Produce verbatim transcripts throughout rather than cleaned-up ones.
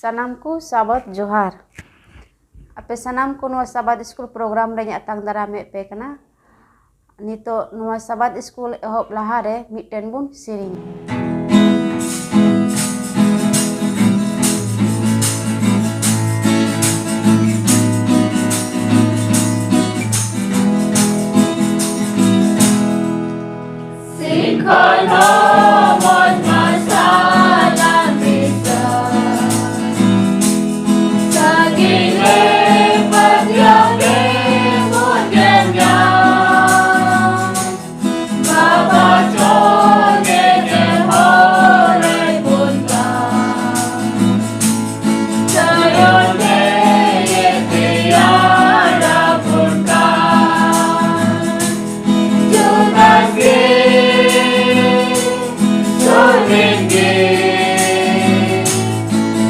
ᱥᱟᱱᱟᱢ ᱠᱚ ᱥᱟᱵᱟᱫ ᱡᱚᱦᱟᱨ᱾ ᱟᱯᱮ ᱥᱟᱱᱟᱢ ᱠᱚ ᱱᱚᱣᱟ ᱥᱟᱵᱟᱫ ᱥᱠᱩᱞ ᱯᱨᱳᱜᱨᱟᱢ ᱨᱮᱧ ᱟᱛᱟᱝ ᱫᱟᱨᱟᱢᱮᱫ ᱯᱮ ᱠᱟᱱᱟ᱾ ᱱᱤᱛᱚᱜ ᱱᱚᱣᱟ ᱥᱟᱵᱟᱫ ᱥᱠᱩᱞ ᱮᱦᱚᱵ ᱞᱟᱦᱟᱨᱮ ᱢᱤᱫᱴᱮᱱ ᱵᱚᱱ ᱥᱮᱨᱮᱧᱟ᱾ ᱥᱤᱠᱷᱚᱱ ᱦᱚᱸ ᱢᱚᱡᱽ ᱢᱟᱨᱥᱟᱞ ᱟᱨ ᱫᱤᱥᱟᱹ᱾ ᱥᱟᱺᱜᱤᱧ ᱨᱮ ᱯᱟᱹᱛᱭᱟᱹᱣ ᱜᱮ ᱵᱚᱱ ᱧᱮᱞ ᱧᱟᱢ᱾ ᱵᱟᱵᱟ ᱪᱚᱝ ᱧᱮᱧᱮᱞ ᱦᱚᱨ ᱨᱮ ᱵᱚᱱ ᱛᱟᱲᱟᱢ᱾ ᱛᱟᱭᱚᱢ ᱛᱮ ᱛᱮᱭᱟᱨ ᱟᱵᱚᱱ ᱠᱟᱱ᱾ ᱡᱩᱫᱟᱹ ᱜᱮ ᱥᱚᱨᱮᱱ ᱜᱮ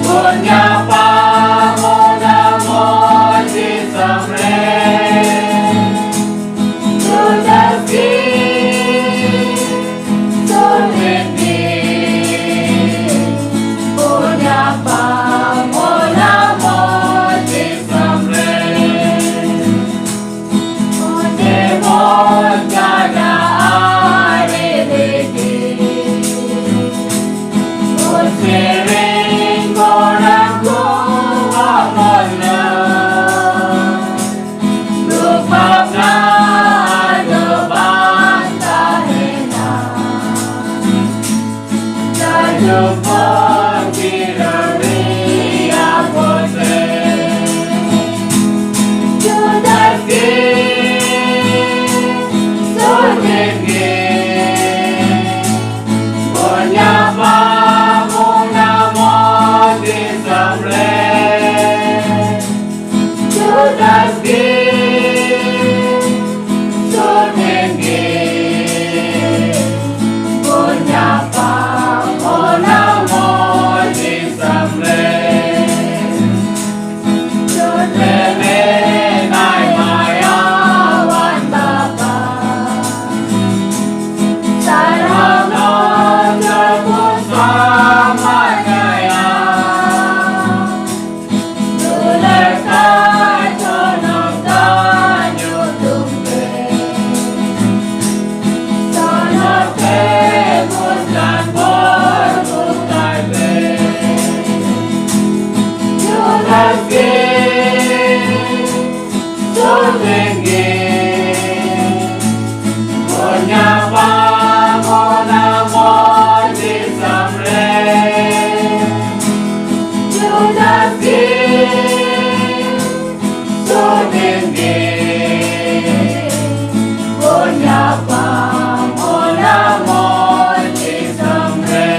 ᱵᱚᱱ ᱧᱟᱯᱟᱢ ᱚᱱᱟ ᱢᱚᱡᱽ ᱫᱤᱥᱚᱢ ᱨᱮ᱾ ᱡᱩᱫᱟᱹ ᱜᱮ ᱥᱚᱨᱮᱱ ᱜᱮ ᱵᱚᱱ ᱧᱟᱯᱟᱢ ᱚᱱᱟ ᱢᱚᱡᱽ ᱫᱤᱥᱚᱢ ᱨᱮ᱾ ᱚᱸᱰᱮ ᱢᱚᱡᱽ ᱜᱟᱰᱟ ᱟᱲᱮ ᱨᱮᱜᱮ ᱵᱚᱱ ᱥᱮᱨᱮᱧ ᱜᱚᱲᱟ ᱠᱚᱣᱟ ᱢᱚᱡᱽ ᱨᱟᱹᱥᱠᱟᱹ᱾ ᱫᱩᱠ ᱵᱷᱟᱵᱽᱱᱟ ᱫᱚ ᱵᱟᱝ ᱛᱟᱦᱮᱱᱟ᱾ ᱡᱟᱭᱡᱩᱜᱽ ᱵᱚᱱ ᱡᱤᱨᱟᱹᱣ ᱨᱮᱭᱟᱜ ᱵᱚᱱ ᱨᱮ᱾ ᱡᱩᱫᱟᱹ ᱜᱮ ᱥᱚᱨᱮᱱ ᱜᱮ ᱵᱚᱱ ᱧᱟᱯᱟᱢ ᱚᱱᱟ ᱢᱚᱡᱽ ᱫᱤᱥᱚᱢ ᱨᱮ᱾ ᱡᱩᱫᱟᱹ ᱜᱮ ᱥᱚᱨᱮᱱ ᱜᱮ ᱵᱚᱱ ᱧᱟᱯᱟᱢ ᱚᱱᱟ ᱢᱚᱡᱽ ᱧᱟᱯᱟᱢ ᱚᱱᱟ ᱢᱚᱡᱽ ᱫᱤᱥᱚᱢ ᱨᱮ, ᱡᱩᱫᱟᱥ ᱜᱮ ᱥᱚᱨᱮᱱ ᱜᱮ ᱵᱚᱱ ᱧᱟᱯᱟᱢ ᱚᱱᱟ ᱢᱚᱡᱽ ᱫᱤᱥᱚᱢ ᱨᱮ᱾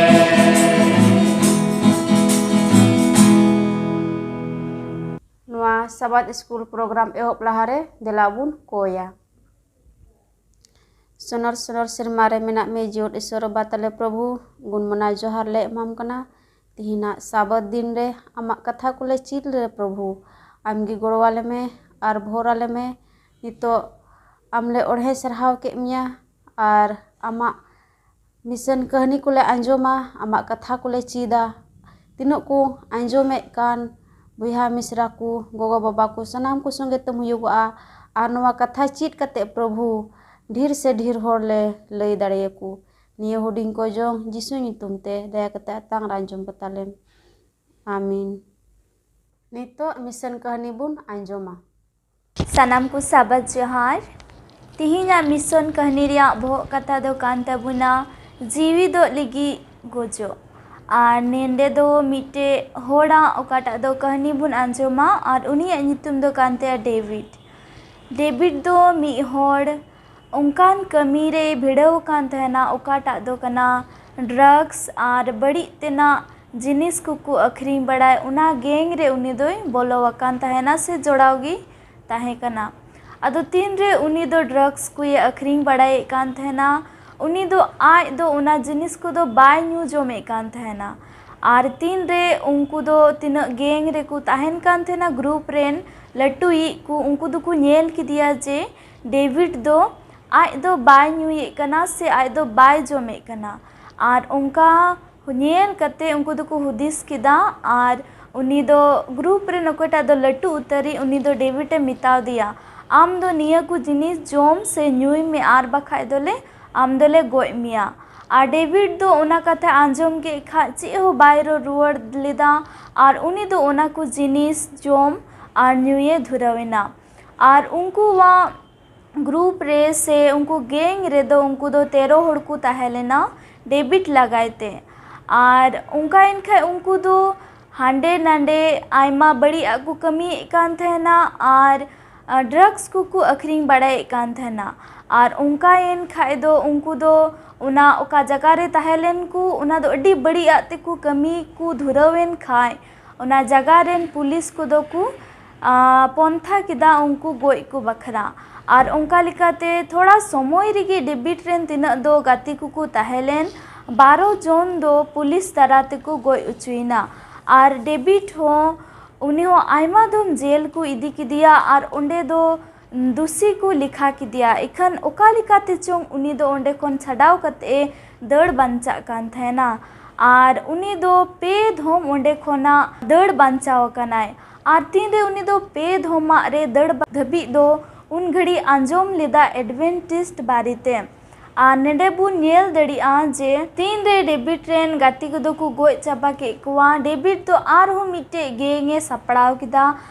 ᱱᱚᱣᱟ ᱥᱟᱵᱟᱫ ᱥᱠᱩᱞ ᱯᱨᱳᱜᱨᱟᱢ ᱮᱦᱚᱵ ᱞᱟᱦᱟᱨᱮ ᱫᱮᱞᱟ ᱵᱚᱱ ᱠᱚᱭᱟ᱾ ᱥᱚᱱᱚᱨ ᱥᱚᱱᱚᱨ ᱥᱮᱨᱢᱟ ᱨᱮ ᱢᱮᱱᱟᱜ ᱢᱮ ᱡᱤᱭᱚᱱ ᱤᱥᱚᱨ ᱵᱟᱵᱟ ᱛᱟᱞᱮ ᱯᱨᱚᱵᱷᱩ, ᱜᱩᱱ ᱢᱟᱱᱟᱣ ᱡᱚᱦᱟᱨ ᱞᱮ ᱮᱢᱟᱢ ᱠᱟᱱᱟ᱾ ᱛᱤᱦᱤᱧᱟᱜ ᱥᱟᱵᱟᱫ ᱫᱤᱱ ᱨᱮ ᱟᱢᱟᱜ ᱠᱟᱛᱷᱟ ᱠᱚᱞᱮ ᱪᱮᱫ ᱞᱮ ᱯᱨᱚᱵᱷᱩ, ᱟᱢᱜᱮ ᱜᱚᱲᱚ ᱟᱞᱮ ᱢᱮ ᱟᱨ ᱵᱷᱳᱨ ᱟᱞᱮ ᱢᱮ᱾ ᱱᱤᱛᱚᱜ ᱟᱢᱞᱮ ᱚᱲᱦᱮ ᱥᱟᱨᱦᱟᱣ ᱠᱮᱫ ᱢᱮᱭᱟ ᱟᱨ ᱟᱢᱟᱜ ᱢᱤᱥᱚᱱ ᱠᱟᱹᱦᱱᱤ ᱠᱚᱞᱮ ᱟᱸᱡᱚᱢᱟ, ᱟᱢᱟᱜ ᱠᱟᱛᱷᱟ ᱠᱚᱞᱮ ᱪᱮᱫᱟ᱾ ᱛᱤᱱᱟᱹᱜ ᱠᱚ ᱟᱸᱡᱚᱢᱮᱫ ᱠᱟᱱ ᱵᱚᱭᱦᱟ ᱢᱤᱥᱨᱟ ᱠᱚ, ᱜᱚᱜᱚ ᱵᱟᱵᱟ ᱠᱚ, ᱥᱟᱱᱟᱢ ᱠᱚ ᱥᱚᱸᱜᱮ ᱛᱮᱢ ᱦᱩᱭᱩᱜᱚᱜᱼᱟ᱾ ᱟᱨ ᱱᱚᱣᱟ ᱠᱟᱛᱷᱟ ᱪᱮᱫ ᱠᱟᱛᱮ ᱯᱨᱚᱵᱷᱩ ᱰᱷᱮᱨ ᱥᱮ ᱰᱷᱮᱨ ᱦᱚᱲ ᱞᱮ ᱞᱟᱹᱭ ᱫᱟᱲᱮᱭᱟᱠᱚ᱾ ᱱᱤᱭᱟᱹ ᱦᱩᱰᱤᱧ ᱠᱚ ᱡᱚᱝ ᱡᱤᱥᱩ ᱧᱩᱛᱩᱢ ᱛᱮ ᱫᱟᱭᱟ ᱠᱟᱛᱮ ᱟᱛᱟᱝ ᱨᱮ ᱟᱸᱡᱚᱢ ᱠᱟᱛᱟᱞᱮᱢ᱾ ᱟᱢᱤᱱ᱾ ᱱᱤᱛᱚᱜ ᱢᱤᱥᱚᱱ ᱠᱟᱹᱦᱱᱤ ᱵᱚᱱ ᱟᱸᱡᱚᱢᱟ᱾ ᱥᱟᱱᱟᱢ ᱠᱚ ᱥᱟᱵᱟᱫ ᱡᱚᱦᱟᱨ᱾ ᱛᱤᱦᱤᱧᱟᱜ ᱢᱤᱥᱚᱱ ᱠᱟᱹᱦᱱᱤ ᱨᱮᱭᱟᱜ ᱵᱚᱦᱚᱜ ᱠᱟᱛᱷᱟ ᱫᱚ ᱠᱟᱱ ᱛᱟᱵᱚᱱᱟ ᱡᱤᱣᱤ ᱫᱚᱜ ᱞᱟᱹᱜᱤᱫ ᱜᱚᱡᱚᱜ᱾ ᱟᱨ ᱱᱮᱸᱰᱮ ᱫᱚ ᱢᱤᱫᱴᱮᱡ ᱦᱚᱲᱟᱜ ᱚᱠᱟᱴᱟᱜ ᱫᱚ ᱠᱟᱹᱦᱱᱤ ᱵᱚᱱ ᱟᱸᱡᱚᱢᱟ ᱟᱨ ᱩᱱᱤᱭᱟᱜ ᱧᱩᱛᱩᱢ ᱫᱚ ᱠᱟᱱ ᱛᱟᱭᱟ ᱰᱮᱵᱷᱤᱰ᱾ ᱰᱮᱵᱷᱤᱰ ᱫᱚ ᱢᱤᱫ ᱦᱚᱲ ᱚᱱᱠᱟᱱ ᱠᱟᱹᱢᱤ ᱨᱮᱭ ᱵᱷᱤᱲᱟᱹᱣ ᱟᱠᱟᱱ ᱛᱟᱦᱮᱱᱟ, ᱚᱠᱟᱴᱟᱜ ᱫᱚ ᱠᱟᱱᱟ ᱰᱨᱟᱜᱽᱥ ᱟᱨ ᱵᱟᱹᱲᱤᱡ ᱛᱮᱱᱟᱜ ᱡᱤᱱᱤᱥ ᱠᱚᱠᱚ ᱟᱹᱠᱷᱨᱤᱧ ᱵᱟᱲᱟᱭ, ᱚᱱᱟ ᱜᱮᱝ ᱨᱮ ᱩᱱᱤ ᱫᱚᱭ ᱵᱚᱞᱚ ᱟᱠᱟᱱ ᱛᱟᱦᱮᱱᱟ ᱥᱮ ᱡᱚᱲᱟᱣ ᱜᱮ ᱛᱟᱦᱮᱸ ᱠᱟᱱᱟ᱾ ᱟᱫᱚ ᱛᱤᱱᱨᱮ ᱩᱱᱤ ᱫᱚ ᱰᱨᱟᱜᱽᱥ ᱠᱚᱭ ᱟᱹᱠᱷᱨᱤᱧ ᱵᱟᱲᱟᱭᱮᱫ ᱠᱟᱱ ᱛᱟᱦᱮᱱᱟ, ᱩᱱᱤ ᱫᱚ ᱟᱡ ᱫᱚ ᱚᱱᱟ ᱡᱤᱱᱤᱥ ᱠᱚᱫᱚ ᱵᱟᱭ ᱧᱩ ᱡᱚᱢᱮᱫ ᱠᱟᱱ ᱛᱟᱦᱮᱱᱟ᱾ ᱟᱨ ᱛᱤᱱᱨᱮ ᱩᱱᱠᱩ ᱫᱚ ᱛᱤᱱᱟᱹᱜ ᱜᱮᱝ ᱨᱮᱠᱚ ᱛᱟᱦᱮᱱ ᱠᱟᱱ ᱛᱟᱦᱮᱱᱟ, ᱜᱨᱩᱯ ᱨᱮᱱ ᱞᱟᱹᱴᱩᱭᱤᱡ ᱠᱚ, ᱩᱱᱠᱩ ᱫᱚᱠᱚ ᱧᱮᱞ ᱠᱮᱫᱮᱭᱟ ᱡᱮ ᱰᱮᱵᱷᱤᱰ ᱫᱚ ᱟᱡ ᱫᱚ ᱵᱟᱭ ᱧᱩᱭᱮᱫ ᱠᱟᱱᱟ ᱥᱮ ᱟᱡ ᱫᱚ ᱵᱟᱭ ᱡᱚᱢᱮᱫ ᱠᱟᱱᱟ᱾ ᱟᱨ ᱚᱱᱠᱟ ᱧᱮᱞ ᱠᱟᱛᱮ ᱩᱱᱠᱩ ᱫᱚᱠᱚ ᱦᱩᱫᱤᱥ ᱠᱮᱫᱟ, ᱟᱨ ᱩᱱᱤ ᱫᱚ ᱜᱨᱩᱯ ᱨᱮᱱ ᱚᱠᱚᱭᱴᱟᱜ ᱫᱚ ᱞᱟᱹᱴᱩ ᱩᱛᱟᱹᱨᱤᱡ, ᱩᱱᱤ ᱫᱚ ᱰᱮᱵᱷᱤᱰ ᱮ ᱢᱮᱛᱟ ᱫᱮᱭᱟ, "ᱟᱢ ᱫᱚ ᱱᱤᱭᱟᱹ ᱠᱚ ᱡᱤᱱᱤᱥ ᱡᱚᱢ ᱥᱮ ᱧᱩᱭ ᱢᱮ, ᱟᱨ ᱵᱟᱠᱷᱟᱡ ᱫᱚᱞᱮ, ᱟᱢ ᱫᱚᱞᱮ ᱜᱚᱡ ᱢᱮᱭᱟ᱾" ᱟᱨ ᱰᱮᱵᱷᱤᱰ ᱫᱚ ᱚᱱᱟ ᱠᱟᱛᱷᱟ ᱟᱸᱡᱚᱢ ᱠᱮᱫ ᱠᱷᱟᱡ ᱪᱮᱫ ᱦᱚᱸ ᱵᱟᱭ ᱨᱚᱲ ᱨᱩᱣᱟᱹᱲ ᱞᱮᱫᱟ, ᱟᱨ ᱩᱱᱤ ᱫᱚ ᱚᱱᱟ ᱠᱚ ᱡᱤᱱᱤᱥ ᱡᱚᱢ ᱟᱨ ᱧᱩᱭᱮ ᱫᱷᱩᱨᱟᱹᱣ ᱮᱱᱟ᱾ ᱟᱨ ᱩᱱᱠᱩᱣᱟᱜ ᱜᱨᱩᱯ ᱨᱮ ᱥᱮ ᱩᱱᱠᱩ ᱜᱮᱝ ᱨᱮᱫᱚ ᱩᱱᱠᱩ ᱫᱚ ᱛᱮᱨᱚ ᱦᱚᱲ ᱠᱚ ᱛᱟᱦᱮᱸ ᱞᱮᱱᱟ ᱰᱮᱵᱤᱰ ᱞᱟᱜᱟᱭ ᱛᱮ᱾ ᱟᱨ ᱚᱱᱠᱟᱭᱮᱱ ᱠᱷᱟᱡ ᱩᱱᱠᱩ ᱫᱚ ᱦᱟᱸᱰᱮ ᱱᱟᱰᱮ ᱟᱭᱢᱟ ᱵᱟᱹᱲᱤᱡ ᱟᱜ ᱠᱚ ᱠᱟᱹᱢᱤᱭᱮᱫ ᱠᱟᱱ ᱛᱟᱦᱮᱱᱟ ᱟᱨ ᱰᱨᱟᱜᱽᱥ ᱠᱚᱠᱚ ᱟᱹᱠᱷᱨᱤᱧ ᱵᱟᱲᱟᱭᱮᱫ ᱠᱟᱱ ᱛᱟᱦᱮᱱᱟ᱾ ᱟᱨ ᱚᱱᱠᱟᱭᱮᱱ ᱠᱷᱟᱡ ᱫᱚ ᱩᱱᱠᱩ ᱫᱚ ᱚᱱᱟ ᱚᱠᱟ ᱡᱟᱭᱜᱟ ᱨᱮ ᱛᱟᱦᱮᱸ ᱞᱮᱱ ᱠᱚ, ᱚᱱᱟ ᱫᱚ ᱟᱹᱰᱤ ᱵᱟᱹᱲᱤᱡ ᱟᱜ ᱛᱮᱠᱚ ᱠᱟᱹᱢᱤ ᱠᱚ ᱫᱷᱩᱨᱟᱹᱣᱮᱱ ᱠᱷᱟᱡ, ᱚᱱᱟ ᱡᱟᱭᱜᱟ ᱨᱮᱱ ᱯᱩᱞᱤᱥ ᱠᱚᱫᱚ ᱠᱚ ᱟᱨ ᱯᱚᱱᱛᱷᱟ ᱠᱮᱫᱟ ᱩᱱᱠᱩ ᱜᱚᱡ ᱠᱚ ᱵᱟᱠᱷᱨᱟ᱾ ᱟᱨ ᱚᱱᱠᱟ ᱞᱮᱠᱟᱛᱮ ᱛᱷᱚᱲᱟ ᱥᱚᱢᱚᱭ ᱨᱮᱜᱮ ᱰᱮᱵᱤᱰ ᱨᱮᱱ ᱛᱤᱱᱟᱹᱜ ᱫᱚ ᱜᱟᱛᱮ ᱠᱚᱠᱚ ᱛᱟᱦᱮᱸ ᱞᱮᱱ, ᱵᱟᱨᱚ ᱡᱚᱱ ᱫᱚ ᱯᱩᱞᱤᱥ ᱫᱟᱨᱟ ᱛᱮᱠᱚ ᱜᱚᱡ ᱚᱪᱚᱭᱮᱱᱟ᱾ ᱟᱨ ᱰᱮᱵᱤᱰ ᱦᱚᱸ, ᱩᱱᱤ ᱦᱚᱸ ᱟᱭᱢᱟ ᱫᱚᱢ ᱡᱮᱞ ᱠᱚ ᱤᱫᱤ ᱠᱮᱫᱮᱭᱟ ᱟᱨ ᱚᱸᱰᱮ ᱫᱚ ᱫᱩᱥᱤ ᱠᱚ ᱞᱮᱠᱷᱟ ᱠᱮᱫᱮᱭᱟ᱾ ᱤᱠᱷᱟᱹᱱ ᱚᱠᱟ ᱞᱮᱠᱟᱛᱮ ᱪᱚᱝ ᱩᱱᱤ ᱫᱚ ᱚᱸᱰᱮ ᱠᱷᱚᱱ ᱪᱷᱟᱰᱟᱣ ᱠᱟᱛᱮ ᱮ ᱫᱟᱹᱲ ᱵᱟᱧᱪᱟᱜ ᱠᱟᱱ ᱛᱟᱦᱮᱱᱟ᱾ ᱟᱨ ᱩᱱᱤ ᱫᱚ ᱯᱮ ᱫᱷᱚᱢ ᱚᱸᱰᱮ ᱠᱷᱚᱱᱟᱜ ᱫᱟᱹᱲ ᱵᱟᱧᱪᱟᱣ ᱟᱠᱟᱱᱟᱭ᱾ ᱟᱨ ᱛᱤᱱᱨᱮ ᱩᱱᱤ ᱫᱚ ᱯᱮ ᱫᱷᱚᱢᱟᱜ ᱨᱮ ᱫᱟᱹᱲ ᱫᱷᱟᱹᱵᱤᱡ ᱫᱚ ᱩᱱ ᱜᱷᱟᱹᱲᱤᱡ ᱟᱸᱡᱚᱢ ᱞᱮᱫᱟ ᱮᱰᱵᱷᱮᱱᱴᱤᱥᱴ ᱵᱟᱨᱮᱛᱮ᱾ ᱟᱨ ᱱᱚᱰᱮ ᱵᱚᱱ ᱧᱮᱞ ᱫᱟᱲᱮᱭᱟᱜᱼᱟ ᱡᱮ ᱛᱤᱱᱨᱮ ᱰᱮᱵᱤᱰ ᱨᱮᱱ ᱜᱟᱛᱮ ᱠᱚᱫᱚ ᱠᱚ ᱜᱚᱡ ᱪᱟᱵᱟ ᱠᱮᱫ ᱠᱚᱣᱟ, ᱰᱮᱵᱤᱰ ᱫᱚ ᱟᱨᱦᱚᱸ ᱢᱤᱫᱴᱮᱡ ᱜᱮᱝ ᱮ ᱥᱟᱯᱲᱟᱣ ᱠᱮᱫᱟ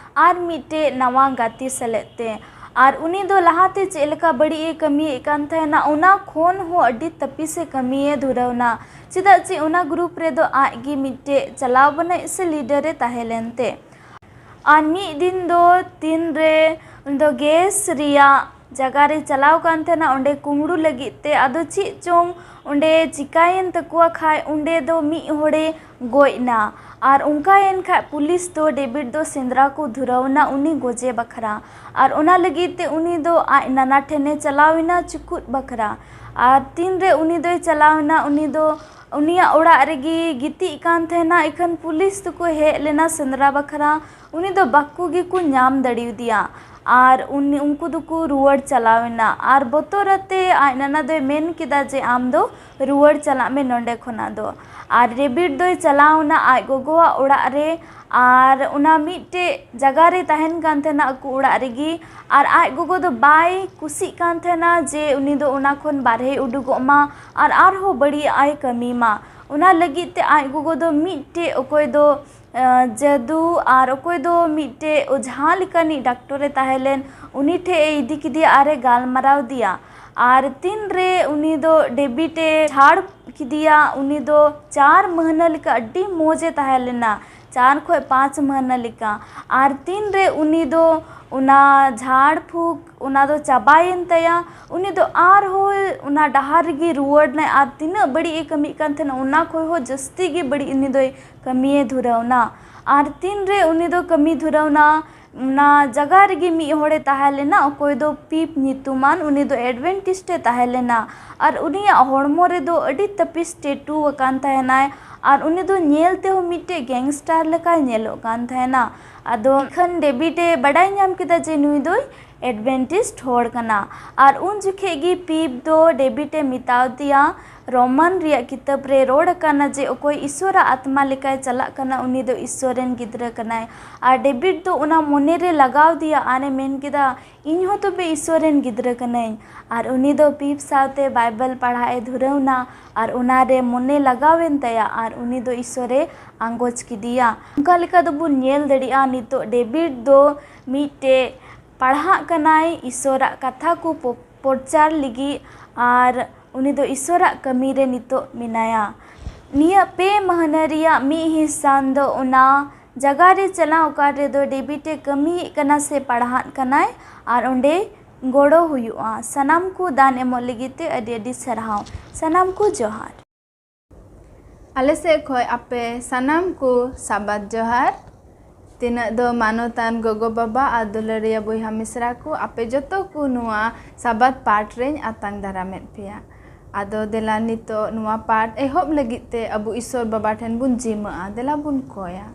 ᱟᱨ ᱢᱤᱫᱴᱮᱡ ᱱᱟᱣᱟ ᱜᱟᱛᱮ ᱥᱮᱞᱮᱫ ᱛᱮ᱾ ᱟᱨ ᱩᱱᱤ ᱫᱚ ᱞᱟᱦᱟᱛᱮ ᱪᱮᱫ ᱞᱮᱠᱟ ᱵᱟᱹᱲᱤᱡ ᱮ ᱠᱟᱹᱢᱤᱭᱮᱫ ᱠᱟᱱ ᱛᱟᱦᱮᱱᱟ, ᱚᱱᱟ ᱠᱷᱚᱱ ᱦᱚᱸ ᱟᱹᱰᱤ ᱛᱟᱹᱯᱤᱥ ᱮ ᱠᱟᱹᱢᱤᱭᱮ ᱫᱷᱩᱨᱟᱹᱣᱱᱟ᱾ ᱪᱮᱫᱟᱜ ᱪᱮ ᱚᱱᱟ ᱜᱨᱩᱯ ᱨᱮᱫᱚ ᱟᱡ ᱜᱮ ᱢᱤᱫᱴᱮᱡ ᱪᱟᱞᱟᱣ ᱵᱟᱹᱱᱤᱡ ᱥᱮ ᱞᱤᱰᱟᱨ ᱮ ᱛᱟᱦᱮᱸ ᱞᱮᱱ ᱛᱮ᱾ ᱟᱨ ᱢᱤᱫ ᱫᱤᱱ ᱫᱚ ᱛᱤᱱᱨᱮ ᱩᱱᱤ ᱫᱚ ᱜᱮᱥ ᱨᱮᱭᱟᱜ ᱡᱟᱭᱜᱟ ᱨᱮ ᱪᱟᱞᱟᱣ ᱠᱟᱱ ᱛᱟᱦᱮᱱᱟ ᱚᱸᱰᱮ ᱠᱩᱢᱵᱽᱲᱩ ᱞᱟᱹᱜᱤᱫ ᱛᱮ, ᱟᱫᱚ ᱪᱮᱫ ᱪᱚᱝ ᱚᱸᱰᱮ ᱪᱤᱠᱟᱹᱭᱮᱱ ᱛᱟᱠᱚᱣᱟ ᱠᱷᱟᱡ ᱚᱸᱰᱮ ᱫᱚ ᱢᱤᱫ ᱦᱚᱲᱮ ᱜᱚᱡ ᱮᱱᱟ᱾ ᱟᱨ ᱚᱱᱠᱟᱭᱮᱱ ᱠᱷᱟᱡ ᱯᱩᱞᱤᱥ ᱫᱚ ᱰᱮᱵᱤᱰ ᱫᱚ ᱥᱮᱸᱫᱽᱨᱟ ᱠᱚ ᱫᱷᱩᱨᱟᱹᱣ ᱮᱱᱟ ᱩᱱᱤ ᱜᱚᱡᱮ ᱵᱟᱠᱷᱨᱟ᱾ ᱟᱨ ᱚᱱᱟ ᱞᱟᱹᱜᱤᱫ ᱛᱮ ᱩᱱᱤ ᱫᱚ ᱟᱡ ᱱᱟᱱᱟ ᱴᱷᱮᱱᱮ ᱪᱟᱞᱟᱣ ᱮᱱᱟ ᱪᱩᱠᱩᱫ ᱵᱟᱠᱷᱨᱟ᱾ ᱟᱨ ᱛᱤᱱᱨᱮ ᱩᱱᱤ ᱫᱚᱭ ᱪᱟᱞᱟᱣ ᱮᱱᱟ, ᱩᱱᱤ ᱫᱚ ᱩᱱᱤᱭᱟᱜ ᱚᱲᱟᱜ ᱨᱮᱜᱮ ᱜᱤᱛᱤᱡ ᱠᱟᱱ ᱛᱟᱦᱮᱱᱟ᱾ ᱤᱠᱷᱟᱹᱱ ᱯᱩᱞᱤᱥ ᱫᱚᱠᱚ ᱦᱮᱡ ᱞᱮᱱᱟ ᱥᱮᱸᱫᱽᱨᱟ ᱵᱟᱠᱷᱨᱟ, ᱩᱱᱤ ᱫᱚ ᱵᱟᱠᱚ ᱜᱮᱠᱚ ᱧᱟᱢ ᱫᱟᱲᱮᱭᱟᱫᱮᱭᱟ᱾ ᱟᱨ ᱩᱱᱤ, ᱩᱱᱠᱩ ᱫᱚᱠᱚ ᱨᱩᱣᱟᱹᱲ ᱪᱟᱞᱟᱣ ᱮᱱᱟ᱾ ᱟᱨ ᱵᱚᱛᱚᱨ ᱟᱛᱮ ᱟᱡ ᱱᱟᱱᱟ ᱫᱚᱭ ᱢᱮᱱ ᱠᱮᱫᱟ ᱡᱮ, "ᱟᱢ ᱫᱚ ᱨᱩᱣᱟᱹᱲ ᱪᱟᱞᱟᱜ ᱢᱮ ᱱᱚᱸᱰᱮ ᱠᱷᱚᱱᱟᱜ ᱫᱚ᱾" ᱟᱨ ᱰᱮᱵᱤᱰ ᱫᱚᱭ ᱪᱟᱞᱟᱣ ᱮᱱᱟ ᱟᱡ ᱜᱚᱜᱚᱣᱟᱜ ᱚᱲᱟᱜ ᱨᱮ᱾ ᱟᱨ ᱚᱱᱟ ᱢᱤᱫᱴᱮᱡ ᱡᱟᱭᱜᱟ ᱨᱮ ᱛᱟᱦᱮᱱ ᱠᱟᱱ ᱛᱟᱦᱮᱱᱟ ᱟᱠᱚ ᱚᱲᱟᱜ ᱨᱮᱜᱮ᱾ ᱟᱨ ᱟᱡ ᱜᱚᱜᱚ ᱫᱚ ᱵᱟᱭ ᱠᱩᱥᱤᱜ ᱠᱟᱱ ᱛᱟᱦᱮᱱᱟ ᱡᱮ ᱩᱱᱤ ᱫᱚ ᱚᱱᱟ ᱠᱷᱚᱱ ᱵᱟᱨᱦᱮᱭ ᱩᱰᱩᱠᱚᱜ ᱢᱟ ᱟᱨ ᱟᱨᱦᱚᱸ ᱵᱟᱹᱲᱤᱡ ᱟᱜ ᱮ ᱠᱟᱹᱢᱤ ᱢᱟ᱾ ᱚᱱᱟ ᱞᱟᱹᱜᱤᱫ ᱛᱮ ᱟᱡ ᱜᱚᱜᱚ ᱫᱚ ᱢᱤᱫᱴᱮᱡ ᱚᱠᱚᱭ ᱫᱚ ᱡᱟᱹᱫᱩ ᱟᱨ ᱚᱠᱚᱭ ᱫᱚ ᱢᱤᱫᱴᱮᱡ ᱚᱡᱷᱟ ᱞᱮᱠᱟᱱᱤᱡ ᱰᱟᱠᱴᱚᱨᱮ ᱛᱟᱦᱮᱸ ᱞᱮᱱ, ᱩᱱᱤ ᱴᱷᱮᱡ ᱮ ᱤᱫᱤ ᱠᱮᱫᱮᱭᱟ ᱟᱨ ᱮ ᱜᱟᱞᱢᱟᱨᱟᱣ ᱟᱫᱮᱭᱟ᱾ ᱟᱨ ᱛᱤᱱ ᱨᱮ ᱩᱱᱤ ᱫᱚ ᱰᱮᱵᱤᱰ ᱮ ᱡᱷᱟᱲ ᱠᱮᱫᱮᱭᱟ, ᱩᱱᱤ ᱫᱚ ᱪᱟᱨ ᱢᱟᱹᱦᱱᱟᱹ ᱞᱮᱠᱟ ᱟᱹᱰᱤ ᱢᱚᱡᱽ ᱮ ᱛᱟᱦᱮᱸ ᱞᱮᱱᱟ, ᱪᱟᱨ ᱠᱷᱚᱡ ᱯᱟᱸᱪ ᱢᱟᱹᱦᱱᱟᱹ ᱞᱮᱠᱟ᱾ ᱟᱨ ᱛᱤᱱ ᱨᱮ ᱩᱱᱤ ᱫᱚ ᱚᱱᱟ ᱡᱷᱟᱲ ᱯᱷᱩᱸᱠ, ᱚᱱᱟ ᱫᱚ ᱪᱟᱵᱟᱭᱮᱱ ᱛᱟᱭᱟ, ᱩᱱᱤ ᱫᱚ ᱟᱨᱦᱚᱸ ᱚᱱᱟ ᱰᱟᱦᱟᱨ ᱨᱮᱜᱮ ᱨᱩᱣᱟᱹᱲ ᱱᱟᱭ᱾ ᱟᱨ ᱛᱤᱱᱟᱹᱜ ᱵᱟᱹᱲᱤᱡ ᱮ ᱠᱟᱹᱢᱤᱭᱮᱫ ᱠᱟᱱ ᱛᱟᱦᱮᱱᱟ, ᱚᱱᱟ ᱠᱷᱚᱡ ᱦᱚᱸ ᱡᱟᱹᱥᱛᱤ ᱜᱮ ᱵᱟᱹᱲᱤᱡ ᱩᱱᱤ ᱫᱚᱭ ᱠᱟᱹᱢᱤᱭᱮ ᱫᱷᱩᱨᱟᱹᱣ ᱱᱟ᱾ ᱟᱨ ᱛᱤᱱ ᱨᱮ ᱩᱱᱤ ᱫᱚ ᱠᱟᱹᱢᱤ ᱫᱷᱩᱨᱟᱹᱣ ᱱᱟ, ᱚᱱᱟ ᱡᱟᱭᱜᱟ ᱨᱮᱜᱮ ᱢᱤᱫ ᱦᱚᱲᱮ ᱛᱟᱦᱮᱸ ᱞᱮᱱᱟ, ᱚᱠᱚᱭ ᱫᱚ ᱯᱤᱯ ᱧᱩᱛᱩᱢᱟᱱ, ᱩᱱᱤ ᱫᱚ ᱮᱰᱵᱷᱮᱱᱴᱤᱥᱴ ᱮ ᱛᱟᱦᱮᱸ ᱞᱮᱱᱟ᱾ ᱟᱨ ᱩᱱᱤᱭᱟᱜ ᱦᱚᱲᱢᱚ ᱨᱮᱫᱚ ᱟᱹᱰᱤ ᱛᱟᱹᱯᱤᱥ ᱴᱮᱴᱩ ᱟᱠᱟᱱ ᱛᱟᱦᱮᱱᱟᱭ, ᱟᱨ ᱩᱱᱤ ᱫᱚ ᱧᱮᱞ ᱛᱮᱦᱚᱸ ᱢᱤᱫᱴᱮᱡ ᱜᱮᱝᱥᱴᱟᱨ ᱞᱮᱠᱟᱭ ᱧᱮᱞᱚᱜ ᱠᱟᱱ ᱛᱟᱦᱮᱱᱟ᱾ ᱟᱫᱚ ᱮᱱᱠᱷᱟᱱ ᱰᱮᱵᱤᱰ ᱮ ᱵᱟᱰᱟᱭ ᱧᱟᱢ ᱠᱮᱫᱟ ᱡᱮ ᱱᱩᱭ ᱫᱚᱭ ᱮᱰᱵᱷᱮᱱᱴᱤᱥᱴ ᱦᱚᱲ ᱠᱟᱱᱟ᱾ ᱟᱨ ᱩᱱ ᱡᱚᱠᱷᱮᱡ ᱜᱮ ᱯᱤᱯ ᱫᱚ ᱰᱮᱵᱤᱰ ᱮ ᱢᱮᱛᱟᱣ ᱫᱮᱭᱟ, ᱨᱳᱢᱟᱱ ᱨᱮᱭᱟᱜ ᱠᱤᱛᱟᱹᱵ ᱨᱮ ᱨᱚᱲ ᱟᱠᱟᱱᱟ ᱡᱮ ᱚᱠᱚᱭ ᱤᱥᱥᱚᱨᱟᱜ ᱟᱛᱢᱟ ᱞᱮᱠᱟᱭ ᱪᱟᱞᱟᱜ ᱠᱟᱱᱟ, ᱩᱱᱤ ᱫᱚ ᱤᱥᱥᱚᱨ ᱨᱮᱱ ᱜᱤᱫᱽᱨᱟᱹ ᱠᱟᱱᱟᱭ᱾ ᱟᱨ ᱰᱮᱵᱤᱰ ᱫᱚ ᱚᱱᱟ ᱢᱚᱱᱮ ᱨᱮ ᱞᱟᱜᱟᱣ ᱫᱮᱭᱟ ᱟᱨ ᱮ ᱢᱮᱱ ᱠᱮᱫᱟ, "ᱤᱧ ᱦᱚᱸ ᱛᱚᱵᱮ ᱤᱥᱥᱚᱨ ᱨᱮᱱ ᱜᱤᱫᱽᱨᱟᱹ ᱠᱟᱹᱱᱟᱹᱧ᱾" ᱟᱨ ᱩᱱᱤ ᱫᱚ ᱯᱤᱯ ᱥᱟᱶᱛᱮ ᱵᱟᱭᱵᱮᱞ ᱯᱟᱲᱦᱟᱜ ᱮ ᱫᱷᱩᱨᱟᱹᱣ ᱱᱟ᱾ ᱟᱨ ᱚᱱᱟ ᱨᱮ ᱢᱚᱱᱮ ᱞᱟᱜᱟᱣ ᱮᱱ ᱛᱟᱭᱟ ᱟᱨ ᱩᱱᱤ ᱫᱚ ᱤᱥᱥᱚᱨ ᱮ ᱟᱸᱜᱚᱪ ᱠᱮᱫᱮᱭᱟ᱾ ᱚᱱᱠᱟ ᱞᱮᱠᱟ ᱫᱚᱵᱚᱱ ᱧᱮᱞ ᱫᱟᱲᱮᱭᱟᱜᱼᱟ, ᱱᱤᱛᱚᱜ ᱰᱮᱵᱤᱰ ᱫᱚ ᱢᱤᱫᱴᱮᱡ ᱯᱟᱲᱦᱟᱜ ᱠᱟᱱᱟᱭ ᱤᱥᱥᱚᱨᱟᱜ ᱠᱟᱛᱷᱟ ᱠᱚ ᱯᱚ-, ᱯᱨᱚᱪᱟᱨ ᱞᱟᱹᱜᱤᱫ, ᱟᱨ ᱩᱱᱤ ᱫᱚ ᱤᱥᱥᱚᱨᱟᱜ ᱠᱟᱹᱢᱤ ᱨᱮ ᱱᱤᱛᱚᱜ ᱢᱮᱱᱟᱭᱟ᱾ ᱱᱤᱭᱟᱹ ᱯᱮ ᱢᱟᱹᱦᱱᱟᱹ ᱨᱮᱭᱟᱜ ᱢᱤᱫ ᱦᱤᱸᱥᱟᱱ ᱫᱚ ᱚᱱᱟ ᱡᱟᱭᱜᱟ ᱨᱮ ᱪᱟᱞᱟᱣ, ᱚᱠᱟ ᱨᱮᱫᱚ ᱰᱮᱵᱤᱰ ᱮ ᱠᱟᱹᱢᱤᱭᱮᱫ ᱠᱟᱱᱟ ᱥᱮ ᱯᱟᱲᱦᱟᱜ ᱠᱟᱱᱟᱭ, ᱟᱨ ᱚᱸᱰᱮ ᱜᱚᱲᱚ ᱦᱩᱭᱩᱜᱼᱟ᱾ ᱥᱟᱱᱟᱢ ᱠᱚ ᱫᱟᱱ ᱮᱢᱚᱜ ᱞᱟᱹᱜᱤᱫ ᱛᱮ ᱟᱹᱰᱤ ᱟᱹᱰᱤ ᱥᱟᱨᱦᱟᱣ᱾ ᱥᱟᱱᱟᱢ ᱠᱚ ᱡᱚᱦᱟᱨ᱾ ᱟᱞᱮ ᱥᱮᱫ ᱠᱷᱚᱡ ᱟᱯᱮ ᱥᱟᱱᱟᱢ ᱠᱚ ᱥᱟᱵᱟᱫ ᱡᱚᱦᱟᱨ᱾ ᱛᱤᱱᱟᱹᱜ ᱫᱚ ᱢᱟᱱᱚᱛᱟᱱ ᱜᱚᱜᱚ ᱵᱟᱵᱟ ᱟᱨ ᱫᱩᱞᱟᱹᱲᱤᱭᱟᱹ ᱵᱚᱭᱦᱟ ᱢᱤᱥᱨᱟ ᱠᱚ, ᱟᱯᱮ ᱡᱚᱛᱚ ᱠᱚ ᱱᱚᱣᱟ ᱥᱟᱵᱟᱫ ᱯᱟᱴ ᱨᱮᱧ ᱟᱛᱟᱝ ᱫᱟᱨᱟᱢᱮᱫ ᱯᱮᱭᱟ᱾ ᱟᱫᱚ ᱫᱮᱞᱟ ᱱᱤᱛᱚᱜ ᱱᱚᱣᱟ ᱯᱟᱴ ᱮᱦᱚᱵ ᱞᱟᱹᱜᱤᱫ ᱛᱮ ᱟᱵᱚ ᱤᱥᱥᱚᱨ ᱵᱟᱵᱟ ᱴᱷᱮᱱ ᱵᱚᱱ ᱡᱤᱢᱟᱹᱜᱼᱟ᱾ ᱫᱮᱞᱟ ᱵᱚᱱ ᱠᱚᱭᱟ᱾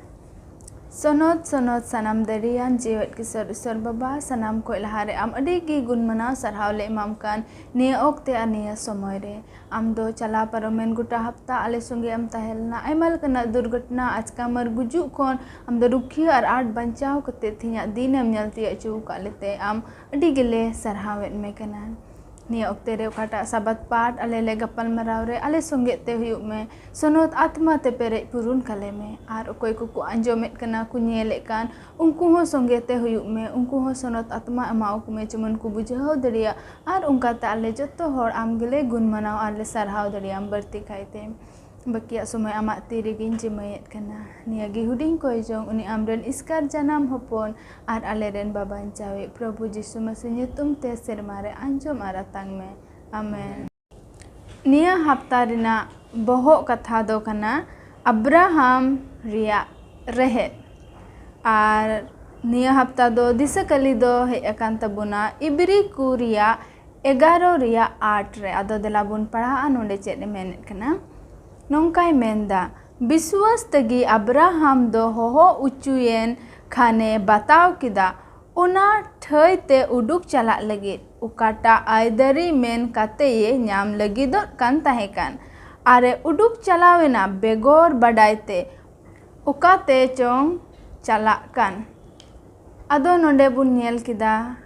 ᱥᱚᱱᱚᱛ, ᱥᱚᱱᱚᱛ, ᱥᱟᱱᱟᱢ ᱫᱟᱲᱮᱭᱟᱱ ᱡᱤᱣᱮᱫ ᱠᱤᱥᱚᱨ ᱤᱥᱚᱨ ᱵᱟᱵᱟ, ᱥᱟᱱᱟᱢ ᱠᱷᱚᱡ ᱞᱟᱦᱟ ᱨᱮ ᱟᱢ ᱟᱹᱰᱤ ᱜᱮ ᱜᱩᱱ ᱢᱟᱱᱟᱣ ᱥᱟᱨᱦᱟᱣ ᱞᱮ ᱮᱢᱟᱢ ᱠᱟᱱ ᱱᱤᱭᱟᱹ ᱚᱠᱛᱮ ᱟᱨ ᱱᱤᱭᱟᱹ ᱥᱚᱢᱚᱭ ᱨᱮ᱾ ᱟᱢ ᱫᱚ ᱪᱟᱞᱟᱣ ᱯᱟᱨᱚᱢᱮᱱ ᱜᱚᱴᱟ ᱦᱟᱯᱛᱟ ᱟᱞᱮ ᱥᱚᱸᱜᱮ ᱮᱢ ᱛᱟᱦᱮᱸ ᱞᱮᱱᱟ᱾ ᱟᱭᱢᱟ ᱞᱮᱠᱟᱱᱟᱜ ᱫᱩᱨᱜᱷᱚᱴᱚᱱᱟ, ᱟᱪᱠᱟ ᱢᱟᱨ ᱜᱩᱡᱩᱜ ᱠᱷᱚᱱ ᱟᱢ ᱫᱚ ᱨᱩᱠᱷᱤᱭᱟᱹ ᱟᱨ ᱟᱸᱴ ᱵᱟᱧᱪᱟᱣ ᱠᱟᱛᱮ ᱛᱮᱦᱮᱧᱟᱜ ᱫᱤᱱ ᱮᱢ ᱧᱮᱞ ᱛᱤᱭᱟᱹᱜ ᱦᱚᱪᱚ ᱟᱠᱟᱫ ᱞᱮᱛᱮ ᱟᱢ ᱟᱹᱰᱤ ᱜᱮᱞᱮ ᱥᱟᱨᱦᱟᱣᱮᱫ ᱢᱮ ᱠᱟᱱᱟ᱾ ᱱᱤᱭᱟᱹ ᱚᱠᱛᱮ ᱨᱮ ᱚᱠᱟᱴᱟᱜ ᱥᱟᱵᱟᱫ ᱯᱟᱴ ᱟᱞᱮ ᱞᱮ ᱜᱟᱯᱟᱞ ᱢᱟᱨᱟᱣ ᱨᱮ ᱟᱞᱮ ᱥᱚᱸᱜᱮ ᱛᱮ ᱦᱩᱭᱩᱜ ᱢᱮ, ᱥᱚᱱᱚᱛ ᱟᱛᱢᱟ ᱛᱮ ᱯᱮᱨᱮᱡ ᱯᱩᱨᱩᱱ ᱠᱟᱞᱮ ᱢᱮ᱾ ᱟᱨ ᱚᱠᱚᱭ ᱠᱚᱠᱚ ᱟᱸᱡᱚᱢᱮᱫ ᱠᱟᱱᱟ, ᱠᱚ ᱧᱮᱞᱮᱫ ᱠᱟᱱ, ᱩᱱᱠᱩ ᱦᱚᱸ ᱥᱚᱸᱜᱮ ᱛᱮ ᱦᱩᱭᱩᱜ ᱢᱮ, ᱩᱱᱠᱩ ᱦᱚᱸ ᱥᱚᱱᱚᱛ ᱟᱛᱢᱟ ᱮᱢᱟᱣᱟᱠᱚ ᱢᱮ, ᱡᱮᱢᱚᱱ ᱠᱚ ᱵᱩᱡᱷᱟᱹᱣ ᱫᱟᱲᱮᱭᱟᱜ᱾ ᱟᱨ ᱚᱱᱠᱟᱛᱮ ᱟᱞᱮ ᱡᱚᱛᱚ ᱦᱚᱲ ᱟᱢ ᱜᱮᱞᱮ ᱜᱩᱱ ᱢᱟᱱᱟᱣ ᱟᱨ ᱞᱮ ᱥᱟᱨᱦᱟᱣ ᱫᱟᱲᱮᱭᱟᱢ ᱵᱟᱹᱲᱛᱤ ᱠᱟᱭᱛᱮ᱾ ᱵᱟᱹᱠᱤᱭᱟᱜ ᱥᱚᱢᱚᱭ ᱟᱢᱟᱜ ᱛᱤ ᱨᱮᱜᱮᱧ ᱡᱤᱢᱟᱹᱭᱮᱫ ᱠᱟᱱᱟ᱾ ᱱᱤᱭᱟᱹ ᱜᱮ ᱦᱩᱰᱤᱧ ᱠᱚᱭ ᱡᱚᱝ ᱩᱱᱤ ᱟᱢᱨᱮᱱ ᱤᱥᱠᱟᱨ ᱡᱟᱱᱟᱢ ᱦᱚᱯᱚᱱ ᱟᱨ ᱟᱞᱮᱨᱮᱱ ᱵᱟᱵᱟᱧᱪᱟᱣᱤᱡ ᱯᱨᱚᱵᱷᱩ ᱡᱤᱥᱩ ᱢᱟᱥᱤ ᱧᱩᱛᱩᱢ ᱛᱮ ᱥᱮᱨᱢᱟ ᱨᱮ ᱟᱸᱡᱚᱢ ᱟᱨ ᱟᱛᱟᱝ ᱢᱮ᱾ ᱟᱢᱮᱱ᱾ ᱱᱤᱭᱟᱹ ᱦᱟᱯᱛᱟ ᱨᱮᱱᱟᱜ ᱵᱚᱦᱚᱜ ᱠᱟᱛᱷᱟ ᱫᱚ ᱠᱟᱱᱟ ᱟᱵᱨᱟᱦᱟᱢ ᱨᱮᱭᱟᱜ ᱨᱮᱦᱮᱫ᱾ ᱟᱨ ᱱᱤᱭᱟᱹ ᱦᱟᱯᱛᱟ ᱫᱚ ᱫᱤᱥᱟᱹ ᱠᱟᱹᱞᱤ ᱫᱚ ᱦᱮᱡ ᱟᱠᱟᱱ ᱛᱟᱵᱚᱱᱟ ᱤᱵᱨᱤ ᱠᱚ ᱨᱮᱭᱟᱜ ᱮᱜᱟᱨᱚ ᱨᱮᱭᱟᱜ ᱟᱴ ᱨᱮ᱾ ᱟᱫᱚ ᱫᱮᱞᱟ ᱵᱚᱱ ᱯᱟᱲᱦᱟᱜᱼᱟ, ᱱᱚᱰᱮ ᱪᱮᱫ ᱮ ᱢᱮᱱᱮᱫ ᱠᱟᱱᱟ᱾ ᱱᱚᱝᱠᱟᱭ ᱢᱮᱱᱫᱟ, ᱵᱤᱥᱣᱟᱥ ᱛᱮᱜᱮ ᱟᱵᱨᱟᱦᱟᱢ ᱫᱚ ᱦᱚᱦᱚ ᱚᱪᱚᱭᱮᱱ ᱠᱷᱟᱱᱮ ᱵᱟᱛᱟᱣ ᱠᱮᱫᱟ, ᱚᱱᱟ ᱴᱷᱟᱹᱭ ᱛᱮ ᱩᱰᱩᱠ ᱪᱟᱞᱟᱜ ᱞᱟᱹᱜᱤᱫ ᱚᱠᱟᱴᱟᱜ ᱟᱹᱭᱫᱟᱹᱨᱤ ᱢᱮᱱ ᱠᱟᱛᱮᱭᱮ ᱧᱟᱢ ᱞᱟᱹᱜᱤᱫᱚᱜ ᱠᱟᱱ ᱛᱟᱦᱮᱸ ᱠᱟᱱ᱾ ᱟᱨᱮ ᱩᱰᱩᱠ ᱪᱟᱞᱟᱣᱮᱱᱟ ᱵᱮᱜᱚᱨ ᱵᱟᱰᱟᱭ ᱛᱮ ᱚᱠᱟᱛᱮ ᱪᱚᱝ ᱪᱟᱞᱟᱜ ᱠᱟᱱ᱾ ᱟᱫᱚ ᱱᱚᱰᱮ ᱵᱚᱱ ᱧᱮᱞ ᱠᱮᱫᱟ,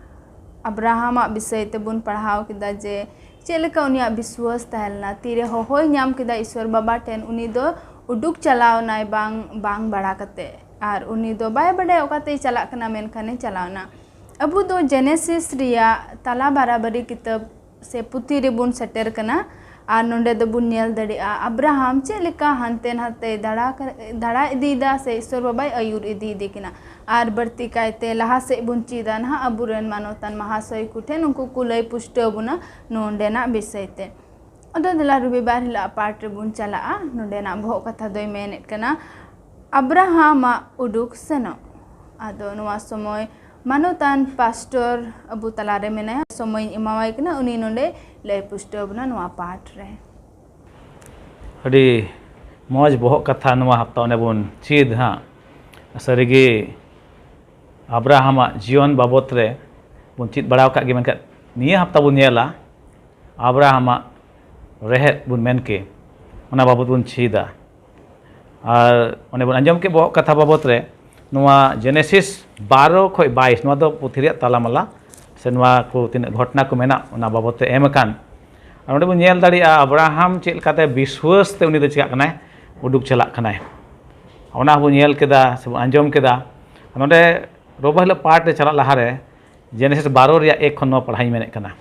ᱟᱵᱨᱟᱦᱟᱢᱟᱜ ᱵᱤᱥᱚᱭ ᱛᱮᱵᱚᱱ ᱯᱟᱲᱦᱟᱣ ᱠᱮᱫᱟ ᱡᱮ ᱪᱮᱫ ᱞᱮᱠᱟ ᱩᱱᱤᱭᱟᱜ ᱵᱤᱥᱣᱟᱥ ᱛᱟᱦᱮᱸ ᱞᱮᱱᱟ᱾ ᱛᱤᱨᱮ ᱦᱚᱦᱚᱭ ᱧᱟᱢ ᱠᱮᱫᱟ ᱤᱥᱣᱚᱨ ᱵᱟᱵᱟ ᱴᱷᱮᱱ, ᱩᱱᱤ ᱫᱚ ᱩᱰᱩᱠ ᱪᱟᱞᱟᱣ ᱮᱱᱟᱭ ᱵᱟᱝ, ᱵᱟᱝ ᱵᱟᱲᱟ ᱠᱟᱛᱮ᱾ ᱟᱨ ᱩᱱᱤ ᱫᱚ ᱵᱟᱭ ᱵᱟᱰᱟᱭᱟ ᱚᱠᱟᱛᱮᱭ ᱪᱟᱞᱟᱜ ᱠᱟᱱᱟ, ᱢᱮᱱᱠᱷᱟᱱᱮ ᱪᱟᱞᱟᱣ ᱮᱱᱟ᱾ ᱟᱵᱚ ᱫᱚ ᱡᱮᱱᱮᱥᱤᱥ ᱨᱮᱭᱟᱜ ᱛᱟᱞᱟ ᱵᱟᱨᱟᱵᱟᱨᱤ ᱠᱤᱛᱟᱹᱵ ᱥᱮ ᱯᱩᱛᱷᱤ ᱨᱮᱵᱚᱱ ᱥᱮᱴᱮᱨ ᱠᱟᱱᱟ᱾ ᱟᱨ ᱱᱚᱰᱮ ᱫᱚᱵᱚᱱ ᱧᱮᱞ ᱫᱟᱲᱮᱭᱟᱜᱼᱟ, ᱟᱵᱨᱟᱦᱟᱢ ᱪᱮᱫ ᱞᱮᱠᱟ ᱦᱟᱱᱛᱮ ᱱᱟᱛᱮᱭ ᱫᱟᱬᱟ ᱠᱟ-, ᱫᱟᱬᱟ ᱤᱫᱤᱭᱮᱫᱟ ᱥᱮ ᱤᱥᱥᱚᱨ ᱵᱟᱵᱟᱭ ᱟᱹᱭᱩᱨ ᱤᱫᱤᱭᱮᱫᱮ ᱠᱟᱱᱟ᱾ ᱟᱨ ᱵᱟᱹᱲᱛᱤ ᱠᱟᱭᱛᱮ ᱞᱟᱦᱟ ᱥᱮᱫ ᱵᱚᱱ ᱪᱮᱫᱟ ᱱᱟᱦᱟᱜ ᱟᱵᱚᱨᱮᱱ ᱢᱟᱱᱚᱛᱟᱱ ᱢᱟᱦᱟᱥᱚᱭ ᱠᱚᱴᱷᱮᱱ, ᱩᱱᱠᱩ ᱠᱚ ᱞᱟᱹᱭ ᱯᱩᱥᱴᱟᱹᱣ ᱵᱚᱱᱟ ᱱᱚᱰᱮᱱᱟᱜ ᱵᱤᱥᱚᱭ ᱛᱮ᱾ ᱟᱫᱚ ᱫᱮᱞᱟ ᱨᱚᱵᱤᱵᱟᱨ ᱦᱤᱞᱳᱜ ᱯᱟᱴ ᱨᱮᱵᱚᱱ ᱪᱟᱞᱟᱜᱼᱟ᱾ ᱱᱚᱰᱮᱱᱟᱜ ᱵᱚᱦᱚᱜ ᱠᱟᱛᱷᱟ ᱫᱚᱭ ᱢᱮᱱᱮᱫ ᱠᱟᱱᱟ, ᱟᱵᱨᱟᱦᱟᱢᱟᱜ ᱩᱰᱩᱠ ᱥᱮᱱᱚᱜ᱾ ᱟᱫᱚ ᱱᱚᱣᱟ ᱥᱚᱢᱚᱭ ᱢᱟᱱᱚᱛᱟᱱ ᱯᱟᱥᱴᱚᱨ ᱟᱵᱚ ᱛᱟᱞᱟᱨᱮ ᱢᱮᱱᱟᱭᱟ, ᱥᱚᱢᱚᱭᱤᱧ ᱮᱢᱟᱣᱟᱭ ᱠᱟᱱᱟ, ᱩᱱᱤ ᱱᱚᱰᱮ ᱞᱟᱹᱭ ᱯᱩᱥᱴᱟᱹᱣ ᱵᱚᱱᱟ ᱱᱚᱣᱟ ᱯᱟᱴ ᱨᱮ᱾ ᱟᱹᱰᱤ ᱢᱚᱡᱽ ᱵᱚᱦᱚᱜ ᱠᱟᱛᱷᱟ ᱱᱚᱣᱟ ᱦᱟᱯᱛᱟ ᱚᱱᱮ ᱵᱚᱱ ᱪᱮᱫ ᱦᱟᱸᱜ᱾ ᱥᱟᱹᱨᱤᱜᱮ ᱟᱵᱨᱟᱦᱟᱢᱟᱜ ᱡᱤᱭᱚᱱ ᱵᱟᱵᱚᱛ ᱨᱮ ᱵᱚᱱ ᱪᱮᱫ ᱵᱟᱲᱟ ᱟᱠᱟᱫ ᱜᱮ, ᱢᱮᱱᱠᱷᱟᱱ ᱱᱤᱭᱟᱹ ᱦᱟᱯᱛᱟ ᱵᱚᱱ ᱧᱮᱞᱟ ᱟᱵᱨᱟᱦᱟᱢᱟᱜ ᱨᱮᱦᱮᱫ ᱵᱚᱱ ᱢᱮᱱ ᱠᱮ, ᱚᱱᱟ ᱵᱟᱵᱚᱛ ᱵᱚᱱ ᱪᱮᱫᱟ᱾ ᱟᱨ ᱚᱱᱮ ᱵᱚᱱ ᱟᱸᱡᱚᱢ ᱠᱮᱫ ᱵᱚᱦᱚᱜ ᱠᱟᱛᱷᱟ ᱵᱟᱵᱚᱛ ᱨᱮ, ᱱᱚᱣᱟ ᱡᱮᱱᱮᱥᱤᱥ ᱵᱟᱨᱚ ᱠᱷᱚᱱ ᱵᱟᱭᱤᱥ, ᱱᱚᱣᱟ ᱫᱚ ᱯᱩᱛᱷᱤ ᱨᱮᱭᱟᱜ ᱛᱟᱞᱟᱢᱟᱞᱟ, ᱥᱮ ᱱᱚᱣᱟ ᱠᱚ ᱛᱤᱱᱟᱹᱜ ᱜᱷᱚᱴᱚᱱᱟ ᱠᱚ ᱢᱮᱱᱟᱜ, ᱚᱱᱟ ᱵᱟᱵᱚᱫ ᱛᱮ ᱮᱢ ᱟᱠᱟᱱ᱾ ᱟᱨ ᱱᱚᱰᱮ ᱵᱚᱱ ᱧᱮᱞ ᱫᱟᱲᱮᱭᱟᱜᱼᱟ, ᱟᱵᱨᱟᱦᱟᱢ ᱪᱮᱫ ᱞᱮᱠᱟᱛᱮ ᱵᱤᱥᱣᱟᱹᱥ ᱛᱮ ᱩᱱᱤ ᱫᱚ ᱪᱤᱠᱟᱹᱜ ᱠᱟᱱᱟᱭ, ᱩᱰᱩᱠ ᱪᱟᱞᱟᱜ ᱠᱟᱱᱟᱭ᱾ ᱚᱱᱟ ᱦᱚᱸᱵᱚᱱ ᱧᱮᱞ ᱠᱮᱫᱟ ᱥᱮ ᱵᱚᱱ ᱟᱸᱡᱚᱢ ᱠᱮᱫᱟ᱾ ᱱᱚᱰᱮ ᱨᱚᱵᱟ ᱦᱤᱞᱳᱜ ᱯᱟᱴ ᱨᱮ ᱪᱟᱞᱟᱜ ᱞᱟᱦᱟᱨᱮ ᱡᱮᱱᱮᱥᱤᱥ ᱵᱟᱨᱚ ᱨᱮᱭᱟᱜ ᱮᱠ ᱠᱷᱚᱱ ᱱᱚᱣᱟ ᱯᱟᱲᱦᱟᱣ ᱤᱧ ᱢᱮᱱᱮᱫ ᱠᱟᱱᱟ᱾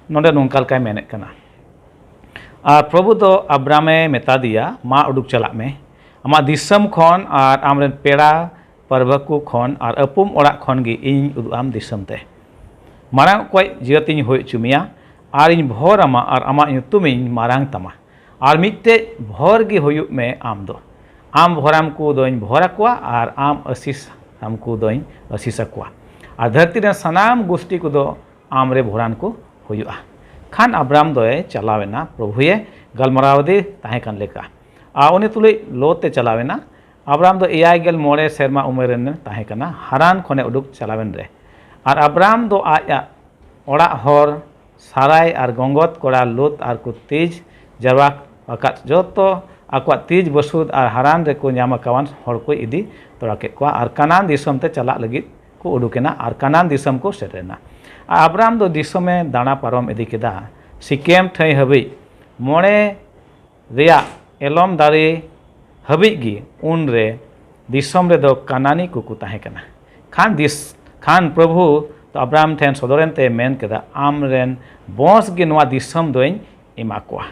ᱱᱚᱰᱮ ᱱᱚᱝᱠᱟ ᱞᱮᱠᱟᱭ ᱢᱮᱱᱮᱫ ᱠᱟᱱᱟ, "ᱟᱨ ᱯᱨᱚᱵᱷᱩ ᱫᱚ ᱟᱵᱨᱟᱢᱮ ᱢᱮᱛᱟ ᱫᱮᱭᱟ, 'ᱢᱟ ᱩᱰᱩᱠ ᱪᱟᱞᱟᱜ ᱢᱮ ᱟᱢᱟᱜ ᱫᱤᱥᱚᱢ ᱠᱷᱚᱱ ᱟᱨ ᱟᱢᱨᱮᱱ ᱯᱮᱲᱟ ᱯᱟᱹᱨᱵᱷᱟᱹ ᱠᱚ ᱠᱷᱚᱱ ᱟᱨ ᱟᱹᱯᱩᱢ ᱚᱲᱟᱜ ᱠᱷᱚᱱ ᱜᱮ ᱤᱧ ᱩᱫᱩᱜ ᱟᱢ ᱫᱤᱥᱚᱢ ᱛᱮ᱾ ᱢᱟᱨᱟᱝ ᱚᱠᱚᱡ ᱡᱟᱹᱛᱤᱧ ᱦᱩᱭ ᱦᱚᱪᱚ ᱢᱮᱭᱟ ᱟᱨ ᱤᱧ ᱵᱷᱚᱨ ᱟᱢᱟ ᱟᱨ ᱟᱢᱟᱜ ᱧᱩᱛᱩᱢᱤᱧ ᱢᱟᱨᱟᱝ ᱛᱟᱢᱟ᱾ ᱟᱨ ᱢᱤᱫᱴᱮᱡ ᱵᱷᱚᱨ ᱜᱮ ᱦᱩᱭᱩᱜ ᱢᱮ ᱟᱢ ᱫᱚ᱾ ᱟᱢ ᱵᱷᱚᱨᱟᱢ ᱠᱚ ᱫᱚᱧ ᱵᱷᱚᱨ ᱟᱠᱚᱣᱟ ᱟᱨ ᱟᱢ ᱟᱹᱥᱤᱥ ᱟᱢ ᱠᱚ ᱫᱚᱧ ᱟᱹᱥᱤᱥ ᱟᱠᱚᱣᱟ᱾ ᱟᱨ ᱫᱷᱟᱹᱨᱛᱤ ᱨᱮᱱ ᱥᱟᱱᱟᱢ ᱜᱩᱥᱴᱤ ᱠᱚᱫᱚ ᱟᱢ ᱨᱮ ᱵᱷᱚᱨᱟᱱ ᱠᱚ ᱦᱩᱭᱩᱜᱼᱟ.'" ᱠᱷᱟᱱ ᱟᱵᱨᱟᱢ ᱫᱚᱭ ᱪᱟᱞᱟᱣ ᱮᱱᱟ, ᱯᱨᱚᱵᱷᱩᱭᱮ ᱜᱟᱞᱢᱟᱨᱟᱣ ᱟᱫᱮ ᱛᱟᱦᱮᱸ ᱠᱟᱱ ᱞᱮᱠᱟ᱾ ᱟᱨ ᱩᱱᱤ ᱛᱩᱞᱩᱡ ᱞᱳᱛ ᱮ ᱪᱟᱞᱟᱣ ᱮᱱᱟ᱾ ᱟᱵᱨᱟᱢ ᱫᱚ ᱮᱭᱟᱭ ᱜᱮᱞ ᱢᱚᱬᱮ ᱥᱮᱨᱢᱟ ᱩᱢᱮᱨ ᱨᱮᱱ ᱛᱟᱦᱮᱸ ᱠᱟᱱᱟ, ᱦᱟᱨᱟᱱ ᱠᱷᱚᱱᱮ ᱩᱰᱩᱠ ᱪᱟᱞᱟᱣᱮᱱ ᱨᱮ᱾ ᱟᱨ ᱟᱵᱨᱟᱢ ᱫᱚ ᱟᱡᱟᱜ ᱚᱲᱟᱜ ᱦᱚᱲ ᱥᱟᱨᱟᱭ ᱟᱨ ᱜᱚᱸᱜᱚᱛ ᱠᱚᱲᱟ ᱞᱳᱛ ᱟᱨ ᱠᱚ ᱛᱮᱡᱽ ᱡᱟᱨᱣᱟ ᱟᱠᱟᱫ ᱡᱚᱛᱚ ᱟᱠᱚᱣᱟᱜ ᱛᱮᱡᱽ ᱵᱟᱹᱥᱩᱫ ᱟᱨ ᱦᱟᱨᱟᱱ ᱨᱮᱠᱚ ᱧᱟᱢ ᱟᱠᱟᱣᱟᱱ ᱦᱚᱲ ᱠᱚ ᱤᱫᱤ ᱛᱚᱨᱟ ᱠᱮᱫ ᱠᱚᱣᱟ ᱟᱨ ᱠᱟᱱᱟᱱ ᱫᱤᱥᱚᱢ ᱛᱮ ᱪᱟᱞᱟᱜ ᱞᱟᱹᱜᱤᱫ ᱠᱚ ᱩᱰᱩᱠ ᱮᱱᱟ ᱟᱨ ᱠᱟᱱᱟᱱ ᱫᱤᱥᱚᱢ ᱠᱚ ᱥᱮᱴᱮᱨ ᱮᱱᱟ᱾ ᱟᱨ ᱟᱵᱨᱟᱢ ᱫᱚ ᱫᱤᱥᱚᱢᱮ ᱫᱟᱬᱟ ᱯᱟᱨᱚᱢ ᱤᱫᱤ ᱠᱮᱫᱟ, ᱥᱤᱠᱮᱢ ᱴᱷᱟᱹᱭ ᱦᱟᱹᱵᱤᱡ ᱢᱚᱬᱮ ᱨᱮᱭᱟᱜ ᱮᱞᱚᱢ ᱫᱟᱨᱮ ᱦᱟᱹᱵᱤᱡ ᱜᱮ᱾ ᱩᱱᱨᱮ ᱫᱤᱥᱚᱢ ᱨᱮᱫᱚ ᱠᱟᱱᱟᱱᱤ ᱠᱚᱠᱚ ᱛᱟᱦᱮᱸ ᱠᱟᱱᱟ᱾ ᱠᱷᱟᱱ ᱫᱤᱥ-, ᱠᱷᱟᱱ ᱯᱨᱚᱵᱷᱩ ᱫᱚ ᱟᱵᱨᱟᱢ ᱴᱷᱮᱱ ᱥᱚᱫᱚᱨᱮᱱ ᱛᱮ ᱢᱮᱱ ᱠᱮᱫᱟ, "ᱟᱢ ᱨᱮᱱ ᱵᱚᱸᱥ ᱜᱮ ᱱᱚᱣᱟ ᱫᱤᱥᱚᱢ ᱫᱚᱧ ᱮᱢᱟ ᱠᱚᱣᱟ᱾"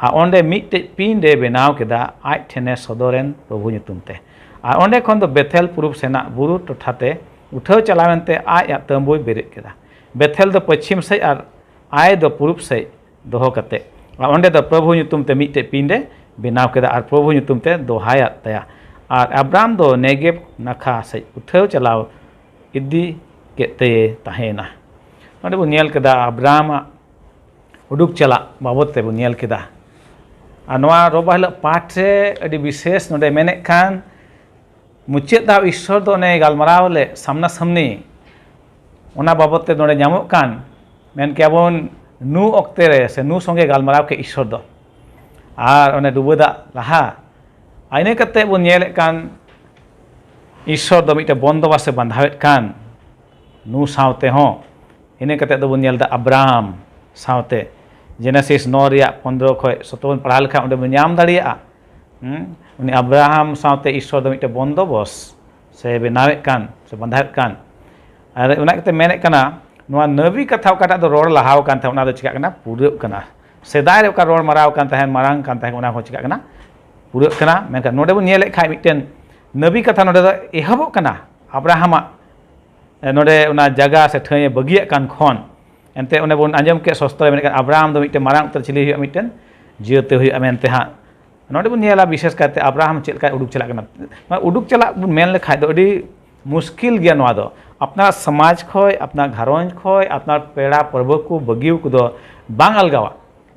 ᱟᱨ ᱚᱸᱰᱮ ᱢᱤᱫᱴᱮᱡ ᱯᱤᱸᱰ ᱮ ᱵᱮᱱᱟᱣ ᱠᱮᱫᱟ, ᱟᱡ ᱴᱷᱮᱱᱮ ᱥᱚᱫᱚᱨᱮᱱ ᱯᱨᱚᱵᱷᱩ ᱧᱩᱛᱩᱢ ᱛᱮ᱾ ᱟᱨ ᱚᱸᱰᱮ ᱠᱷᱚᱱ ᱫᱚ ᱵᱮᱛᱷᱮᱞ ᱯᱩᱨᱩᱵ ᱥᱮᱱᱟᱜ ᱵᱩᱨᱩ ᱴᱚᱴᱷᱟ ᱛᱮ ᱩᱴᱷᱟᱹᱣ ᱪᱟᱞᱟᱣᱮᱱ ᱛᱮ ᱟᱡ ᱟᱜ ᱛᱟᱹᱢᱵᱩᱭ ᱵᱮᱨᱮᱫ ᱠᱮᱫᱟ᱾ ᱵᱮᱛᱷᱮᱞ ᱫᱚ ᱯᱚᱪᱷᱤᱢ ᱥᱮᱫ ᱟᱨ ᱟᱭ ᱫᱚ ᱯᱩᱨᱩᱵ ᱥᱮᱫ ᱫᱚᱦᱚ ᱠᱟᱛᱮ, ᱟᱨ ᱚᱸᱰᱮ ᱫᱚ ᱯᱨᱚᱵᱷᱩ ᱧᱩᱛᱩᱢ ᱛᱮ ᱢᱤᱫᱴᱮᱡ ᱯᱤᱸᱰ ᱮ ᱵᱮᱱᱟᱣ ᱠᱮᱫᱟ ᱟᱨ ᱯᱨᱚᱵᱷᱩ ᱧᱩᱛᱩᱢ ᱛᱮ ᱫᱚᱦᱟᱭᱟᱫ ᱛᱟᱭᱟ᱾ ᱟᱨ ᱟᱵᱨᱟᱢ ᱫᱚ ᱱᱮᱜᱮᱵ ᱱᱟᱠᱷᱟ ᱥᱮᱫ ᱩᱴᱷᱟᱹᱣ ᱪᱟᱞᱟᱣ ᱤᱫᱤ ᱠᱮᱫ ᱛᱮᱭ ᱛᱟᱦᱮᱸᱭᱮᱱᱟ᱾ ᱱᱚᱰᱮ ᱵᱚᱱ ᱧᱮᱞ ᱠᱮᱫᱟ ᱟᱵᱨᱟᱢᱟᱜ ᱩᱰᱩᱠ ᱪᱟᱞᱟᱜ ᱵᱟᱵᱚᱫ ᱛᱮᱵᱚᱱ ᱧᱮᱞ ᱠᱮᱫᱟ᱾ ᱟᱨ ᱱᱚᱣᱟ ᱨᱚᱵᱟ ᱦᱤᱞᱳᱜ ᱯᱟᱴ ᱨᱮ ᱟᱹᱰᱤ ᱵᱤᱥᱮᱥ ᱱᱚᱰᱮ ᱢᱮᱱᱮᱫ ᱠᱷᱟᱱ, ᱢᱩᱪᱟᱹᱫ ᱫᱷᱟᱣ ᱤᱥᱥᱚᱨ ᱫᱚ ᱚᱱᱮ ᱜᱟᱞᱢᱟᱨᱟᱣ ᱞᱮ ᱥᱟᱢᱱᱟ ᱥᱟᱢᱱᱤ, ᱚᱱᱟ ᱵᱟᱵᱚᱫ ᱛᱮ ᱱᱚᱰᱮ ᱧᱟᱢᱚᱜ ᱠᱟᱱ, ᱢᱮᱱ ᱠᱮᱭᱟ ᱵᱚᱱ ᱱᱩ ᱚᱠᱛᱮ ᱨᱮ ᱥᱮ ᱱᱩ ᱥᱚᱸᱜᱮ ᱜᱟᱞᱢᱟᱨᱟᱣ ᱠᱮᱫ ᱤᱥᱥᱚᱨ ᱫᱚ᱾ ᱟᱨ ᱚᱱᱮ ᱰᱩᱵᱟᱹ ᱫᱟᱜ ᱞᱟᱦᱟ, ᱟᱨ ᱤᱱᱟᱹ ᱠᱟᱛᱮ ᱵᱚᱱ ᱧᱮᱞᱮᱫ ᱠᱟᱱ ᱤᱥᱥᱚᱨ ᱫᱚ ᱢᱤᱫᱴᱮᱱ ᱵᱚᱱᱫᱚᱵᱟᱥ ᱮ ᱵᱟᱸᱫᱷᱟᱣᱮᱫ ᱠᱟᱱ ᱱᱩ ᱥᱟᱶ ᱛᱮᱦᱚᱸ᱾ ᱤᱱᱟᱹ ᱠᱟᱛᱮ ᱫᱚᱵᱚᱱ ᱧᱮᱞ ᱮᱫᱟ ᱟᱵᱨᱟᱦᱟᱢ ᱥᱟᱶᱛᱮ, ᱡᱮᱱᱮᱥᱤᱥ ᱱᱚ ᱨᱮᱭᱟᱜ ᱯᱚᱱᱫᱽᱨᱚ ᱠᱷᱚᱱ ᱥᱚᱛᱨᱚ ᱵᱚᱱ ᱯᱟᱲᱦᱟᱣ ᱞᱮᱠᱷᱟᱱ ᱚᱸᱰᱮ ᱵᱚᱱ ᱧᱟᱢ ᱫᱟᱲᱮᱭᱟᱜᱼᱟ᱾ ᱦᱩᱸ? ᱩᱱᱤ ᱟᱵᱨᱟᱦᱟᱢ ᱥᱟᱶᱛᱮ ᱤᱥᱥᱚᱨ ᱫᱚ ᱢᱤᱫᱴᱮᱱ ᱵᱚᱱᱫᱚᱵᱚᱥ ᱥᱮ ᱵᱮᱱᱟᱣᱮᱫ ᱠᱟᱱ ᱥᱮ ᱵᱟᱸᱫᱷᱟᱣᱮᱫ ᱠᱟᱱ᱾ ᱟᱨ ᱚᱱᱟ ᱠᱟᱛᱮ ᱢᱮᱱᱮᱫ ᱠᱟᱱᱟ, ᱱᱚᱣᱟ ᱱᱟᱹᱵᱤ ᱠᱟᱛᱷᱟ ᱚᱠᱟᱴᱟᱜ ᱫᱚ ᱨᱚᱲ ᱞᱟᱦᱟᱣ ᱟᱠᱟᱱ ᱛᱟᱦᱮᱸᱫ, ᱚᱱᱟ ᱫᱚ ᱪᱤᱠᱟᱹᱜ ᱠᱟᱱᱟ? ᱯᱩᱨᱟᱹᱜ ᱠᱟᱱᱟ᱾ ᱥᱮᱫᱟᱭ ᱨᱮ ᱚᱠᱟ ᱨᱚᱲ ᱢᱟᱨᱟᱣ ᱠᱟᱱ ᱛᱟᱦᱮᱸᱫ, ᱢᱟᱨᱟᱝ ᱠᱟᱱ ᱛᱟᱦᱮᱸᱫ, ᱚᱱᱟ ᱦᱚᱸ ᱪᱤᱠᱟᱹᱜ ᱠᱟᱱᱟ? ᱯᱩᱨᱟᱹᱜ ᱠᱟᱱᱟ᱾ ᱢᱮᱱᱠᱷᱟᱱ ᱱᱚᱰᱮ ᱵᱚᱱ ᱧᱮᱞᱮᱫ ᱠᱷᱟᱱ ᱢᱤᱫᱴᱮᱱ ᱱᱟᱹᱵᱤ ᱠᱟᱛᱷᱟ ᱱᱚᱰᱮ ᱫᱚ ᱮᱦᱚᱵᱚᱜ ᱠᱟᱱᱟ ᱟᱵᱨᱟᱦᱟᱢᱟᱜ ᱮ, ᱱᱚᱰᱮ ᱚᱱᱟ ᱡᱟᱭᱜᱟ ᱥᱮ ᱴᱷᱟᱹᱭ ᱮ ᱵᱟᱹᱜᱤᱭᱟᱜ ᱠᱟᱱ ᱠᱷᱚᱱ, ᱮᱱᱛᱮ ᱚᱱᱮ ᱵᱚᱱ ᱟᱸᱡᱚᱢ ᱠᱮᱫ ᱥᱚᱥᱛᱨᱚ ᱨᱮ ᱢᱮᱱᱮᱫ ᱠᱟᱱ ᱟᱵᱨᱟᱦᱟᱢ ᱫᱚ ᱢᱤᱫᱴᱮᱱ ᱢᱟᱨᱟᱝ ᱩᱛᱟᱹᱨ ᱪᱤᱞᱤ ᱦᱩᱭᱩᱜᱼᱟ? ᱢᱤᱫᱴᱮᱱ ᱡᱟᱹᱛᱤ ᱦᱩᱭᱩᱜᱼᱟ ᱢᱮᱱᱛᱮ ᱦᱟᱸᱜ᱾ ᱱᱚᱰᱮ ᱵᱚᱱ ᱧᱮᱞᱟ ᱵᱤᱥᱮᱥ ᱠᱟᱭᱛᱮ ᱟᱵᱨᱟᱦᱟᱢ ᱪᱮᱫ ᱞᱮᱠᱟᱭ ᱩᱰᱩᱠ ᱪᱟᱞᱟᱜ ᱠᱟᱱᱟ᱾ ᱢᱟᱱᱮ ᱩᱰᱩᱠ ᱪᱟᱞᱟᱜ ᱵᱚᱱ ᱢᱮᱱ ᱞᱮᱠᱷᱟᱡ ᱫᱚ ᱟᱹᱰᱤ ᱢᱩᱥᱠᱤᱞ ᱜᱮᱭᱟ ᱱᱚᱣᱟ ᱫᱚ᱾ ᱟᱯᱱᱟᱨ ᱥᱚᱢᱟᱡᱽ ᱠᱷᱚᱡ, ᱟᱯᱱᱟᱨ ᱜᱷᱟᱨᱚᱸᱡᱽ ᱠᱷᱚᱡ, ᱟᱯᱱᱟᱨ ᱯᱮᱲᱟ ᱯᱟᱹᱨᱵᱷᱟᱹ ᱠᱚ ᱵᱟᱹᱜᱤ ᱠᱚᱫᱚ ᱵᱟᱝ ᱟᱞᱜᱟᱣᱟ᱾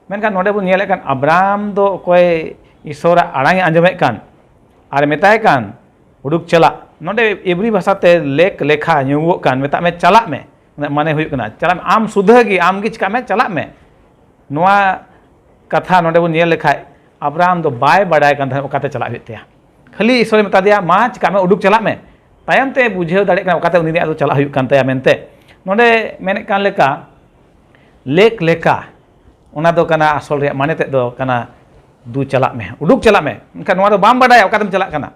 ᱢᱮᱱᱠᱷᱟᱱ ᱱᱚᱰᱮ ᱵᱚᱱ ᱧᱮᱞᱮᱫ ᱠᱟᱱ ᱟᱵᱨᱟᱦᱟᱢ ᱫᱚ ᱚᱠᱚᱭ ᱤᱥᱚᱨᱟᱜ ᱟᱲᱟᱝ ᱮ ᱟᱸᱡᱚᱢᱮᱫ ᱠᱟᱱ ᱟᱨ ᱢᱮᱛᱟᱭ ᱠᱟᱱ, "ᱩᱰᱩᱠ ᱪᱟᱞᱟᱜ᱾" ᱱᱚᱰᱮ ᱮᱵᱽᱨᱤ ᱵᱷᱟᱥᱟᱛᱮ ᱞᱮᱠ ᱞᱮᱠᱷᱟ ᱧᱩᱢᱚᱜ ᱠᱟᱱ, ᱢᱮᱛᱟᱜ ᱢᱮ ᱪᱟᱞᱟᱜ ᱢᱮ, ᱢᱟᱱᱮ ᱦᱩᱭᱩᱜ ᱠᱟᱱᱟ ᱪᱟᱞᱟᱜ ᱢᱮ, ᱟᱢ ᱥᱩᱫᱷᱟᱹ ᱜᱮ, ᱟᱢ ᱜᱮ ᱪᱤᱠᱟᱜ ᱢᱮ, ᱪᱟᱞᱟᱜ ᱢᱮ᱾ ᱱᱚᱣᱟ ᱠᱟᱛᱷᱟ ᱱᱚᱰᱮ ᱵᱚᱱ ᱧᱮᱞ ᱞᱮᱠᱷᱟᱡ ᱟᱵᱨᱟᱦᱟᱢ ᱫᱚ ᱵᱟᱭ ᱵᱟᱰᱟᱭ ᱠᱟᱱ ᱛᱟᱦᱮᱸᱫ ᱚᱠᱟᱛᱮ ᱪᱟᱞᱟᱜ ᱦᱩᱭᱩᱜ ᱛᱟᱭᱟ᱾ ᱠᱷᱟᱹᱞᱤ ᱤᱥᱚᱨᱮ ᱢᱮᱛᱟ ᱫᱮᱭᱟ, "ᱢᱟ ᱪᱤᱠᱟᱜ ᱢᱮ, ᱩᱰᱩᱠ ᱪᱟᱞᱟᱜ ᱢᱮ᱾" ᱛᱟᱭᱚᱢ ᱛᱮ ᱵᱩᱡᱷᱟᱹᱣ ᱫᱟᱲᱮᱭᱟᱜ ᱠᱟᱱᱟ ᱚᱠᱟᱛᱮ ᱩᱱᱤ ᱫᱚ ᱪᱟᱞᱟᱜ ᱦᱩᱭᱩᱜ ᱠᱟᱱ ᱛᱟᱭᱟ ᱢᱮᱱᱛᱮ᱾ ᱱᱚᱰᱮ ᱢᱮᱱᱮᱫ ᱠᱟᱱ ᱞᱮᱠᱟ ᱞᱮᱠ ᱞᱮᱠᱟ, ᱚᱱᱟ ᱫᱚ ᱠᱟᱱᱟ ᱟᱥᱚᱞ ᱨᱮᱭᱟᱜ ᱢᱟᱱᱮ ᱛᱮᱫ ᱫᱚ ᱠᱟᱱᱟ, "ᱫᱩ ᱪᱟᱞᱟᱜ ᱢᱮ, ᱩᱰᱩᱠ ᱪᱟᱞᱟᱜ ᱢᱮ᱾" ᱢᱮᱱᱠᱷᱟᱱ ᱱᱚᱣᱟ ᱫᱚ ᱵᱟᱢ ᱵᱟᱰᱟᱭᱟ ᱚᱠᱟᱛᱮᱢ ᱪᱟᱞᱟᱜ ᱠᱟᱱᱟ᱾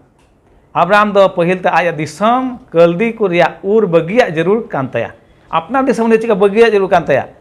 ᱟᱵᱨᱟᱦᱟᱢ ᱫᱚ ᱯᱟᱹᱦᱤᱞ ᱛᱮ ᱟᱡᱟᱜ ᱫᱤᱥᱚᱢ ᱠᱟᱹᱞᱫᱤ ᱠᱚ ᱨᱮᱭᱟᱜ ᱩᱨ ᱵᱟᱹᱜᱤᱭᱟᱜ ᱡᱟᱹᱨᱩᱲ ᱠᱟᱱ ᱛᱟᱭᱟ᱾ ᱟᱯᱱᱟᱨ ᱫᱤᱥᱚᱢ ᱩᱱᱤ ᱪᱤᱠᱟ ᱵᱟᱹᱜᱤᱭᱟᱜ ᱡᱟᱹᱨᱩᱲ ᱠᱟᱱ ᱛᱟᱭᱟ?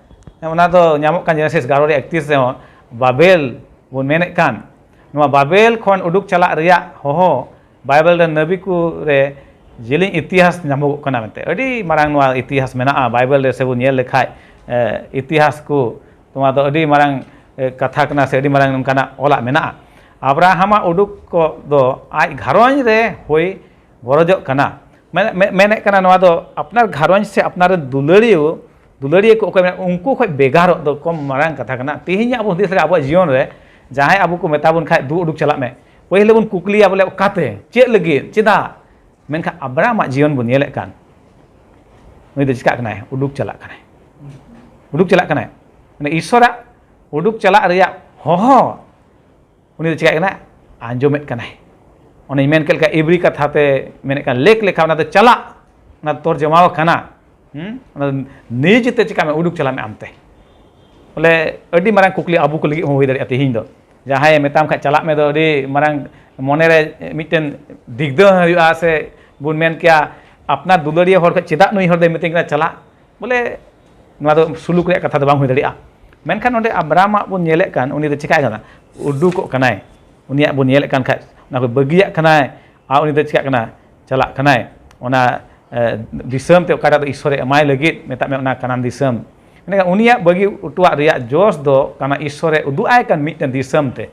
ᱚᱱᱟ ᱫᱚ ᱧᱟᱢᱚᱜ ᱠᱟᱱ ᱡᱮᱱᱮᱥᱤᱥ ᱮᱜᱟᱨᱚ ᱨᱮᱭᱟᱜ ᱮᱠᱛᱨᱤᱥ ᱨᱮᱦᱚᱸ, ᱵᱟᱵᱮᱞ ᱵᱚᱱ ᱢᱮᱱᱮᱫ ᱠᱟᱱ, ᱱᱚᱣᱟ ᱵᱟᱵᱮᱞ ᱠᱷᱚᱱ ᱩᱰᱩᱠ ᱪᱟᱞᱟᱜ ᱨᱮᱭᱟᱜ ᱦᱚᱦᱚ ᱵᱟᱭᱵᱮᱞ ᱨᱮ ᱱᱟᱹᱵᱤ ᱠᱚ ᱨᱮ ᱡᱮᱞᱮᱧ ᱤᱛᱤᱦᱟᱥ ᱧᱟᱢᱚᱜᱚᱜ ᱠᱟᱱᱟ ᱢᱮᱱᱛᱮ᱾ ᱟᱹᱰᱤ ᱢᱟᱨᱟᱝ ᱱᱚᱣᱟ ᱤᱛᱤᱦᱟᱥ ᱢᱮᱱᱟᱜᱼᱟ ᱵᱟᱭᱵᱮᱞ ᱨᱮ, ᱥᱮᱵᱚᱱ ᱧᱮᱞ ᱞᱮᱠᱷᱟᱡ, ᱮ, ᱤᱛᱤᱦᱟᱥ ᱠᱚ, ᱱᱚᱣᱟ ᱫᱚ ᱟᱹᱰᱤ ᱢᱟᱨᱟᱝ, ᱮ, ᱠᱟᱛᱷᱟ ᱠᱟᱱᱟ ᱥᱮ ᱟᱹᱰᱤ ᱢᱟᱨᱟᱝ ᱱᱚᱝᱠᱟᱱᱟᱜ ᱚᱞᱟᱜ ᱢᱮᱱᱟᱜᱼᱟ᱾ ᱟᱵᱨᱟᱦᱟᱢᱟᱜ ᱩᱰᱩᱠ ᱠᱚ ᱫᱚ ᱟᱡ ᱜᱷᱟᱨᱚᱸᱡᱽ ᱨᱮ ᱦᱩᱭ ᱜᱚᱨᱚᱡᱚᱜ ᱠᱟᱱᱟ᱾ ᱢᱮᱱ-, ᱢᱮ-, ᱢᱮᱱᱮᱫ ᱠᱟᱱᱟ ᱱᱚᱣᱟ ᱫᱚ ᱟᱯᱱᱟᱨ ᱜᱷᱟᱨᱚᱸᱡᱽ ᱥᱮ ᱟᱯᱱᱟᱨ ᱨᱮᱱ ᱫᱩᱞᱟᱹᱲᱤᱭᱟᱹ, ᱫᱩᱞᱟᱹᱲᱤᱭᱟᱹ ᱠᱚ ᱚᱠᱚᱭ ᱢᱮᱱᱟᱜ ᱩᱱᱠᱩ ᱠᱷᱚᱱ ᱵᱷᱮᱜᱟᱨᱚᱜ ᱫᱚ ᱠᱚᱢ ᱢᱟᱨᱟᱝ ᱠᱟᱛᱷᱟ ᱠᱟᱱᱟ᱾ ᱛᱮᱦᱮᱧ ᱟᱵᱚ ᱦᱩᱫᱤᱥ ᱨᱮ ᱟᱵᱚᱣᱟᱜ ᱡᱤᱭᱚᱱ ᱨᱮ ᱡᱟᱦᱟᱸᱭ ᱟᱵᱚ ᱠᱚ ᱢᱮᱛᱟ ᱵᱚᱱ ᱠᱷᱟᱡ, "ᱫᱩ ᱩᱰᱩᱠ ᱪᱟᱞᱟᱜ ᱢᱮ", ᱯᱟᱹᱦᱤᱞ ᱵᱚᱱ ᱠᱩᱠᱞᱤᱭᱟ ᱵᱚᱞᱮ, "ᱚᱠᱟᱛᱮ? ᱪᱮᱫ ᱞᱟᱹᱜᱤᱫ? ᱪᱮᱫᱟᱜ?" ᱢᱮᱱᱠᱷᱟᱱ ᱟᱵᱨᱟᱢᱟᱜ ᱡᱤᱭᱚᱱ ᱵᱚᱱ ᱧᱮᱞᱮᱫ ᱠᱟᱱ, ᱩᱱᱤ ᱫᱚ ᱪᱤᱠᱟᱜ ᱠᱟᱱᱟᱭ? ᱩᱰᱩᱠ ᱪᱟᱞᱟᱜ ᱠᱟᱱᱟᱭ᱾ ᱩᱰᱩᱠ ᱪᱟᱞᱟᱜ ᱠᱟᱱᱟᱭ᱾ ᱢᱟᱱᱮ ᱤᱥᱚᱨᱟᱜ ᱩᱰᱩᱠ ᱪᱟᱞᱟᱜ ᱨᱮᱭᱟᱜ ᱦᱚᱦᱚ ᱩᱱᱤ ᱫᱚ ᱪᱤᱠᱟᱹᱜ ᱠᱟᱱᱟ? ᱟᱸᱡᱚᱢᱮᱫ ᱠᱟᱱᱟᱭ᱾ ᱚᱱᱮᱧ ᱢᱮᱱ ᱠᱮᱫ ᱞᱮᱠᱟ, ᱤᱵᱨᱤ ᱠᱟᱛᱷᱟ ᱛᱮ ᱢᱮᱱᱮᱫ ᱠᱟᱱ ᱞᱮᱠ ᱞᱮᱠᱟ, ᱚᱱᱟ ᱫᱚ ᱪᱟᱞᱟᱜ, ᱚᱱᱟ ᱫᱚ ᱛᱚᱨᱡᱚᱢᱟᱣ ᱠᱟᱱᱟ᱾ ᱦᱩᱸ? ᱚᱱᱟ ᱱᱤᱡᱮᱛᱮ ᱪᱤᱠᱟ ᱢᱮ, ᱩᱰᱩᱠ ᱪᱟᱞᱟᱜ ᱢᱮ ᱟᱢᱛᱮ᱾ ᱵᱚᱞᱮ, ᱟᱹᱰᱤ ᱢᱟᱨᱟᱝ ᱠᱩᱠᱞᱤ ᱟᱵᱚ ᱠᱚ ᱞᱟᱹᱜᱤᱫ ᱦᱚᱸ ᱦᱩᱭ ᱫᱟᱲᱮᱭᱟᱜᱼᱟ ᱛᱮᱦᱮᱧ ᱫᱚ᱾ ᱡᱟᱦᱟᱸᱭᱮ ᱢᱮᱛᱟᱢ ᱠᱷᱟᱡ ᱪᱟᱞᱟᱜ ᱢᱮ ᱫᱚ ᱟᱹᱰᱤ ᱢᱟᱨᱟᱝ ᱢᱚᱱᱮᱨᱮ ᱢᱤᱫᱴᱮᱱ ᱫᱤᱜᱽᱫᱟᱹ ᱦᱩᱭᱩᱜᱼᱟ, ᱥᱮ ᱵᱚᱱ ᱢᱮᱱ ᱠᱮᱭᱟ ᱟᱯᱱᱟᱨ ᱫᱩᱞᱟᱹᱲᱤᱭᱟᱹ ᱦᱚᱲ ᱠᱷᱚᱡ ᱪᱮᱫᱟᱜ ᱱᱩᱭ ᱦᱚᱲ ᱫᱚᱭ ᱢᱤᱛᱟᱹᱧ ᱠᱟᱱᱟ ᱪᱟᱞᱟᱜ? ᱵᱚᱞᱮ, ᱱᱚᱣᱟ ᱫᱚ ᱥᱩᱞᱩᱠ ᱨᱮᱭᱟᱜ ᱠᱟᱛᱷᱟ ᱫᱚ ᱵᱟᱝ ᱦᱩᱭ ᱫᱟᱲᱮᱭᱟᱜᱼᱟ᱾ ᱢᱮᱱᱠᱷᱟᱱ ᱱᱚᱰᱮ ᱟᱵᱨᱟᱢᱟᱜ ᱵᱚᱱ ᱧᱮᱞᱮᱫ ᱠᱟᱱ, ᱩᱱᱤ ᱫᱚ ᱪᱤᱠᱟᱹᱭ ᱠᱟᱱᱟ? ᱩᱰᱩᱠᱚᱜ ᱠᱟᱱᱟᱭ᱾ ᱩᱱᱤᱭᱟᱜ ᱵᱚᱱ ᱧᱮᱞᱮᱫ ᱠᱟᱱ ᱠᱷᱟᱡ, ᱚᱱᱟ ᱠᱚ ᱵᱟᱹᱜᱤᱭᱟᱜ ᱠᱟᱱᱟᱭ ᱟᱨ ᱩᱱᱤ ᱫᱚ ᱪᱤᱠᱟᱹᱜ ᱠᱟᱱᱟ? ᱪᱟᱞᱟᱜ ᱠᱟᱱᱟᱭ ᱚᱱᱟ, ᱮ, ᱫᱤᱥᱚᱢ ᱛᱮ, ᱚᱠᱟᱴᱟᱜ ᱫᱚ ᱤᱥᱥᱚᱨᱮ ᱮᱢᱟᱭ ᱞᱟᱹᱜᱤᱫ, ᱢᱮᱛᱟᱜ ᱢᱮ ᱚᱱᱟ ᱠᱟᱱᱟᱱ ᱫᱤᱥᱚᱢ᱾ ᱢᱮᱱᱠᱷᱟᱱ ᱩᱱᱤᱭᱟᱜ ᱵᱟᱹᱜᱤ ᱦᱚᱴᱚᱣᱟᱜ ᱨᱮᱭᱟᱜ ᱡᱚᱥ ᱫᱚ ᱠᱟᱱᱟ ᱤᱥᱥᱚᱨᱮ ᱩᱫᱩᱜ ᱟᱭ ᱠᱟᱱ ᱢᱤᱫᱴᱮᱱ ᱫᱤᱥᱚᱢ ᱛᱮ᱾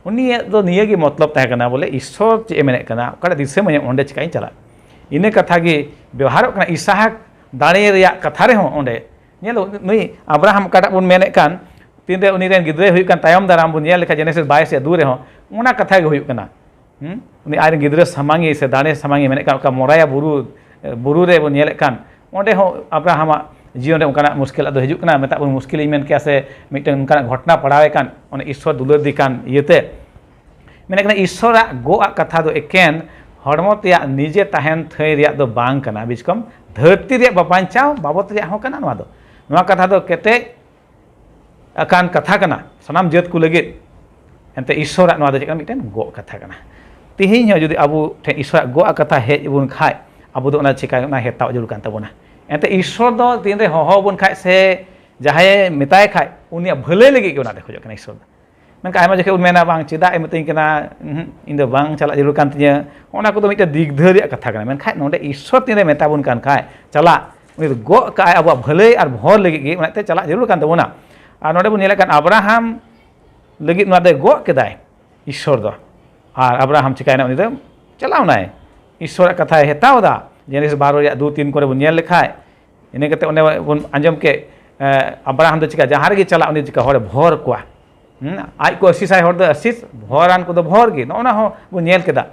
ᱩᱱᱤᱭᱟᱜ ᱫᱚ ᱱᱤᱭᱟᱹ ᱜᱮ ᱢᱚᱛᱞᱚᱵ ᱛᱟᱦᱮᱸ ᱠᱟᱱᱟ, ᱵᱚᱞᱮ, ᱤᱥᱥᱚᱨ ᱪᱮᱫ ᱮ ᱢᱮᱱᱮᱫ ᱠᱟᱱᱟ, ᱚᱠᱟᱴᱟᱜ ᱫᱤᱥᱚᱢ ᱟᱹᱧ, ᱚᱸᱰᱮ ᱪᱤᱠᱟᱹᱧ ᱪᱟᱞᱟᱜ? ᱤᱱᱟᱹ ᱠᱟᱛᱷᱟ ᱜᱮ ᱵᱮᱣᱦᱟᱨᱚᱜ ᱠᱟᱱᱟ᱾ ᱤᱥᱟᱦᱟᱠ ᱫᱟᱲᱮ ᱨᱮᱭᱟᱜ ᱠᱟᱛᱷᱟ ᱨᱮᱦᱚᱸ ᱚᱸᱰᱮ ᱧᱮᱞ, ᱱᱩᱭ ᱟᱵᱨᱟᱦᱟᱢ ᱚᱠᱟᱴᱟᱜ ᱵᱚᱱ ᱢᱮᱱᱮᱫ ᱠᱟᱱ, ᱛᱤᱱᱨᱮ ᱩᱱᱤ ᱨᱮᱱ ᱜᱤᱫᱽᱨᱟᱹᱭ ᱦᱩᱭᱩᱜ ᱠᱟᱱ ᱛᱟᱭᱚᱢ ᱫᱟᱨᱟᱢ, ᱵᱚᱱ ᱧᱮᱞ ᱞᱮᱠᱷᱟᱱ ᱡᱮᱱᱮᱥᱤᱥ ᱵᱟᱭᱤᱥ ᱨᱮ ᱫᱩ ᱨᱮᱦᱚᱸ ᱚᱱᱟ ᱠᱟᱛᱷᱟ ᱜᱮ ᱦᱩᱭᱩᱜ ᱠᱟᱱᱟ᱾ ᱦᱩᱸ? ᱩᱱᱤ ᱟᱡ ᱨᱮᱱ ᱜᱤᱫᱽᱨᱟᱹ ᱥᱟᱢᱟᱝ ᱮ ᱥᱮ ᱫᱟᱲᱮ ᱥᱟᱢᱟᱝ ᱮ ᱢᱮᱱᱮᱫ ᱠᱟᱱ, ᱚᱠᱟ ᱢᱚᱨᱟᱭᱟ ᱵᱩᱨᱩ, ᱵᱩᱨᱩ ᱨᱮ ᱵᱚᱱ ᱧᱮᱞᱮᱫ ᱠᱟᱱ, ᱚᱸᱰᱮ ᱦᱚᱸ ᱟᱵᱨᱟᱦᱟᱢᱟᱜ ᱡᱤᱭᱚᱱ ᱨᱮ ᱚᱱᱠᱟᱱᱟᱜ ᱢᱩᱥᱠᱤᱞ ᱟᱫᱚ ᱦᱤᱡᱩᱜ ᱠᱟᱱᱟ, ᱢᱮᱛᱟᱜ ᱵᱚᱱ ᱢᱩᱥᱠᱤᱞ ᱤᱧ ᱢᱮᱱ ᱠᱮᱭᱟ, ᱥᱮ ᱢᱤᱫᱴᱮᱱ ᱚᱱᱠᱟᱱᱟᱜ ᱜᱷᱚᱴᱚᱱᱟ ᱯᱟᱲᱟᱣ ᱮ ᱠᱟᱱ, ᱚᱱᱮ ᱤᱥᱥᱚᱨ ᱫᱩᱞᱟᱹᱲ ᱫᱤ ᱠᱟᱱ ᱤᱭᱟᱹᱛᱮ᱾ ᱢᱮᱱᱮᱫ ᱠᱟᱱᱟ ᱤᱥᱥᱚᱨᱟᱜ ᱜᱚᱜ ᱟᱜ ᱠᱟᱛᱷᱟ ᱫᱚ ᱮᱠᱮᱱ ᱦᱚᱲᱢᱚ ᱛᱮᱭᱟᱜ ᱱᱤᱡᱮ ᱛᱟᱦᱮᱱ ᱛᱷᱟᱹᱭ ᱨᱮᱭᱟᱜ ᱫᱚ ᱵᱟᱝ ᱠᱟᱱᱟ, ᱵᱤᱪᱠᱚᱢ ᱫᱷᱟᱹᱨᱛᱤ ᱨᱮᱭᱟᱜ ᱵᱟᱧᱪᱟᱣ ᱵᱟᱵᱚᱛ ᱨᱮᱭᱟᱜ ᱦᱚᱸ ᱠᱟᱱᱟ᱾ ᱱᱚᱣᱟ ᱫᱚ, ᱱᱚᱣᱟ ᱠᱟᱛᱷᱟ ᱫᱚ ᱠᱮᱴᱮᱡ ᱟᱠᱟᱱ ᱠᱟᱛᱷᱟ ᱠᱟᱱᱟ ᱥᱟᱱᱟᱢ ᱡᱟᱹᱛ ᱠᱚ ᱞᱟᱹᱜᱤᱫ᱾ ᱮᱱᱛᱮ ᱤᱥᱥᱚᱨᱟᱜ ᱱᱚᱣᱟ ᱫᱚ ᱪᱮᱫ ᱠᱟᱱᱟ? ᱢᱤᱫᱴᱮᱱ ᱜᱚᱜ ᱠᱟᱛᱷᱟ ᱠᱟᱱᱟ᱾ ᱛᱮᱦᱮᱧ ᱦᱚᱸ ᱡᱩᱫᱤ ᱟᱵᱚ ᱴᱷᱮᱱ ᱤᱥᱥᱚᱨᱟᱜ ᱜᱚᱜ ᱟᱜ ᱠᱟᱛᱷᱟ ᱦᱮᱡ ᱟᱵᱚᱱ ᱠᱷᱟᱡ, ᱟᱵᱚ ᱫᱚ ᱚᱱᱟ ᱪᱮᱠᱟ, ᱚᱱᱟ ᱦᱟᱛᱟᱣ ᱡᱟᱹᱨᱩᱲ ᱠᱟᱱ ᱛᱟᱵᱚᱱᱟ᱾ ᱮᱱᱛᱮ ᱤᱥᱥᱚᱨ ᱫᱚ ᱛᱤᱱᱨᱮ ᱦᱚᱦᱚ ᱟᱵᱚᱱ ᱠᱷᱟᱡ ᱥᱮ ᱡᱟᱦᱟᱸᱭᱮ ᱢᱮᱛᱟᱭ ᱠᱷᱟᱡ, ᱩᱱᱤᱭᱟᱜ ᱵᱷᱟᱹᱞᱟᱹᱭ ᱞᱟᱹᱜᱤᱫ ᱜᱮ ᱚᱱᱟ ᱫᱚᱭ ᱠᱷᱚᱡᱚᱜ ᱠᱟᱱᱟ ᱤᱥᱥᱚᱨ ᱫᱚ᱾ ᱢᱮᱱᱠᱷᱟᱱ ᱟᱭᱢᱟ ᱡᱚᱠᱷᱮᱡ ᱵᱚᱱ ᱢᱮᱱᱟ, "ᱵᱟᱝ, ᱪᱮᱫᱟᱜ ᱮ ᱢᱤᱛᱟᱹᱧ ᱠᱟᱱᱟ? ᱩᱸᱦᱩᱸ, ᱤᱧ ᱫᱚ ᱵᱟᱝ ᱪᱟᱞᱟᱜ ᱡᱟᱹᱨᱩᱲ ᱠᱟᱱ ᱛᱤᱧᱟᱹ᱾" ᱚᱱᱟ ᱠᱚᱫᱚ ᱢᱤᱫᱴᱮᱱ ᱫᱤᱜᱽᱫᱷᱟᱹ ᱨᱮᱭᱟᱜ ᱠᱟᱛᱷᱟ ᱠᱟᱱᱟ᱾ ᱢᱮᱱᱠᱷᱟᱱ ᱱᱚᱰᱮ ᱤᱥᱥᱚᱨ ᱛᱤᱱᱨᱮ ᱢᱮᱛᱟ ᱵᱚᱱ ᱠᱟᱱ ᱠᱷᱟᱡ, ᱪᱟᱞᱟᱜ, ᱩᱱᱤ ᱫᱚ ᱜᱚᱜ ᱠᱟᱜᱼᱟᱭ ᱟᱵᱚᱣᱟᱜ ᱵᱷᱟᱹᱞᱟᱹᱭ ᱟᱨ ᱵᱷᱚᱨ ᱞᱟᱹᱜᱤᱫ ᱜᱮ, ᱚᱱᱟᱛᱮ ᱪᱟᱞᱟᱜ ᱡᱟᱹᱨᱩᱲ ᱠᱟᱱ ᱛᱟᱵᱚᱱᱟ᱾ ᱟᱨ ᱱᱚᱰᱮ ᱵᱚᱱ ᱧᱮᱞᱮᱫ ᱠᱟᱱ ᱟᱵᱨᱟᱦᱟᱢ ᱞᱟᱹᱜᱤᱫ ᱱᱚᱣᱟ ᱫᱚᱭ ᱜᱚᱜ ᱠᱮᱫᱟᱭ ᱤᱥᱥᱚᱨ ᱫᱚ᱾ ᱟᱨ ᱟᱵᱨᱟᱦᱟᱢ ᱪᱤᱠᱟᱭᱱᱟ? ᱩᱱᱤ ᱫᱚ ᱪᱟᱞᱟᱣᱱᱟᱭ, ᱤᱥᱥᱚᱨᱟᱜ ᱠᱟᱛᱷᱟᱭ ᱦᱟᱛᱟᱣ ᱮᱫᱟ᱾ ᱡᱮᱱᱮᱥᱤᱥ ᱵᱟᱨᱚ ᱨᱮᱭᱟᱜ ᱫᱩ ᱛᱤᱱ ᱠᱚᱨᱮ ᱵᱚᱱ ᱧᱮᱞ ᱞᱮᱠᱷᱟᱡ, ᱤᱱᱟᱹ ᱠᱟᱛᱮ ᱚᱸᱰᱮ ᱵᱚᱱ ᱟᱸᱡᱚᱢ ᱠᱮᱫ, ᱮ, ᱟᱵᱨᱟᱦᱟᱢ ᱫᱚ ᱪᱤᱠᱟ, ᱡᱟᱦᱟᱸ ᱨᱮᱜᱮ ᱪᱟᱞᱟᱜ, ᱩᱱᱤ ᱪᱤᱠᱟ ᱦᱚᱲᱮ ᱵᱷᱚᱨ ᱠᱚᱣᱟ᱾ ᱦᱩᱸ, ᱟᱡ ᱠᱚ ᱟᱹᱥᱤᱥᱟᱭ ᱦᱚᱲ ᱫᱚ ᱟᱹᱥᱤᱥ, ᱵᱷᱚᱨᱟᱱ ᱠᱚᱫᱚ ᱵᱷᱚᱨ ᱜᱮ᱾ ᱱᱚᱜᱼᱚ ᱱᱟ ᱦᱚᱸ ᱵᱚᱱ ᱧᱮᱞ ᱠᱮᱫᱟ᱾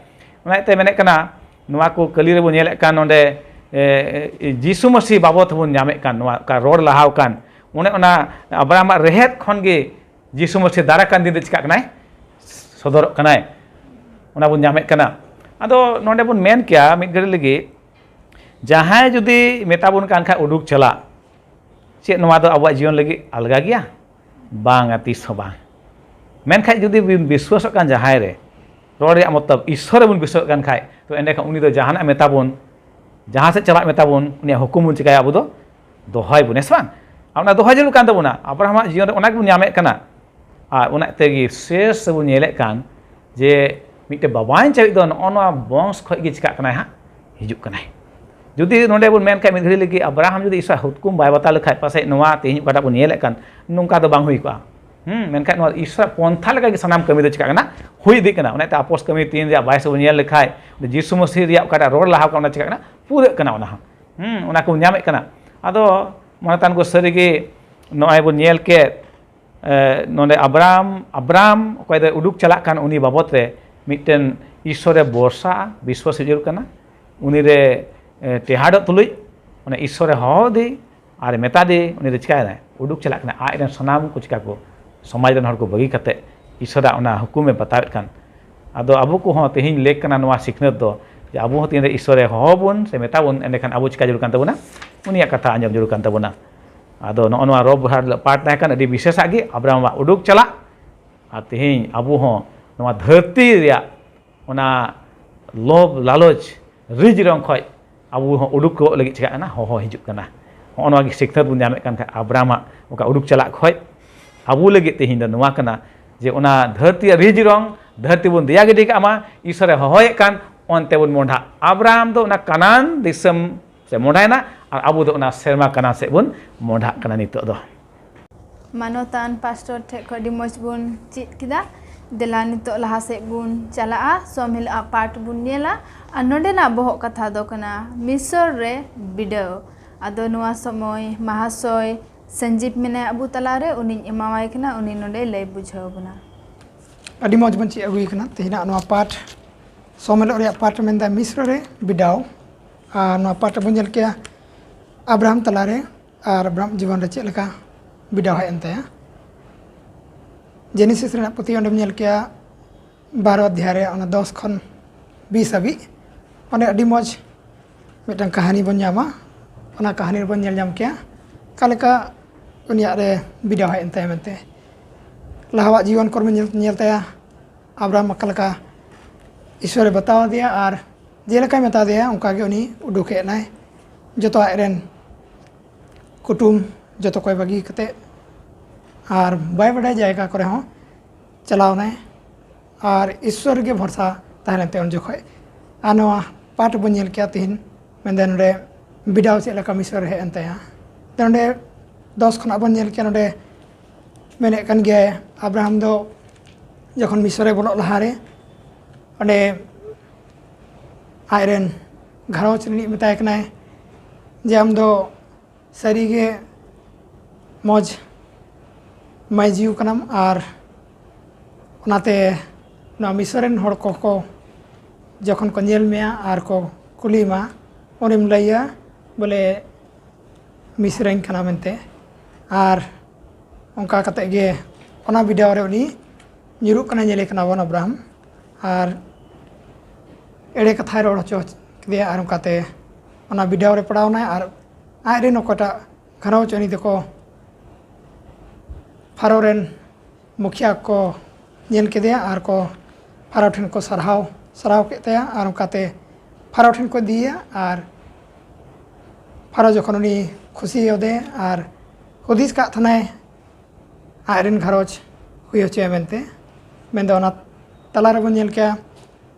ᱚᱱᱟ ᱤᱭᱟᱹᱛᱮ ᱢᱮᱱᱮᱫ ᱠᱟᱱᱟ, ᱱᱚᱣᱟ ᱠᱚ ᱠᱟᱹᱞᱤ ᱨᱮᱵᱚᱱ ᱧᱮᱞᱮᱫ ᱠᱟᱱ ᱱᱚᱰᱮ, ᱮ, ᱮ, ᱡᱤᱥᱩ ᱢᱟᱹᱥᱤ ᱵᱟᱵᱚᱛ ᱵᱚᱱ ᱧᱟᱢᱮᱫ ᱠᱟᱱ, ᱱᱚᱣᱟ ᱚᱠᱟ ᱨᱚᱲ ᱞᱟᱦᱟᱣ ᱠᱟᱱ, ᱚᱱᱮ ᱚᱱᱟ ᱟᱵᱨᱟᱦᱟᱢᱟᱜ ᱨᱮᱦᱮᱫ ᱠᱷᱚᱱ ᱜᱮ ᱡᱤᱥᱩ ᱢᱟᱹᱥᱤ ᱫᱟᱨᱟ ᱠᱟᱱ ᱫᱤᱱ ᱨᱮ ᱪᱤᱠᱟᱜ ᱠᱟᱱᱟᱭ? ᱥᱚᱫᱚᱨᱚᱜ ᱠᱟᱱᱟᱭ᱾ ᱚᱱᱟ ᱵᱚᱱ ᱧᱟᱢᱮᱫ ᱠᱟᱱᱟ᱾ ᱟᱫᱚ ᱱᱚᱰᱮ ᱵᱚᱱ ᱢᱮᱱ ᱠᱮᱭᱟ ᱢᱤᱫ ᱜᱷᱟᱹᱲᱤ ᱞᱟᱹᱜᱤᱫ, ᱡᱟᱦᱟᱸᱭ ᱡᱩᱫᱤ ᱢᱮᱛᱟ ᱵᱚᱱ ᱠᱟᱱ ᱠᱷᱟᱡ ᱩᱰᱩᱠ ᱪᱟᱞᱟᱜ, ᱪᱮᱫ ᱱᱚᱣᱟ ᱫᱚ ᱟᱵᱚᱣᱟᱜ ᱡᱤᱭᱚᱱ ᱞᱟᱹᱜᱤᱫ ᱟᱞᱜᱟ ᱜᱮᱭᱟ? ᱵᱟᱝᱟ, ᱛᱤᱥ ᱦᱚᱸ ᱵᱟᱝ᱾ ᱢᱮᱱᱠᱷᱟᱡ ᱡᱩᱫᱤ ᱵᱚᱱ ᱵᱤᱥᱣᱟᱥᱚᱜ ᱠᱟᱱ ᱡᱟᱦᱟᱸᱭ ᱨᱮ, ᱨᱚᱲ ᱨᱮᱭᱟᱜ ᱢᱚᱛᱞᱚᱵ ᱤᱥᱥᱚᱨ ᱨᱮᱵᱚᱱ ᱵᱤᱥᱣᱟᱥᱚᱜ ᱠᱟᱱ ᱠᱷᱟᱡ, ᱛᱚ ᱮᱸᱰᱮᱠᱷᱟᱱ ᱩᱱᱤ ᱫᱚ ᱡᱟᱦᱟᱱᱟᱜ ᱢᱮᱛᱟ ᱵᱚᱱ, ᱡᱟᱦᱟᱸ ᱥᱮᱫ ᱪᱟᱞᱟᱜ ᱢᱮᱛᱟ ᱵᱚᱱ, ᱩᱱᱤᱭᱟᱜ ᱦᱩᱠᱩᱢ ᱵᱚᱱ ᱪᱤᱠᱟᱹᱭᱟ? ᱟᱵᱚ ᱫᱚ ᱫᱚᱦᱚᱭ ᱵᱚᱱ, ᱦᱮᱸ ᱥᱮ ᱵᱟᱝ? ᱟᱨ ᱚᱱᱟ ᱫᱚᱦᱚᱭ ᱡᱟᱹᱨᱩᱲ ᱠᱟᱱ ᱛᱟᱵᱚᱱᱟ᱾ ᱟᱵᱨᱟᱦᱟᱢᱟᱜ ᱡᱤᱭᱚᱱ ᱨᱮ ᱚᱱᱟ ᱜᱮᱵᱚᱱ ᱧᱟᱢᱮᱫ ᱠᱟᱱᱟ᱾ ᱟᱨ ᱚᱱᱟ ᱛᱮᱜᱮ ᱥᱮᱥ ᱨᱮᱵᱚᱱ ᱧᱮᱞᱮᱫ ᱠᱟᱱ ᱡᱮ ᱢᱤᱫᱴᱮᱱ ᱵᱟᱵᱟᱭ ᱪᱟᱹᱣᱤᱡ ᱫᱚ ᱱᱚᱜᱼᱚ ᱱᱚᱣᱟ ᱵᱚᱝᱥ ᱠᱷᱚᱡ ᱜᱮ ᱪᱤᱠᱟᱹᱜ ᱠᱟᱱᱟᱭ ᱦᱟᱸᱜ, ᱦᱤᱡᱩᱜ ᱠᱟᱱᱟᱭ᱾ ᱡᱩᱫᱤ ᱱᱚᱰᱮ ᱵᱚᱱ ᱢᱮᱱ ᱠᱷᱟᱡ ᱢᱤᱫ ᱜᱷᱟᱹᱲᱤ ᱞᱟᱹᱜᱤᱫ ᱟᱵᱨᱟᱦᱟᱢ ᱡᱩᱫᱤ ᱤᱥᱚᱨᱟᱜ ᱦᱩᱠᱩᱢ ᱵᱟᱭ ᱵᱟᱛᱟᱣ ᱞᱮᱠᱷᱟᱡ, ᱯᱟᱥᱮᱡ ᱱᱚᱣᱟ ᱛᱮᱦᱮᱧ ᱚᱠᱟᱴᱟᱜ ᱵᱚᱱ ᱧᱮᱞᱮᱫ ᱠᱟᱱ ᱱᱚᱝᱠᱟ ᱫᱚ ᱵᱟᱝ ᱦᱩᱭ ᱠᱚᱜᱼᱟ᱾ ᱦᱩᱸ, ᱢᱮᱱᱠᱷᱟᱱ ᱱᱚᱣᱟ ᱤᱥᱚᱨᱟᱜ ᱯᱚᱱᱛᱷᱟ ᱞᱮᱠᱟ ᱜᱮ ᱥᱟᱱᱟᱢ ᱠᱟᱹᱢᱤ ᱫᱚ ᱪᱤᱠᱟᱹᱜ ᱠᱟᱱᱟ, ᱦᱩᱭ ᱤᱫᱤᱜ ᱠᱟᱱᱟ᱾ ᱚᱱᱟᱛᱮ ᱟᱯᱚᱥ ᱠᱟᱹᱢᱤ ᱛᱤᱱ ᱨᱮᱭᱟᱜ ᱵᱟᱭᱤᱥ ᱵᱚᱱ ᱧᱮᱞ ᱞᱮᱠᱷᱟᱡ, ᱡᱤᱥᱩ ᱢᱟᱹᱥᱤᱦ ᱨᱮᱭᱟᱜ ᱚᱠᱟᱴᱟᱜ ᱨᱚᱲ ᱞᱟᱦᱟ ᱠᱟᱱᱟ, ᱚᱱᱟ ᱪᱤᱠᱟᱹᱜ ᱠᱟᱱᱟ, ᱯᱩᱨᱟᱹᱜ ᱠᱟᱱᱟ ᱚᱱᱟ ᱦᱚᱸ᱾ ᱦᱩᱸ, ᱚᱱᱟ ᱠᱚ ᱧᱟᱢᱮᱫ ᱠᱟᱱᱟ᱾ ᱟᱫᱚ ᱢᱟᱱᱚᱛᱟᱱ ᱠᱚ ᱥᱟᱹᱨᱤ ᱜᱮ ᱱᱚᱜᱼᱚᱭ ᱵᱚᱱ ᱧᱮᱞ ᱠᱮᱫ, ᱮ, ᱱᱚᱰᱮ ᱟᱵᱨᱟᱢ, ᱟᱵᱨᱟᱢ ᱚᱠᱚᱭ ᱫᱚᱭ ᱩᱰᱩᱠ ᱪᱟᱞᱟᱜ ᱠᱟᱱ, ᱩᱱᱤ ᱵᱟᱵᱚᱛ ᱨᱮ ᱢᱤᱫᱴᱮᱱ ᱤᱥᱥᱚᱨᱮ ᱵᱷᱚᱨᱥᱟᱜᱼᱟ, ᱵᱤᱥᱣᱟᱥ ᱦᱩᱭᱩᱜ ᱡᱟᱹᱨᱩᱲ ᱠᱟᱱᱟ᱾ ᱩᱱᱤ ᱨᱮ, ᱮ, ᱴᱮᱦᱟᱰᱚᱜ ᱛᱩᱞᱩᱡ ᱚᱱᱟ ᱤᱥᱥᱚᱨᱮ ᱦᱚᱦᱚ ᱟᱫᱮ ᱟᱨ ᱢᱮᱛᱟ ᱫᱮ, ᱩᱱᱤ ᱫᱚ ᱪᱤᱠᱟᱭᱮᱱᱟᱭ? ᱩᱰᱩᱠ ᱪᱟᱞᱟᱜ ᱠᱟᱱᱟ᱾ ᱟᱡ ᱨᱮᱱ ᱥᱟᱱᱟᱢ ᱠᱚ ᱪᱤᱠᱟ ᱠᱚ, ᱥᱚᱢᱟᱡᱽ ᱨᱮᱱ ᱦᱚᱲ ᱠᱚ ᱵᱟᱹᱜᱤ ᱠᱟᱛᱮ ᱤᱥᱥᱚᱨᱟᱜ ᱚᱱᱟ ᱦᱩᱠᱩᱢᱮ ᱵᱟᱛᱟᱣᱮᱫ ᱠᱟᱱ᱾ ᱟᱫᱚ ᱟᱵᱚ ᱠᱚᱦᱚᱸ ᱛᱮᱦᱮᱧ ᱞᱮᱠ ᱠᱟᱱᱟ ᱱᱚᱣᱟ ᱥᱤᱠᱷᱱᱟᱹᱛ ᱫᱚ, ᱡᱮ ᱟᱵᱚ ᱦᱚᱸ ᱛᱤᱱᱨᱮ ᱤᱥᱥᱚᱨᱮ ᱦᱚᱦᱚ ᱵᱚᱱ ᱥᱮ ᱢᱮᱛᱟ ᱵᱚᱱ, ᱮᱸᱰᱮᱠᱷᱟᱱ ᱟᱵᱚ ᱪᱤᱠᱟ ᱡᱟᱹᱨᱩᱲ ᱠᱟᱱ ᱛᱟᱵᱚᱱᱟ? ᱩᱱᱤᱭᱟᱜ ᱠᱟᱛᱷᱟ ᱟᱸᱡᱚᱢ ᱡᱟᱹᱨᱩᱲ ᱠᱟᱱ ᱛᱟᱵᱚᱱᱟ᱾ ᱟᱫᱚ ᱱᱚᱜᱼᱚ ᱱᱚᱣᱟ ᱨᱚᱵ ᱵᱟᱦᱟᱨ ᱦᱤᱞᱳᱜ ᱯᱟᱴ ᱛᱟᱦᱮᱸ ᱠᱟᱱ ᱟᱹᱰᱤ ᱵᱤᱥᱮᱥᱟᱜ ᱜᱮ, ᱟᱵᱨᱟᱢᱟᱜ ᱩᱰᱩᱠ ᱪᱟᱞᱟᱜ᱾ ᱟᱨ ᱛᱮᱦᱮᱧ ᱟᱵᱚ ᱦᱚᱸ ᱱᱚᱣᱟ ᱫᱷᱟᱹᱨᱛᱤ ᱨᱮᱭᱟᱜ ᱚᱱᱟ ᱞᱳᱵᱷ ᱞᱟᱞᱚᱪ ᱨᱤᱡᱽ ᱨᱚᱝ ᱠᱷᱚᱡ ᱟᱵᱚ ᱦᱚᱸ ᱩᱰᱩᱠᱚᱜ ᱞᱟᱹᱜᱤᱫ ᱪᱤᱠᱟᱹᱜ ᱠᱟᱱᱟ, ᱦᱚᱦᱚ ᱦᱤᱡᱩᱜ ᱠᱟᱱᱟ᱾ ᱦᱚᱸᱜᱼᱚ ᱱᱚᱣᱟ ᱜᱮ ᱥᱤᱠᱷᱱᱟᱹᱛ ᱵᱚᱱ ᱧᱟᱢᱮᱫ ᱠᱟᱱ ᱠᱷᱟᱡ ᱟᱵᱨᱟᱢᱟᱜ ᱚᱠᱟ ᱩᱰᱩᱠ ᱪᱟᱞᱟᱜ ᱠᱷᱚᱡ ᱟᱵᱚ ᱞᱟᱹᱜᱤᱫ ᱛᱮᱦᱮᱧ ᱫᱚ ᱱᱚᱣᱟ ᱠᱟᱱᱟ, ᱡᱮ ᱚᱱᱟ ᱫᱷᱟᱹᱨᱛᱤ ᱨᱮᱭᱟᱜ ᱨᱤᱡᱽ ᱨᱚᱝ, ᱫᱷᱟᱹᱨᱛᱤ ᱵᱚᱱ ᱫᱮᱭᱟ ᱜᱤᱰᱤ ᱠᱟᱜ ᱢᱟ, ᱤᱥᱚᱨᱮ ᱦᱚᱦᱚᱭᱮᱫ ᱠᱟᱱ, ᱚᱱᱛᱮ ᱵᱚᱱ ᱢᱚᱸᱰᱷᱟᱜ᱾ ᱟᱵᱨᱟᱢ ᱫᱚ ᱚᱱᱟ ᱠᱟᱱᱟᱱ ᱫᱤᱥᱚᱢ ᱥᱮ ᱢᱚᱸᱰᱷᱟᱭᱮᱱᱟ, ᱟᱨ ᱟᱵᱚ ᱫᱚ ᱚᱱᱟ ᱥᱮᱨᱢᱟ ᱠᱟᱱᱟᱱ ᱥᱮᱫ ᱵᱚᱱ ᱢᱚᱸᱰᱷᱟᱜ ᱠᱟᱱᱟ ᱱᱤᱛᱚᱜ ᱫᱚ᱾ ᱢᱟᱱᱚᱛᱟᱱ ᱯᱟᱥᱴᱚᱨ ᱴᱷᱮᱡ ᱠᱷᱚᱡ ᱟᱹᱰᱤ ᱢᱚᱡᱽ ᱵᱚᱱ ᱪᱮᱫ ᱠᱮᱫᱟ᱾ ᱫᱮᱞᱟ ᱱᱤᱛᱚᱜ ᱞᱟᱦᱟ ᱥᱮᱫ ᱵᱚᱱ ᱪᱟᱞᱟᱜᱼᱟ, ᱥᱚᱢ ᱦᱤᱞᱳᱜ ᱟᱜ ᱯᱟᱴ ᱵᱚᱱ ᱧᱮᱞᱟ᱾ ᱟᱨ ᱱᱚᱰᱮᱱᱟᱜ ᱵᱚᱦᱚᱜ ᱠᱟᱛᱷᱟ ᱫᱚ ᱠᱟᱱᱟ ᱢᱤᱥᱚᱨ ᱨᱮ ᱵᱤᱰᱟᱹᱣ᱾ ᱟᱫᱚ ᱱᱚᱣᱟ ᱥᱚᱢᱚᱭ ᱢᱟᱦᱟᱥᱚᱭ ᱥᱚᱧᱡᱤᱵ ᱢᱮᱱᱟᱭᱟ ᱟᱵᱚ ᱛᱟᱞᱟᱨᱮ, ᱩᱱᱤᱧ ᱮᱢᱟᱣᱟᱭ ᱠᱟᱱᱟ, ᱩᱱᱤ ᱱᱚᱰᱮ ᱞᱟᱹᱭ ᱵᱩᱡᱷᱟᱹᱣ ᱵᱚᱱᱟ᱾ ᱟᱹᱰᱤ ᱢᱚᱡᱽ ᱵᱚᱱ ᱪᱮᱫ ᱟᱹᱜᱩᱭ ᱠᱟᱱᱟ ᱛᱮᱦᱮᱧᱟᱜ ᱱᱚᱣᱟ ᱯᱟᱴ᱾ ᱥᱚᱢ ᱦᱤᱞᱳᱜ ᱨᱮᱭᱟᱜ ᱯᱟᱴ ᱢᱮᱱᱫᱟ ᱢᱤᱥᱨᱚ ᱨᱮ ᱵᱤᱰᱟᱣ᱾ ᱟᱨ ᱱᱚᱣᱟ ᱯᱟᱴ ᱨᱮᱵᱚᱱ ᱧᱮᱞ ᱠᱮᱜᱼᱟ ᱟᱵᱨᱟᱦᱟᱢ ᱛᱟᱞᱟᱨᱮ ᱟᱨ ᱟᱵᱨᱟᱦᱟᱢ ᱡᱤᱵᱚᱱ ᱨᱮ ᱪᱮᱫ ᱞᱮᱠᱟ ᱵᱤᱰᱟᱣ ᱦᱮᱡ ᱮᱱ ᱛᱟᱭᱟ᱾ ᱡᱮᱱᱮᱥᱤᱥ ᱨᱮᱱᱟᱜ ᱯᱩᱛᱷᱤ ᱚᱸᱰᱮᱢ ᱧᱮᱞ ᱠᱮᱜᱼᱟ ᱵᱟᱨᱚ ᱚᱫᱷᱭᱟᱭ ᱨᱮ ᱚᱱᱟ ᱫᱚᱥ ᱠᱷᱚᱱ ᱵᱤᱥ ᱦᱟᱹᱵᱤᱡ᱾ ᱚᱸᱰᱮ ᱟᱹᱰᱤ ᱢᱚᱡᱽ ᱢᱤᱫᱴᱟᱝ ᱠᱟᱹᱦᱱᱤ ᱵᱚᱱ ᱧᱟᱢᱟ᱾ ᱚᱱᱟ ᱠᱟᱹᱦᱱᱤ ᱨᱮᱵᱚᱱ ᱧᱮᱞ ᱧᱟᱢ ᱠᱮᱭᱟ ᱚᱠᱟ ᱞᱮᱠᱟ ᱩᱱᱤᱭᱟᱜ ᱨᱮ ᱵᱤᱰᱟᱹᱣ ᱦᱮᱡ ᱮᱱ ᱛᱟᱭᱟ ᱢᱮᱱᱛᱮ᱾ ᱞᱟᱦᱟᱣᱟᱜ ᱡᱤᱭᱚᱱ ᱠᱚᱨᱢᱚ ᱧᱮᱞ, ᱧᱮᱞ ᱛᱟᱭᱟ ᱟᱵᱨᱟᱢ ᱚᱠᱟ ᱞᱮᱠᱟ ᱤᱥᱥᱚᱨᱮ ᱵᱟᱛᱟᱣ ᱟᱫᱮᱭᱟ ᱟᱨ ᱡᱮᱞᱮᱠᱟᱭ ᱢᱮᱛᱟ ᱫᱮᱭᱟ ᱚᱱᱠᱟ ᱜᱮ ᱩᱱᱤ ᱩᱰᱩᱠ ᱦᱮᱡ ᱮᱱᱟᱭ᱾ ᱡᱚᱛᱚ ᱟᱡ ᱨᱮᱱ ᱠᱩᱴᱩᱢ ᱡᱚᱛᱚ ᱠᱚᱭ ᱵᱟᱹᱜᱤ ᱠᱟᱛᱮ ᱟᱨ ᱵᱟᱭ ᱵᱟᱰᱟᱭ ᱡᱟᱭᱜᱟ ᱠᱚᱨᱮ ᱦᱚᱸ ᱪᱟᱞᱟᱣ ᱮᱱᱟᱭ ᱟᱨ ᱤᱥᱥᱚᱨ ᱨᱮᱜᱮ ᱵᱷᱚᱨᱥᱟ ᱛᱟᱦᱮᱸ ᱞᱮᱱ ᱛᱟᱭᱟ ᱩᱱ ᱡᱚᱠᱷᱚᱡ᱾ ᱟᱨ ᱱᱚᱣᱟ ᱯᱟᱴ ᱵᱚᱱ ᱧᱮᱞ ᱠᱮᱭᱟ ᱛᱤᱦᱤᱧ, ᱢᱮᱱᱫᱟ ᱱᱚᱰᱮ ᱵᱤᱰᱟᱣ ᱪᱮᱫ ᱞᱮᱠᱟ ᱢᱤᱥᱚᱨ ᱨᱮ ᱦᱮᱡ ᱮᱱ ᱛᱟᱭᱟ᱾ ᱱᱚᱰᱮ ᱫᱚᱥ ᱠᱷᱚᱱᱟᱜ ᱵᱚᱱ ᱧᱮᱞ ᱠᱮᱭᱟ, ᱱᱚᱰᱮ ᱢᱮᱱᱮᱫ ᱠᱟᱱ ᱜᱮᱭᱟᱭ ᱟᱵᱨᱟᱦᱟᱢ ᱫᱚ ᱡᱚᱠᱷᱚᱱ ᱢᱤᱥᱚᱨ ᱨᱮ ᱵᱚᱞᱚᱜ ᱞᱟᱦᱟᱨᱮ ᱚᱸᱰᱮ ᱟᱡᱨᱮᱱ ᱜᱷᱟᱨᱚᱸᱡᱽ ᱨᱤᱱᱤᱡ ᱢᱮᱛᱟᱭ ᱠᱟᱱᱟᱭ ᱡᱮ ᱟᱢ ᱫᱚ ᱥᱟᱹᱨᱤᱜᱮ ᱢᱚᱡᱽ ᱢᱟᱹᱭ ᱡᱤᱣᱤ ᱠᱟᱱᱟᱢ, ᱟᱨ ᱚᱱᱟᱛᱮ ᱱᱚᱣᱟ ᱢᱤᱥᱚᱨ ᱨᱮᱱ ᱦᱚᱲ ᱠᱚᱠᱚ ᱡᱚᱠᱷᱚᱱ ᱠᱚ ᱧᱮᱞ ᱢᱮᱭᱟ ᱟᱨ ᱠᱚ ᱠᱩᱞᱤ ᱢᱟ, ᱩᱱᱤᱢ ᱞᱟᱹᱭᱟ ᱵᱚᱞᱮ ᱢᱤᱥᱨᱟᱧ ᱠᱟᱱᱟ ᱢᱮᱱᱛᱮ᱾ ᱟᱨ ᱚᱱᱠᱟ ᱠᱟᱛᱮ ᱜᱮ ᱚᱱᱟ ᱵᱤᱰᱟᱣ ᱨᱮ ᱩᱱᱤ ᱧᱩᱨᱩᱜ ᱠᱟᱱᱟ, ᱧᱮᱞᱮ ᱠᱟᱱᱟ ᱵᱚᱱ ᱟᱵᱨᱟᱦᱟᱢ, ᱟᱨ ᱮᱲᱮ ᱠᱟᱛᱷᱟᱭ ᱨᱚᱲ ᱦᱚᱪᱚ ᱠᱮᱫᱮᱭᱟ᱾ ᱟᱨ ᱚᱱᱠᱟᱛᱮ ᱚᱱᱟ ᱵᱤᱰᱟᱣ ᱨᱮ ᱯᱟᱲᱟᱣ ᱮᱱᱟᱭ᱾ ᱟᱨ ᱟᱡᱨᱮᱱ ᱚᱠᱚᱭᱴᱟᱜ ᱜᱷᱟᱨᱚᱸᱡᱽ ᱩᱱᱤ ᱫᱚᱠᱚ ᱯᱷᱟᱨᱳ ᱨᱮᱱ ᱢᱩᱠᱷᱤᱭᱟᱹ ᱠᱚ ᱧᱮᱞ ᱠᱮᱫᱮᱭᱟ ᱟᱨ ᱠᱚ ᱯᱷᱟᱨᱟᱣ ᱴᱷᱮᱱ ᱠᱚ ᱥᱟᱨᱦᱟᱣ ᱥᱟᱨᱦᱟᱣ ᱠᱮᱫ ᱛᱟᱭᱟ᱾ ᱟᱨ ᱚᱱᱠᱟᱛᱮ ᱯᱷᱟᱨᱟᱣ ᱴᱷᱮᱱ ᱠᱚ ᱤᱫᱤᱭᱮᱭᱟ᱾ ᱟᱨ ᱯᱷᱟᱨᱟᱣ ᱡᱚᱠᱷᱚᱱ ᱩᱱᱤ ᱠᱷᱩᱥᱤ ᱟᱫᱮ ᱟᱨ ᱦᱩᱫᱤᱥ ᱠᱟᱜ ᱛᱟᱦᱮᱱᱟᱭ ᱟᱡ ᱨᱮᱱ ᱜᱷᱟᱨᱚᱸᱡᱽ ᱦᱩᱭ ᱦᱚᱪᱚᱭᱟ ᱢᱮᱱᱛᱮ, ᱢᱮᱱᱫᱚ ᱚᱱᱟ ᱛᱟᱞᱟ ᱨᱮᱵᱚᱱ ᱧᱮᱞ ᱠᱮᱭᱟ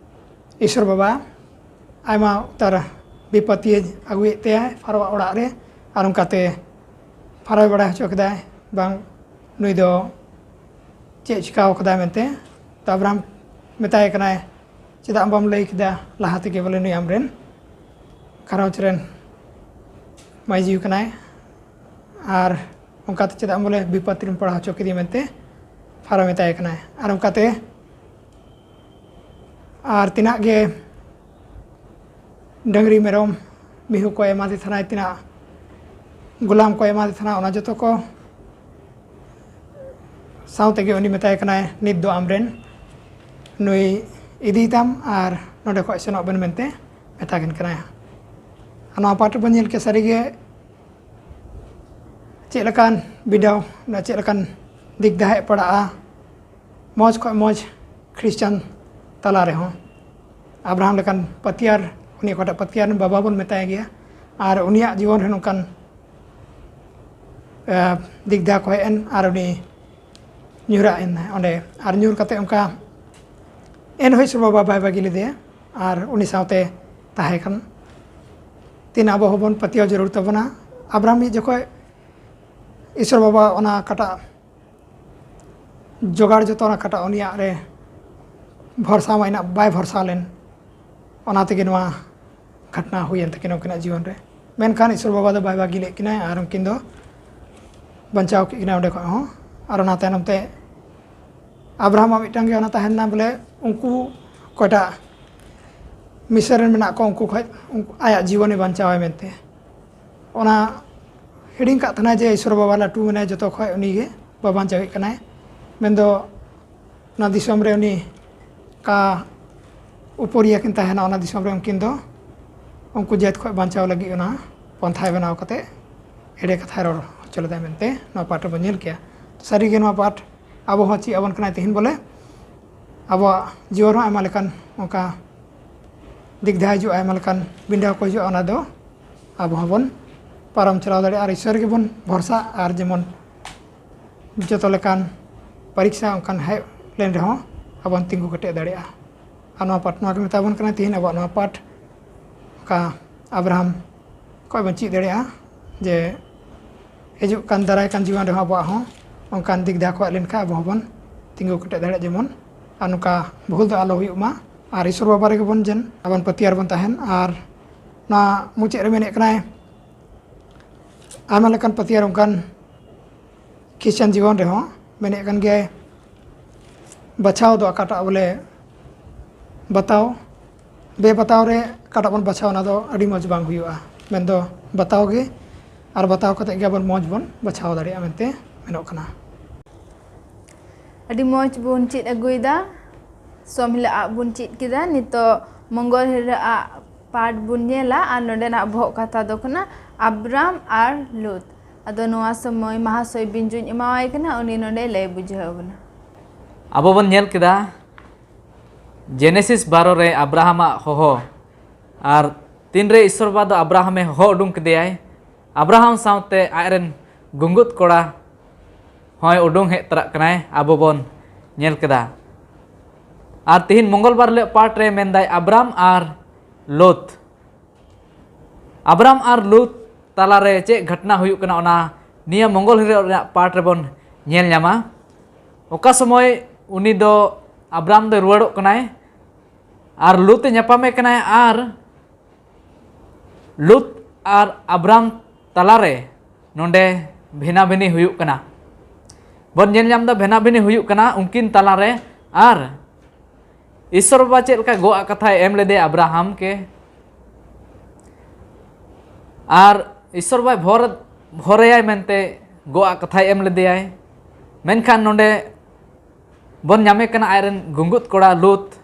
ᱤᱥᱚᱨ ᱵᱟᱵᱟ ᱟᱭᱢᱟ ᱩᱛᱟᱹᱨ ᱵᱤᱯᱚᱛᱤᱭᱮ ᱟᱹᱜᱩᱭᱮᱫ ᱛᱟᱭᱟᱭ ᱯᱷᱟᱨᱟᱣᱟᱜ ᱚᱲᱟᱜ ᱨᱮ᱾ ᱟᱨ ᱚᱱᱠᱟᱛᱮ ᱯᱷᱟᱨᱟᱣ ᱵᱟᱲᱟᱭ ᱦᱚᱪᱚ ᱠᱮᱫᱟᱭ ᱵᱟᱝ ᱱᱩᱭ ᱫᱚ ᱪᱮᱫ ᱪᱤᱠᱟᱹᱣ ᱠᱟᱫᱟᱭ ᱢᱮᱱᱛᱮ᱾ ᱛᱚ ᱟᱵᱨᱟᱢ ᱢᱮᱛᱟᱭ ᱠᱟᱱᱟᱭ, ᱪᱮᱫᱟᱜ ᱵᱟᱢ ᱞᱟᱹᱭ ᱠᱮᱫᱟ ᱞᱟᱦᱟ ᱛᱮᱜᱮ ᱵᱚᱞᱮ ᱱᱩᱭ ᱟᱢᱨᱮᱱ ᱜᱷᱟᱨᱚᱸᱡᱽ ᱨᱮᱱ ᱢᱟᱹᱭ ᱡᱤᱣᱤ ᱠᱟᱱᱟᱭ, ᱟᱨ ᱚᱱᱠᱟᱛᱮ ᱪᱮᱫᱟᱜ ᱵᱚᱞᱮ ᱵᱤᱯᱚᱫ ᱨᱮᱢ ᱯᱟᱲᱟᱣ ᱦᱚᱪᱚ ᱠᱤᱫᱤᱧ ᱢᱮᱱᱛᱮ ᱯᱷᱟᱨᱟᱣ ᱢᱮᱛᱟᱭ ᱠᱟᱱᱟᱭ᱾ ᱟᱨ ᱚᱱᱠᱟᱛᱮ ᱟᱨ ᱛᱤᱱᱟᱹᱜ ᱜᱮ ᱰᱟᱹᱝᱨᱤ ᱢᱮᱨᱚᱢ ᱢᱤᱦᱩ ᱠᱚ ᱮᱢᱟᱫᱮ ᱛᱟᱦᱮᱱᱟᱭ, ᱛᱤᱱᱟᱹᱜ ᱜᱩᱞᱟᱢ ᱠᱚ ᱮᱢᱟᱫᱮ ᱛᱟᱦᱮᱱᱟ, ᱚᱱᱟ ᱡᱚᱛᱚ ᱠᱚ ᱥᱟᱶ ᱛᱮᱜᱮ ᱩᱱᱤ ᱢᱮᱛᱟᱭ ᱠᱟᱱᱟᱭ, ᱱᱤᱛ ᱫᱚ ᱟᱢᱨᱮᱱ ᱱᱩᱭ ᱤᱫᱤᱭ ᱛᱟᱢ ᱟᱨ ᱱᱚᱰᱮ ᱠᱷᱚᱱ ᱥᱮᱱᱚᱜ ᱵᱮᱱ ᱢᱮᱱᱛᱮ ᱢᱮᱛᱟ ᱠᱤᱱ ᱠᱟᱱᱟᱭ᱾ ᱱᱚᱣᱟ ᱯᱟᱴ ᱨᱮᱵᱚᱱ ᱧᱮᱞ ᱠᱮᱫ ᱥᱟᱹᱨᱤᱜᱮ ᱪᱮᱫ ᱞᱮᱠᱟᱱ ᱵᱤᱰᱟᱹᱣ, ᱪᱮᱫ ᱞᱮᱠᱟᱱ ᱫᱤᱠ ᱫᱟᱦᱮᱡ ᱯᱟᱲᱟᱜᱼᱟ ᱢᱚᱡᱽ ᱠᱷᱚᱱ ᱢᱚᱡᱽ ᱠᱷᱨᱤᱥᱪᱟᱱ ᱛᱟᱞᱟ ᱨᱮᱦᱚᱸ᱾ ᱟᱵᱨᱟᱦᱟᱢ ᱞᱮᱠᱟᱱ ᱯᱟᱹᱛᱭᱟᱹᱨ, ᱩᱱᱤ ᱚᱠᱟᱴᱟᱜ ᱯᱟᱹᱛᱭᱟᱹᱨ ᱨᱮᱱ ᱵᱟᱵᱟ ᱵᱚᱱ ᱢᱮᱛᱟᱭ ᱜᱮᱭᱟ, ᱟᱨ ᱩᱱᱤᱭᱟᱜ ᱡᱤᱵᱚᱱ ᱨᱮ ᱱᱚᱝᱠᱟᱱ ᱫᱤᱠ ᱫᱟᱦᱮ ᱠᱚ ᱦᱮᱡ ᱮᱱ ᱟᱨ ᱩᱱᱤ ᱧᱩᱨᱟᱜ ᱮᱱ ᱚᱸᱰᱮ᱾ ᱟᱨ ᱧᱩᱨ ᱠᱟᱛᱮ ᱚᱱᱠᱟ ᱮᱱᱦᱚᱸ ᱤᱥᱚᱨ ᱵᱟᱵᱟ ᱵᱟᱭ ᱵᱟᱹᱜᱤ ᱞᱮᱫᱮᱭᱟ ᱟᱨ ᱩᱱᱤ ᱥᱟᱶᱛᱮ ᱛᱟᱦᱮᱸ ᱠᱟᱱ᱾ ᱛᱤᱱ ᱟᱵᱚ ᱦᱚᱸᱵᱚᱱ ᱯᱟᱹᱛᱭᱟᱹᱣ ᱡᱟᱹᱨᱩᱲ ᱛᱟᱵᱚᱱᱟ᱾ ᱟᱵᱨᱟᱦᱟᱢ ᱢᱤᱫ ᱡᱚᱠᱷᱚᱡ ᱤᱥᱚᱨ ᱵᱟᱵᱟ ᱚᱱᱟ ᱚᱠᱟᱴᱟᱜ ᱡᱚᱜᱟᱲ ᱡᱚᱛᱚᱱ ᱚᱠᱟᱴᱟᱜ ᱩᱱᱤᱭᱟᱜ ᱨᱮ ᱵᱷᱚᱨᱥᱟ ᱢᱟ ᱤᱱᱟᱹᱜ ᱵᱟᱭ ᱵᱷᱚᱨᱥᱟ ᱞᱮᱱ, ᱚᱱᱟ ᱛᱮᱜᱮ ᱱᱚᱣᱟ ᱜᱷᱚᱴᱱᱟ ᱦᱩᱭᱮᱱ ᱛᱟᱹᱠᱤᱱᱟ ᱩᱱᱠᱤᱱᱟᱜ ᱡᱤᱭᱚᱱ ᱨᱮ᱾ ᱢᱮᱱᱠᱷᱟᱱ ᱤᱥᱚᱨ ᱵᱟᱵᱟ ᱫᱚ ᱵᱟᱭ ᱵᱟᱹᱜᱤ ᱞᱮᱫ ᱠᱤᱱᱟᱭ ᱟᱨ ᱩᱱᱠᱤᱱ ᱫᱚ ᱵᱟᱧᱪᱟᱣ ᱠᱮᱫ ᱠᱤᱱᱟ ᱚᱸᱰᱮ ᱠᱷᱚᱱ ᱦᱚᱸ᱾ ᱟᱨ ᱚᱱᱟ ᱛᱟᱭᱱᱚᱢ ᱛᱮ ᱟᱵᱨᱟᱦᱟᱢᱟᱜ ᱢᱤᱫᱴᱟᱝ ᱜᱮ ᱚᱱᱟ ᱛᱟᱦᱮᱸ ᱞᱮᱱᱟ ᱵᱚᱞᱮ ᱩᱱᱠᱩ ᱚᱠᱚᱭᱴᱟᱜ ᱢᱤᱥᱨᱟᱭᱤᱞ ᱨᱮᱱ ᱢᱮᱱᱟᱜ ᱠᱚᱣᱟ ᱩᱱᱠᱩ ᱠᱷᱚᱱ ᱩᱱᱠᱩ, ᱟᱭᱟᱜ ᱡᱤᱵᱚᱱᱮ ᱵᱟᱧᱪᱟᱣᱟᱭ ᱢᱮᱱᱛᱮ᱾ ᱚᱱᱟ ᱦᱤᱲᱤᱧ ᱠᱟᱜ ᱛᱟᱦᱮᱱᱟᱭ ᱡᱮ ᱤᱥᱚᱨ ᱵᱟᱵᱟ ᱞᱟᱹᱴᱩ ᱢᱮᱱᱟᱭ, ᱡᱚᱛᱚ ᱠᱷᱚᱱ ᱩᱱᱤ ᱜᱮ ᱵᱟᱵᱟᱱ ᱪᱟᱵᱤᱜ ᱠᱟᱱᱟᱭ᱾ ᱢᱮᱱᱫᱚ ᱚᱱᱟ ᱫᱤᱥᱚᱢ ᱨᱮ ᱩᱱᱤ ᱠᱟ ᱩᱯᱚᱨᱤᱭᱟ ᱠᱤᱱ ᱛᱟᱦᱮᱱᱟ, ᱚᱱᱟ ᱫᱤᱥᱚᱢ ᱨᱮ ᱩᱱᱠᱤᱱ ᱫᱚ ᱩᱱᱠᱩ ᱡᱟᱹᱛ ᱠᱷᱚᱱ ᱵᱟᱧᱪᱟᱣ ᱞᱟᱹᱜᱤᱫ ᱚᱱᱟ ᱯᱚᱱᱛᱷᱟᱭ ᱵᱮᱱᱟᱣ ᱠᱟᱛᱮ ᱮᱲᱮ ᱠᱟᱛᱷᱟᱭ ᱨᱚᱲ ᱦᱚᱪᱚ ᱞᱮᱫᱟ ᱢᱮᱱᱛᱮ ᱱᱚᱣᱟ ᱯᱟᱴ ᱨᱮᱵᱚᱱ ᱧᱮᱞ ᱠᱮᱭᱟ᱾ ᱥᱟᱹᱨᱤᱜᱮ ᱱᱚᱣᱟ ᱯᱟᱴ ᱟᱵᱚ ᱦᱚᱸ ᱪᱮᱫ ᱟᱵᱚᱱ ᱠᱟᱱᱟᱭ ᱛᱮᱦᱮᱧ ᱵᱚᱞᱮ᱾ ᱟᱵᱚᱣᱟᱜ ᱡᱤᱭᱚᱱ ᱨᱮᱦᱚᱸ ᱟᱭᱢᱟ ᱞᱮᱠᱟᱱ ᱚᱱᱠᱟ ᱫᱤᱠ ᱫᱷᱟᱨᱟ ᱦᱤᱡᱩᱜᱼᱟ, ᱟᱭᱢᱟ ᱞᱮᱠᱟᱱ ᱵᱤᱰᱟᱹᱣ ᱠᱚ ᱦᱤᱡᱩᱜᱼᱟ, ᱚᱱᱟ ᱫᱚ ᱟᱵᱚ ᱦᱚᱸᱵᱚᱱ ᱯᱟᱨᱚᱢ ᱪᱟᱞᱟᱣ ᱫᱟᱲᱮᱭᱟᱜᱼᱟ᱾ ᱟᱨ ᱤᱥᱚᱨ ᱜᱮᱵᱚᱱ ᱵᱷᱚᱨᱥᱟ, ᱟᱨ ᱡᱮᱢᱚᱱ ᱡᱚᱛᱚ ᱞᱮᱠᱟᱱ ᱯᱚᱨᱤᱠᱥᱟ ᱚᱱᱠᱟᱱ ᱦᱮᱡ ᱞᱮᱱ ᱨᱮᱦᱚᱸ ᱟᱵᱚᱱ ᱛᱤᱸᱜᱩ ᱠᱮᱴᱮᱡ ᱫᱟᱲᱮᱭᱟᱜᱼᱟ᱾ ᱟᱨ ᱱᱚᱣᱟ ᱯᱟᱴ ᱱᱚᱣᱟ ᱜᱮ ᱢᱮᱛᱟ ᱵᱚᱱ ᱠᱟᱱᱟ ᱛᱮᱦᱮᱧ ᱟᱵᱚᱣᱟᱜ ᱱᱚᱣᱟ ᱯᱟᱴ᱾ ᱚᱠᱟ ᱟᱵᱨᱟᱦᱟᱢ ᱠᱷᱚᱱ ᱵᱚᱱ ᱪᱮᱫ ᱫᱟᱲᱮᱭᱟᱜᱼᱟ ᱡᱮ ᱦᱤᱡᱩᱜ ᱠᱟᱱ ᱫᱟᱨᱟᱭ ᱠᱟᱱ ᱡᱤᱭᱚᱱ ᱨᱮᱦᱚᱸ ᱟᱵᱚᱣᱟᱜ ᱦᱚᱸ ᱚᱱᱠᱟᱱ ᱫᱤᱠ ᱫᱟᱜ ᱠᱚ ᱦᱮᱡ ᱞᱮᱱᱠᱷᱟᱱ ᱟᱵᱚ ᱦᱚᱸᱵᱚᱱ ᱛᱤᱸᱜᱩ ᱠᱮᱴᱮᱡ ᱫᱟᱲᱮᱭᱟᱜ ᱡᱮᱢᱚᱱ, ᱟᱨ ᱱᱚᱝᱠᱟ ᱵᱷᱩᱞ ᱫᱚ ᱟᱞᱚ ᱦᱩᱭᱩᱜ ᱢᱟ᱾ ᱟᱨ ᱤᱥᱚᱨ ᱵᱟᱵᱟ ᱨᱮᱜᱮ ᱵᱚᱱ ᱡᱮᱱ ᱟᱵᱚᱱ ᱯᱟᱹᱛᱭᱟᱹᱨ ᱵᱚᱱ ᱛᱟᱦᱮᱱ᱾ ᱟᱨ ᱱᱚᱣᱟ ᱢᱩᱪᱟᱹᱫ ᱨᱮ ᱢᱮᱱᱮᱫ ᱠᱟᱱᱟᱭ, ᱟᱭᱢᱟ ᱞᱮᱠᱟᱱ ᱯᱟᱹᱛᱭᱟᱹᱨ ᱚᱱᱠᱟᱱ ᱠᱷᱨᱤᱥᱪᱟᱱ ᱡᱤᱵᱚᱱ ᱨᱮᱦᱚᱸ ᱢᱮᱱᱮᱫ ᱠᱟᱱ ᱜᱮᱭᱟᱭ, ᱵᱟᱪᱷᱟᱣ ᱫᱚ ᱚᱠᱟᱴᱟᱜ ᱵᱚᱞᱮ ᱵᱟᱛᱟᱣ, ᱵᱮᱵᱟᱛᱟᱣ ᱨᱮ ᱚᱠᱟᱴᱟᱜ ᱵᱚᱱ ᱵᱟᱪᱷᱟᱣ, ᱚᱱᱟ ᱫᱚ ᱟᱹᱰᱤ ᱢᱚᱡᱽ ᱵᱟᱝ ᱦᱩᱭᱩᱜᱼᱟ᱾ ᱢᱮᱱᱫᱚ ᱵᱟᱛᱟᱣ ᱜᱮ, ᱟᱨ ᱵᱟᱛᱟᱣ ᱠᱟᱛᱮ ᱜᱮ ᱟᱵᱚ ᱢᱚᱡᱽ ᱵᱚᱱ ᱵᱟᱪᱷᱟᱣ ᱫᱟᱲᱮᱭᱟᱜᱼᱟ ᱢᱮᱱᱛᱮ ᱢᱮᱱᱚᱜ ᱠᱟᱱᱟ᱾ ᱟᱹᱰᱤ ᱢᱚᱡᱽ ᱵᱚᱱ ᱪᱮᱫ ᱟᱹᱜᱩᱭᱮᱫᱟ᱾ ᱥᱚᱢ ᱦᱤᱞᱳᱜ ᱟᱜ ᱵᱚᱱ ᱪᱮᱫ ᱠᱮᱫᱟ, ᱱᱤᱛᱚᱜ ᱢᱚᱝᱜᱚᱞ ᱦᱤᱞᱳᱜ ᱟᱜ ᱯᱟᱴ ᱵᱚᱱ ᱧᱮᱞᱟ ᱟᱨ ᱱᱚᱰᱮᱱᱟᱜ ᱵᱚᱦᱚᱜ ᱠᱟᱛᱷᱟ ᱫᱚ ᱠᱟᱱᱟ ᱟᱵᱨᱟᱢ ᱟᱨ ᱞᱩᱛ᱾ ᱟᱫᱚ ᱱᱚᱣᱟ ᱥᱚᱢᱚᱭ ᱢᱟᱦᱟᱥᱚᱭ ᱵᱤᱧᱡᱩᱧ ᱮᱢᱟᱣᱟᱭ ᱠᱟᱱᱟ, ᱩᱱᱤ ᱱᱚᱰᱮ ᱞᱟᱹᱭ ᱵᱩᱡᱷᱟᱹᱣ ᱟᱵᱚᱱᱟ᱾ ᱟᱵᱚ ᱵᱚᱱ ᱧᱮᱞ ᱠᱮᱫᱟ ᱡᱮᱱᱮᱥᱤᱥ ᱵᱟᱨᱚ ᱨᱮ ᱟᱵᱨᱟᱦᱟᱢᱟᱜ ᱦᱚᱦᱚ, ᱟᱨ ᱛᱤᱱᱨᱮ ᱤᱥᱚᱨ ᱵᱟᱵᱟ ᱫᱚ ᱟᱵᱨᱟᱦᱟᱢᱮ ᱦᱚᱦᱚ ᱩᱰᱩᱝ ᱠᱮᱫᱮᱭᱟᱭ, ᱟᱵᱨᱟᱦᱟᱢ ᱥᱟᱶᱛᱮ ᱟᱡᱨᱮᱱ ᱜᱩᱸᱜᱩᱫ ᱠᱚᱲᱟ ᱦᱚᱸᱭ ᱩᱰᱩᱝ ᱦᱮᱡ ᱛᱚᱨᱟᱜ ᱠᱟᱱᱟᱭ, ᱟᱵᱚ ᱵᱚᱱ ᱧᱮᱞ ᱠᱮᱫᱟ᱾ ᱟᱨ ᱛᱤᱦᱤᱧ ᱢᱚᱝᱜᱚᱞ ᱵᱟᱨ ᱦᱤᱞᱳᱜ ᱯᱟᱴ ᱨᱮ ᱢᱮᱱᱫᱟᱭ ᱟᱵᱨᱟᱢ ᱟᱨ ᱞᱳᱛ᱾ ᱟᱵᱨᱟᱢ ᱟᱨ ᱞᱳᱛ ᱛᱟᱞᱟᱨᱮ ᱪᱮᱫ ᱜᱷᱚᱴᱱᱟ ᱦᱩᱭᱩᱜ ᱠᱟᱱᱟ, ᱚᱱᱟ ᱱᱤᱭᱟᱹ ᱢᱚᱝᱜᱚᱞ ᱦᱤᱞᱳᱜ ᱨᱮᱱᱟᱜ ᱯᱟᱴ ᱨᱮᱵᱚᱱ ᱧᱮᱞ ᱧᱟᱢᱟ᱾ ᱚᱠᱟ ᱥᱚᱢᱚᱭ ᱩᱱᱤ ᱫᱚ, ᱟᱵᱨᱟᱢ ᱫᱚᱭ ᱨᱩᱣᱟᱹᱲᱚᱜ ᱠᱟᱱᱟᱭ ᱟᱨ ᱞᱳᱛ ᱮ ᱧᱟᱯᱟᱢᱮ ᱠᱟᱱᱟᱭ, ᱟᱨ ᱞᱩᱛ ᱟᱨ ᱟᱵᱨᱟᱢ ᱛᱟᱞᱟᱨᱮ ᱱᱚᱰᱮ ᱵᱷᱮᱱᱟᱵᱷᱮᱱᱤ ᱦᱩᱭᱩᱜ ᱠᱟᱱᱟ᱾ ᱵᱚᱱ ᱧᱮᱞ ᱧᱟᱢ ᱮᱫᱟ, ᱵᱷᱮᱱᱟᱵᱷᱮᱱᱤ ᱦᱩᱭᱩᱜ ᱠᱟᱱᱟ ᱩᱱᱠᱤᱱ ᱛᱟᱞᱟᱨᱮ᱾ ᱟᱨ ᱤᱥᱚᱨ ᱵᱟᱵᱟ ᱪᱮᱫ ᱞᱮᱠᱟ ᱜᱚᱜ ᱟᱜ ᱠᱟᱛᱷᱟᱭ ᱮᱢ ᱞᱮᱫᱮᱭᱟ ᱟᱵᱨᱟᱦᱟᱢ ᱠᱮ, ᱟᱨ ᱤᱥᱚᱨ ᱵᱟᱵᱟᱭ ᱵᱷᱚᱨ ᱵᱷᱚᱨᱮᱭᱟᱭ ᱢᱮᱱᱛᱮ ᱜᱚᱜ ᱟᱜ ᱠᱟᱛᱷᱟᱭ ᱮᱢ ᱞᱮᱫᱮᱭᱟᱭ᱾ ᱢᱮᱱᱠᱷᱟᱱ ᱱᱚᱰᱮ ᱵᱚᱱ ᱧᱟᱢᱮ ᱠᱟᱱᱟ ᱟᱡᱨᱮᱱ ᱜᱩᱸᱜᱩᱫ ᱠᱚᱲᱟ ᱞᱩᱛ᱾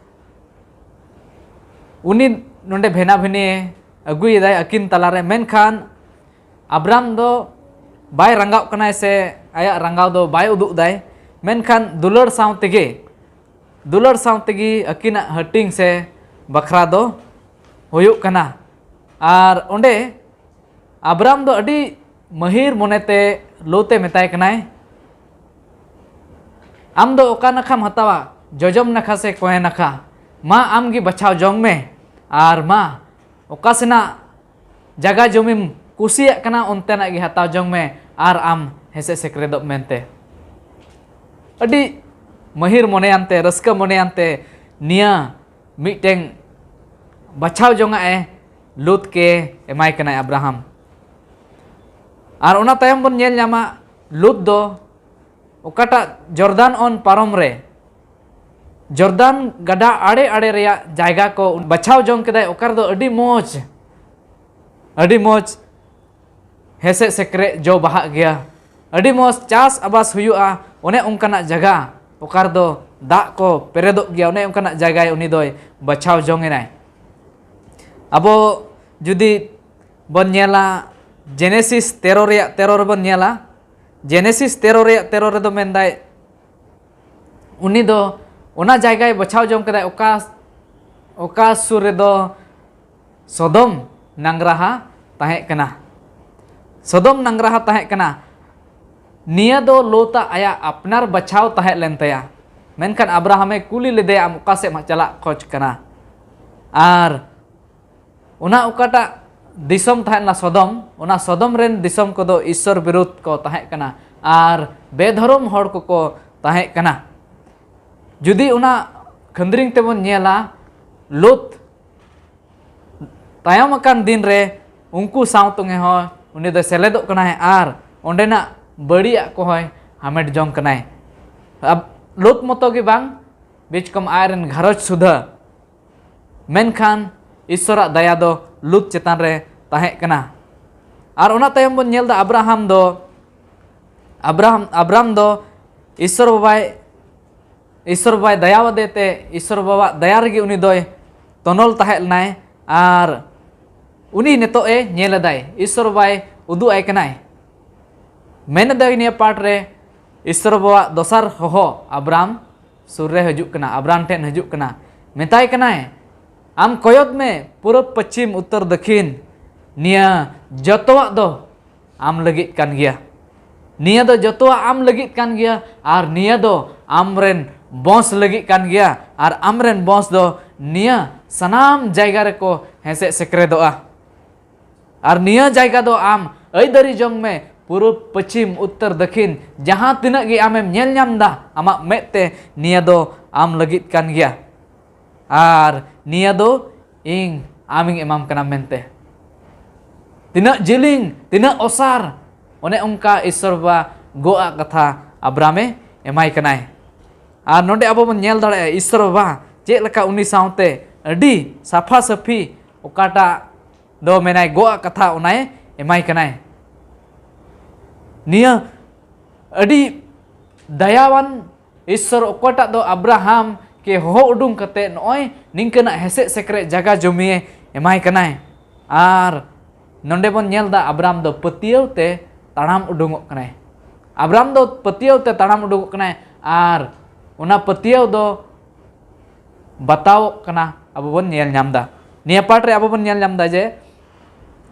ᱩᱱᱤ ᱱᱚᱰᱮ ᱵᱷᱮᱱᱟᱵᱷᱮᱱᱤ ᱟᱹᱜᱩᱭᱮᱫᱟᱭ ᱟᱹᱠᱤᱱ ᱛᱟᱞᱟᱨᱮ, ᱢᱮᱱᱠᱷᱟᱱ ᱟᱵᱨᱟᱢ ᱫᱚ ᱵᱟᱭ ᱨᱟᱸᱜᱟᱣ ᱠᱟᱱᱟᱭ ᱥᱮ ᱟᱭᱟᱜ ᱨᱟᱸᱜᱟᱣ ᱫᱚ ᱵᱟᱭ ᱩᱫᱩᱜ ᱫᱟᱭ, ᱢᱮᱱᱠᱷᱟᱱ ᱫᱩᱞᱟᱹᱲ ᱥᱟᱶ ᱛᱮᱜᱮ, ᱫᱩᱞᱟᱹᱲ ᱥᱟᱶ ᱛᱮᱜᱮ ᱟᱹᱠᱤᱱᱟᱜ ᱦᱟᱹᱴᱤᱧ ᱥᱮ ᱵᱟᱠᱷᱨᱟ ᱫᱚ ᱦᱩᱭᱩᱜ ᱠᱟᱱᱟ᱾ ᱟᱨ ᱚᱸᱰᱮ ᱟᱵᱨᱟᱢ ᱫᱚ ᱟᱹᱰᱤ ᱢᱟᱹᱦᱤᱨ ᱢᱚᱱᱮᱛᱮ ᱞᱳᱛᱮ ᱢᱮᱛᱟᱭ ᱠᱟᱱᱟᱭ, "ᱟᱢ ᱫᱚ ᱚᱠᱟ ᱱᱟᱠᱷᱟᱢ ᱦᱟᱛᱟᱣᱟ, ᱡᱚᱡᱚᱢ ᱱᱟᱠᱷᱟ ᱥᱮ ᱠᱚᱸᱭᱮ ᱱᱟᱠᱷᱟ? ᱢᱟ ᱟᱢ ᱜᱮ ᱵᱟᱪᱷᱟᱣ ᱡᱚᱝ ᱢᱮ, ᱟᱨ ᱢᱟ ᱚᱠᱟ ᱥᱮᱱᱟᱜ ᱡᱟᱭᱜᱟ ᱡᱚᱢᱤᱢ ᱠᱩᱥᱤᱭᱟᱜ ᱠᱟᱱᱟ, ᱚᱱᱛᱮᱱᱟᱜ ᱜᱮ ᱦᱟᱛᱟᱣ ᱡᱚᱝ ᱢᱮ, ᱟᱨ ᱟᱢ ᱦᱮᱸᱥᱮᱡ ᱥᱮᱠᱨᱮᱫᱚᱜ ᱢᱮᱱᱛᱮ᱾" ᱟᱹᱰᱤ ᱢᱟᱹᱦᱤᱨ ᱢᱚᱱᱮᱭᱟᱱᱛᱮ, ᱨᱟᱹᱥᱠᱟᱹ ᱢᱚᱱᱮᱭᱟᱱᱛᱮ ᱱᱤᱭᱟᱹ ᱢᱤᱫᱴᱮᱱ ᱵᱟᱪᱷᱟᱣ ᱡᱚᱝᱟᱜ ᱮ ᱞᱩᱛ ᱠᱮ ᱮᱢᱟᱭ ᱠᱟᱱᱟᱭ ᱟᱵᱨᱟᱦᱟᱢ᱾ ᱟᱨ ᱚᱱᱟ ᱛᱟᱭᱚᱢ ᱵᱚᱱ ᱧᱮᱞ ᱧᱟᱢᱟ, ᱞᱩᱛ ᱫᱚ ᱚᱠᱟᱴᱟᱜ ᱡᱚᱨᱫᱟᱱ ᱚᱱ ᱯᱟᱨᱚᱢ ᱨᱮ, ᱡᱚᱨᱫᱟᱱ ᱜᱟᱰᱟ ᱟᱲᱮ ᱟᱲᱮ ᱨᱮᱭᱟᱜ ᱡᱟᱭᱜᱟ ᱠᱚ ᱵᱟᱪᱷᱟᱣ ᱡᱚᱝ ᱠᱮᱫᱟᱭ, ᱚᱠᱟ ᱨᱮᱫᱚ ᱟᱹᱰᱤ ᱢᱚᱡᱽ, ᱟᱹᱰᱤ ᱢᱚᱡᱽ ᱦᱮᱸᱥᱮᱡ ᱥᱮᱠᱨᱮᱡ ᱡᱚ ᱵᱟᱦᱟᱜ ᱜᱮᱭᱟ, ᱟᱹᱰᱤ ᱢᱚᱡᱽ ᱪᱟᱥ ᱟᱵᱟᱥ ᱦᱩᱭᱩᱜᱼᱟ, ᱚᱱᱮ ᱚᱱᱠᱟᱱᱟᱜ ᱡᱟᱭᱜᱟ, ᱚᱠᱟ ᱨᱮᱫᱚ ᱫᱟᱜ ᱠᱚ ᱯᱮᱨᱮᱫᱚᱜ ᱜᱮᱭᱟ, ᱚᱱᱮ ᱚᱱᱠᱟᱱᱟᱜ ᱡᱟᱭᱜᱟᱭ ᱩᱱᱤ ᱫᱚᱭ ᱵᱟᱪᱷᱟᱣ ᱡᱚᱝ ᱮᱱᱟᱭ᱾ ᱟᱵᱚ ᱡᱩᱫᱤ ᱵᱚᱱ ᱧᱮᱞᱟ, ᱡᱮᱱᱮᱥᱤᱥ ᱛᱮᱨᱚ ᱨᱮᱭᱟᱜ ᱛᱮᱨᱚ ᱨᱮᱵᱚᱱ ᱧᱮᱞᱟ, ᱡᱮᱱᱮᱥᱤᱥ ᱛᱮᱨᱚ ᱨᱮᱭᱟᱜ ᱛᱮᱨᱚ ᱨᱮᱫᱚ ᱢᱮᱱᱫᱟᱭ, ᱩᱱᱤ ᱫᱚ ᱚᱱᱟ ᱡᱟᱭᱜᱟᱭ ᱵᱟᱪᱷᱟᱣ ᱡᱚᱝ ᱠᱮᱫᱟᱭ, ᱚᱠᱟ, ᱚᱠᱟ ᱥᱩᱨ ᱨᱮᱫᱚ ᱥᱚᱫᱚᱢ ᱱᱟᱝᱨᱟᱦᱟ ᱛᱟᱦᱮᱸ ᱠᱟᱱᱟ᱾ ᱥᱚᱫᱚᱢ ᱱᱟᱝᱨᱟᱦᱟ ᱛᱟᱦᱮᱸ ᱠᱟᱱᱟ᱾ ᱱᱤᱭᱟᱹ ᱫᱚ ᱞᱳᱛᱟᱜ ᱟᱭᱟᱜ ᱟᱯᱱᱟᱨ ᱵᱟᱪᱷᱟᱣ ᱛᱟᱦᱮᱸ ᱞᱮᱱ ᱛᱟᱭᱟ, ᱢᱮᱱᱠᱷᱟᱱ ᱟᱵᱨᱟᱦᱟᱢᱮ ᱠᱩᱞᱤ ᱞᱮᱫᱮᱭᱟ, "ᱟᱢ ᱚᱠᱟ ᱥᱮᱫ ᱮᱢ ᱪᱟᱞᱟᱜ ᱠᱷᱚᱡᱽ ᱠᱟᱱᱟ?" ᱟᱨ ᱚᱱᱟ ᱚᱠᱟᱴᱟᱜ ᱫᱤᱥᱚᱢ ᱛᱟᱦᱮᱸ ᱞᱮᱱᱟ ᱥᱚᱫᱚᱢ, ᱚᱱᱟ ᱥᱚᱫᱚᱢ ᱨᱮᱱ ᱫᱤᱥᱚᱢ ᱠᱚᱫᱚ ᱤᱥᱥᱚᱨ ᱵᱤᱨᱩᱫᱷ ᱠᱚ ᱛᱟᱦᱮᱸ ᱠᱟᱱᱟ ᱟᱨ ᱵᱮᱫᱷᱚᱨᱚᱢ ᱦᱚᱲ ᱠᱚᱠᱚ ᱛᱟᱦᱮᱸ ᱠᱟᱱᱟ᱾ ᱡᱩᱫᱤ ᱚᱱᱟ ᱠᱷᱟᱹᱱᱫᱽᱨᱤᱝ ᱛᱮᱵᱚᱱ ᱧᱮᱞᱟ, ᱞᱩᱛ ᱛᱟᱭᱚᱢ ᱟᱠᱟᱱ ᱫᱤᱱ ᱨᱮ ᱩᱱᱠᱩ ᱥᱟᱶ ᱛᱚᱝᱜᱮ ᱦᱚᱸ ᱩᱱᱤ ᱫᱚ ᱥᱮᱞᱮᱫᱚᱜ ᱠᱟᱱᱟᱭ ᱟᱨ ᱚᱸᱰᱮᱱᱟᱜ ᱵᱟᱹᱲᱤᱡᱟᱜ ᱠᱚᱦᱚᱸᱭ ᱦᱟᱢᱮᱴ ᱡᱚᱝ ᱠᱟᱱᱟᱭ᱾ ᱟᱵ-, ᱞᱩᱛ ᱢᱚᱛᱚ ᱜᱮ ᱵᱟᱝ, ᱵᱤᱪᱠᱚᱢ ᱟᱡ ᱨᱮᱱ ᱜᱷᱟᱨᱚᱸᱡᱽ ᱥᱩᱫᱷᱟᱹ᱾ ᱢᱮᱱᱠᱷᱟᱱ ᱤᱥᱥᱚᱨᱟᱜ ᱫᱟᱭᱟ ᱫᱚ ᱞᱩᱛ ᱪᱮᱛᱟᱱ ᱨᱮ ᱛᱟᱦᱮᱸ ᱠᱟᱱᱟ᱾ ᱟᱨ ᱚᱱᱟ ᱛᱟᱭᱚᱢ ᱵᱚᱱ ᱧᱮᱞ ᱮᱫᱟ, ᱟᱵᱨᱟᱦᱟᱢ ᱫᱚ, ᱟᱵᱨᱟᱦᱟᱢ, ᱟᱵᱨᱟᱢ ᱫᱚ ᱤᱥᱥᱚᱨ ᱵᱟᱵᱟᱭ, ᱤᱥᱥᱚᱨ ᱵᱟᱵᱟᱭ ᱫᱟᱭᱟᱣᱟᱫᱮ ᱛᱮ, ᱤᱥᱥᱚᱨ ᱵᱟᱵᱟᱣᱟᱜ ᱫᱟᱭᱟ ᱨᱮᱜᱮ ᱩᱱᱤ ᱫᱚᱭ ᱛᱚᱱᱚᱞ ᱛᱟᱦᱮᱸ ᱞᱮᱱᱟᱭ᱾ ᱟᱨ ᱩᱱᱤ ᱱᱤᱛᱚᱜ ᱮ ᱧᱮᱞ ᱮᱫᱟᱭ, ᱤᱥᱥᱚᱨ ᱵᱟᱵᱟᱭ ᱩᱫᱩᱜ ᱟᱭ ᱠᱟᱱᱟᱭ᱾ ᱢᱮᱱ ᱮᱫᱟᱭ ᱱᱤᱭᱟᱹ ᱯᱟᱴ ᱨᱮ, ᱤᱥᱥᱚᱨ ᱵᱟᱵᱟᱣᱟᱜ ᱫᱚᱥᱟᱨ ᱦᱚᱦᱚ ᱟᱵᱨᱟᱢ ᱥᱩᱨ ᱨᱮ ᱦᱤᱡᱩᱜ ᱠᱟᱱᱟ, ᱟᱵᱨᱟᱢ ᱴᱷᱮᱱ ᱦᱤᱡᱩᱜ ᱠᱟᱱᱟ, ᱢᱮᱛᱟᱭ ᱠᱟᱱᱟᱭ, "ᱟᱢ ᱠᱚᱭᱚᱜ ᱢᱮ, ᱯᱩᱨᱩᱵ, ᱯᱚᱪᱷᱤᱢ, ᱩᱛᱛᱚᱨ, ᱫᱚᱠᱷᱤᱱ, ᱱᱤᱭᱟᱹ ᱡᱚᱛᱚᱣᱟᱜ ᱫᱚ ᱟᱢ ᱞᱟᱹᱜᱤᱫ ᱠᱟᱱ ᱜᱮᱭᱟ᱾ ᱱᱤᱭᱟᱹ ᱫᱚ ᱡᱚᱛᱚᱣᱟᱜ ᱟᱢ ᱞᱟᱹᱜᱤᱫ ᱠᱟᱱ ᱜᱮᱭᱟ, ᱟᱨ ᱱᱤᱭᱟᱹ ᱫᱚ ᱟᱢᱨᱮᱱ ᱵᱚᱸᱥ ᱞᱟᱹᱜᱤᱫ ᱠᱟᱱ ᱜᱮᱭᱟ, ᱟᱨ ᱟᱢᱨᱮᱱ ᱵᱚᱸᱥ ᱫᱚ ᱱᱤᱭᱟᱹ ᱥᱟᱱᱟᱢ ᱡᱟᱭᱜᱟ ᱨᱮᱠᱚ ᱦᱮᱸᱥᱮᱡ ᱥᱮᱠᱨᱮᱫᱚᱜᱼᱟ᱾ ᱟᱨ ᱱᱤᱭᱟᱹ ᱡᱟᱭᱜᱟ ᱫᱚ ᱟᱢ ᱟᱹᱭᱫᱟᱹᱨᱤ ᱡᱚᱝ ᱢᱮ, ᱯᱩᱨᱩᱵ, ᱯᱚᱪᱷᱤᱢ, ᱩᱛᱛᱚᱨ, ᱫᱚᱠᱷᱤᱱ, ᱡᱟᱦᱟᱸ ᱛᱤᱱᱟᱹᱜ ᱜᱮ ᱟᱢᱮᱢ ᱧᱮᱞ ᱧᱟᱢ ᱮᱫᱟ ᱟᱢᱟᱜ ᱢᱮᱫ ᱛᱮ, ᱱᱤᱭᱟᱹ ᱫᱚ ᱟᱢ ᱞᱟᱹᱜᱤᱫ ᱠᱟᱱ ᱜᱮᱭᱟ᱾ ᱟᱨ ᱱᱤᱭᱟᱹ ᱫᱚ ᱤᱧ ᱟᱢᱤᱧ ᱮᱢᱟᱢ ᱠᱟᱱᱟ" ᱢᱮᱱᱛᱮ᱾ ᱛᱤᱱᱟᱹᱜ ᱡᱤᱞᱤᱧ, ᱛᱤᱱᱟᱹᱜ ᱚᱥᱟᱨ, ᱚᱱᱮ ᱚᱱᱠᱟ ᱤᱥᱥᱚᱨ ᱵᱟᱵᱟ ᱜᱚᱜ ᱟᱜ ᱠᱟᱛᱷᱟ ᱟᱵᱨᱟᱢᱮ ᱮᱢᱟᱭ ᱠᱟᱱᱟᱭ᱾ ᱟᱨ ᱱᱚᱰᱮ ᱟᱵᱚ ᱵᱚᱱ ᱧᱮᱞ ᱫᱟᱲᱮᱭᱟᱜᱼᱟ, ᱤᱥᱥᱚᱨ ᱵᱟᱵᱟ ᱪᱮᱫ ᱞᱮᱠᱟ ᱩᱱᱤ ᱥᱟᱶᱛᱮ ᱟᱹᱰᱤ ᱥᱟᱯᱷᱟ ᱥᱟᱹᱯᱷᱤ ᱚᱠᱟᱴᱟᱜ ᱫᱚ ᱢᱮᱱᱟᱭ, ᱜᱚᱜ ᱟᱜ ᱠᱟᱛᱷᱟ ᱚᱱᱟᱭ ᱮᱢᱟᱭ ᱠᱟᱱᱟᱭ᱾ ᱱᱤᱭᱟᱹ ᱟᱹᱰᱤ ᱫᱟᱭᱟᱣᱟᱱ ᱤᱥᱥᱚᱨ, ᱚᱠᱚᱭᱴᱟᱜ ᱫᱚ ᱟᱵᱨᱟᱦᱟᱢ ᱠᱮ ᱦᱚᱦᱚ ᱩᱰᱩᱝ ᱠᱟᱛᱮ ᱱᱚᱜᱼᱚᱭ ᱱᱤᱝᱠᱟᱹᱱᱟᱜ ᱦᱮᱸᱥᱮᱡ ᱥᱮᱠᱨᱮᱡ ᱡᱟᱭᱜᱟ ᱡᱚᱢᱤᱭᱮ ᱮᱢᱟᱭ ᱠᱟᱱᱟᱭ᱾ ᱟᱨ ᱱᱚᱰᱮ ᱵᱚᱱ ᱧᱮᱞ ᱮᱫᱟ, ᱟᱵᱨᱟᱢ ᱫᱚ ᱯᱟᱹᱛᱭᱟᱹᱣ ᱛᱮ ᱛᱟᱲᱟᱢ ᱩᱰᱩᱝᱚᱜ ᱠᱟᱱᱟᱭ᱾ ᱟᱵᱨᱟᱢ ᱫᱚ ᱯᱟᱹᱛᱭᱟᱹᱣ ᱛᱮ ᱛᱟᱲᱟᱢ ᱩᱰᱩᱝᱚᱜ ᱠᱟᱱᱟᱭ, ᱟᱨ ᱚᱱᱟ ᱯᱟᱹᱛᱭᱟᱹᱣ ᱫᱚ ᱵᱟᱛᱟᱣᱚᱜ ᱠᱟᱱᱟ, ᱟᱵᱚ ᱵᱚᱱ ᱧᱮᱞ ᱧᱟᱢ ᱮᱫᱟ᱾ ᱱᱤᱭᱟᱹ ᱯᱟᱴ ᱨᱮ ᱟᱵᱚ ᱵᱚᱱ ᱧᱮᱞ ᱧᱟᱢ ᱮᱫᱟ ᱡᱮ,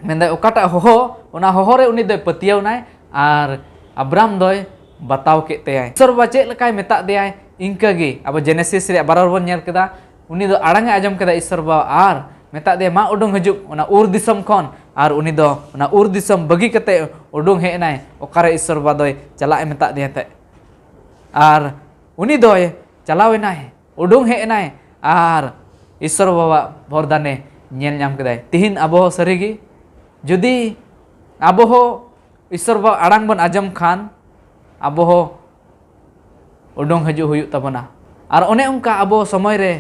ᱢᱮᱱᱫᱟᱭ ᱚᱠᱟᱴᱟᱜ ᱦᱚᱦᱚ, ᱚᱱᱟ ᱦᱚᱦᱚ ᱨᱮ ᱩᱱᱤ ᱫᱚᱭ ᱯᱟᱹᱛᱭᱟᱹᱣ ᱮᱱᱟᱭ ᱟᱨ ᱟᱵᱨᱟᱢ ᱫᱚᱭ ᱵᱟᱛᱟᱣ ᱠᱮᱫ ᱛᱟᱭᱟᱭ᱾ ᱤᱥᱚᱨ ᱵᱟᱵᱟ ᱪᱮᱫ ᱞᱮᱠᱟᱭ ᱢᱮᱛᱟᱜ ᱫᱮᱭᱟᱭ, ᱤᱱᱠᱟᱹ ᱜᱮ ᱟᱵᱚ ᱡᱮᱱᱮᱥᱤᱥ ᱨᱮᱭᱟᱜ ᱵᱟᱨᱚ ᱨᱮᱵᱚᱱ ᱧᱮᱞ ᱠᱮᱫᱟ, ᱩᱱᱤ ᱫᱚ ᱟᱲᱟᱝ ᱮ ᱟᱸᱡᱚᱢ ᱠᱮᱫᱟ ᱤᱥᱚᱨ ᱵᱟᱵᱟ ᱟᱨ ᱢᱮᱛᱟᱜ ᱫᱮᱭᱟ, "ᱢᱟ ᱩᱰᱩᱝ ᱦᱤᱡᱩᱜ ᱚᱱᱟ ᱩᱨ ᱫᱤᱥᱚᱢ ᱠᱷᱚᱱ", ᱟᱨ ᱩᱱᱤ ᱫᱚ ᱚᱱᱟ ᱩᱨ ᱫᱤᱥᱚᱢ ᱵᱟᱹᱜᱤ ᱠᱟᱛᱮ ᱩᱰᱩᱝ ᱦᱮᱡ ᱮᱱᱟᱭ, ᱚᱠᱟᱨᱮ ᱤᱥᱚᱨ ᱵᱟᱵᱟ ᱫᱚᱭ ᱪᱟᱞᱟᱜ ᱮ ᱢᱮᱛᱟᱜ ᱫᱮᱭᱟ ᱛᱟᱦᱮᱸᱫ᱾ ᱟᱨ ᱩᱱᱤ ᱫᱚᱭ ᱪᱟᱞᱟᱣ ᱮᱱᱟᱭ, ᱩᱰᱩᱝ ᱦᱮᱡ ᱮᱱᱟᱭ ᱟᱨ ᱤᱥᱚᱨ ᱵᱟᱵᱟᱣᱟᱜ ᱵᱚᱨᱫᱟᱱᱮ ᱧᱮᱞ ᱧᱟᱢ ᱠᱮᱫᱟᱭ᱾ ᱛᱤᱦᱤᱧ ᱟᱵᱚ ᱦᱚᱸ ᱥᱟᱹᱨᱤᱜᱮ ᱡᱩᱫᱤ ᱟᱵᱚ ᱦᱚᱸ ᱤᱥᱚᱨ ᱵᱟᱵᱟ ᱟᱲᱟᱝ ᱵᱚᱱ ᱟᱸᱡᱚᱢ ᱠᱷᱟᱱ, ᱟᱵᱚ ᱦᱚᱸ ᱩᱰᱩᱝ ᱦᱤᱡᱩᱜ ᱦᱩᱭᱩᱜ ᱛᱟᱵᱚᱱᱟ᱾ ᱟᱨ ᱚᱱᱮ ᱚᱱᱠᱟ ᱟᱵᱚ ᱥᱚᱢᱚᱭ ᱨᱮ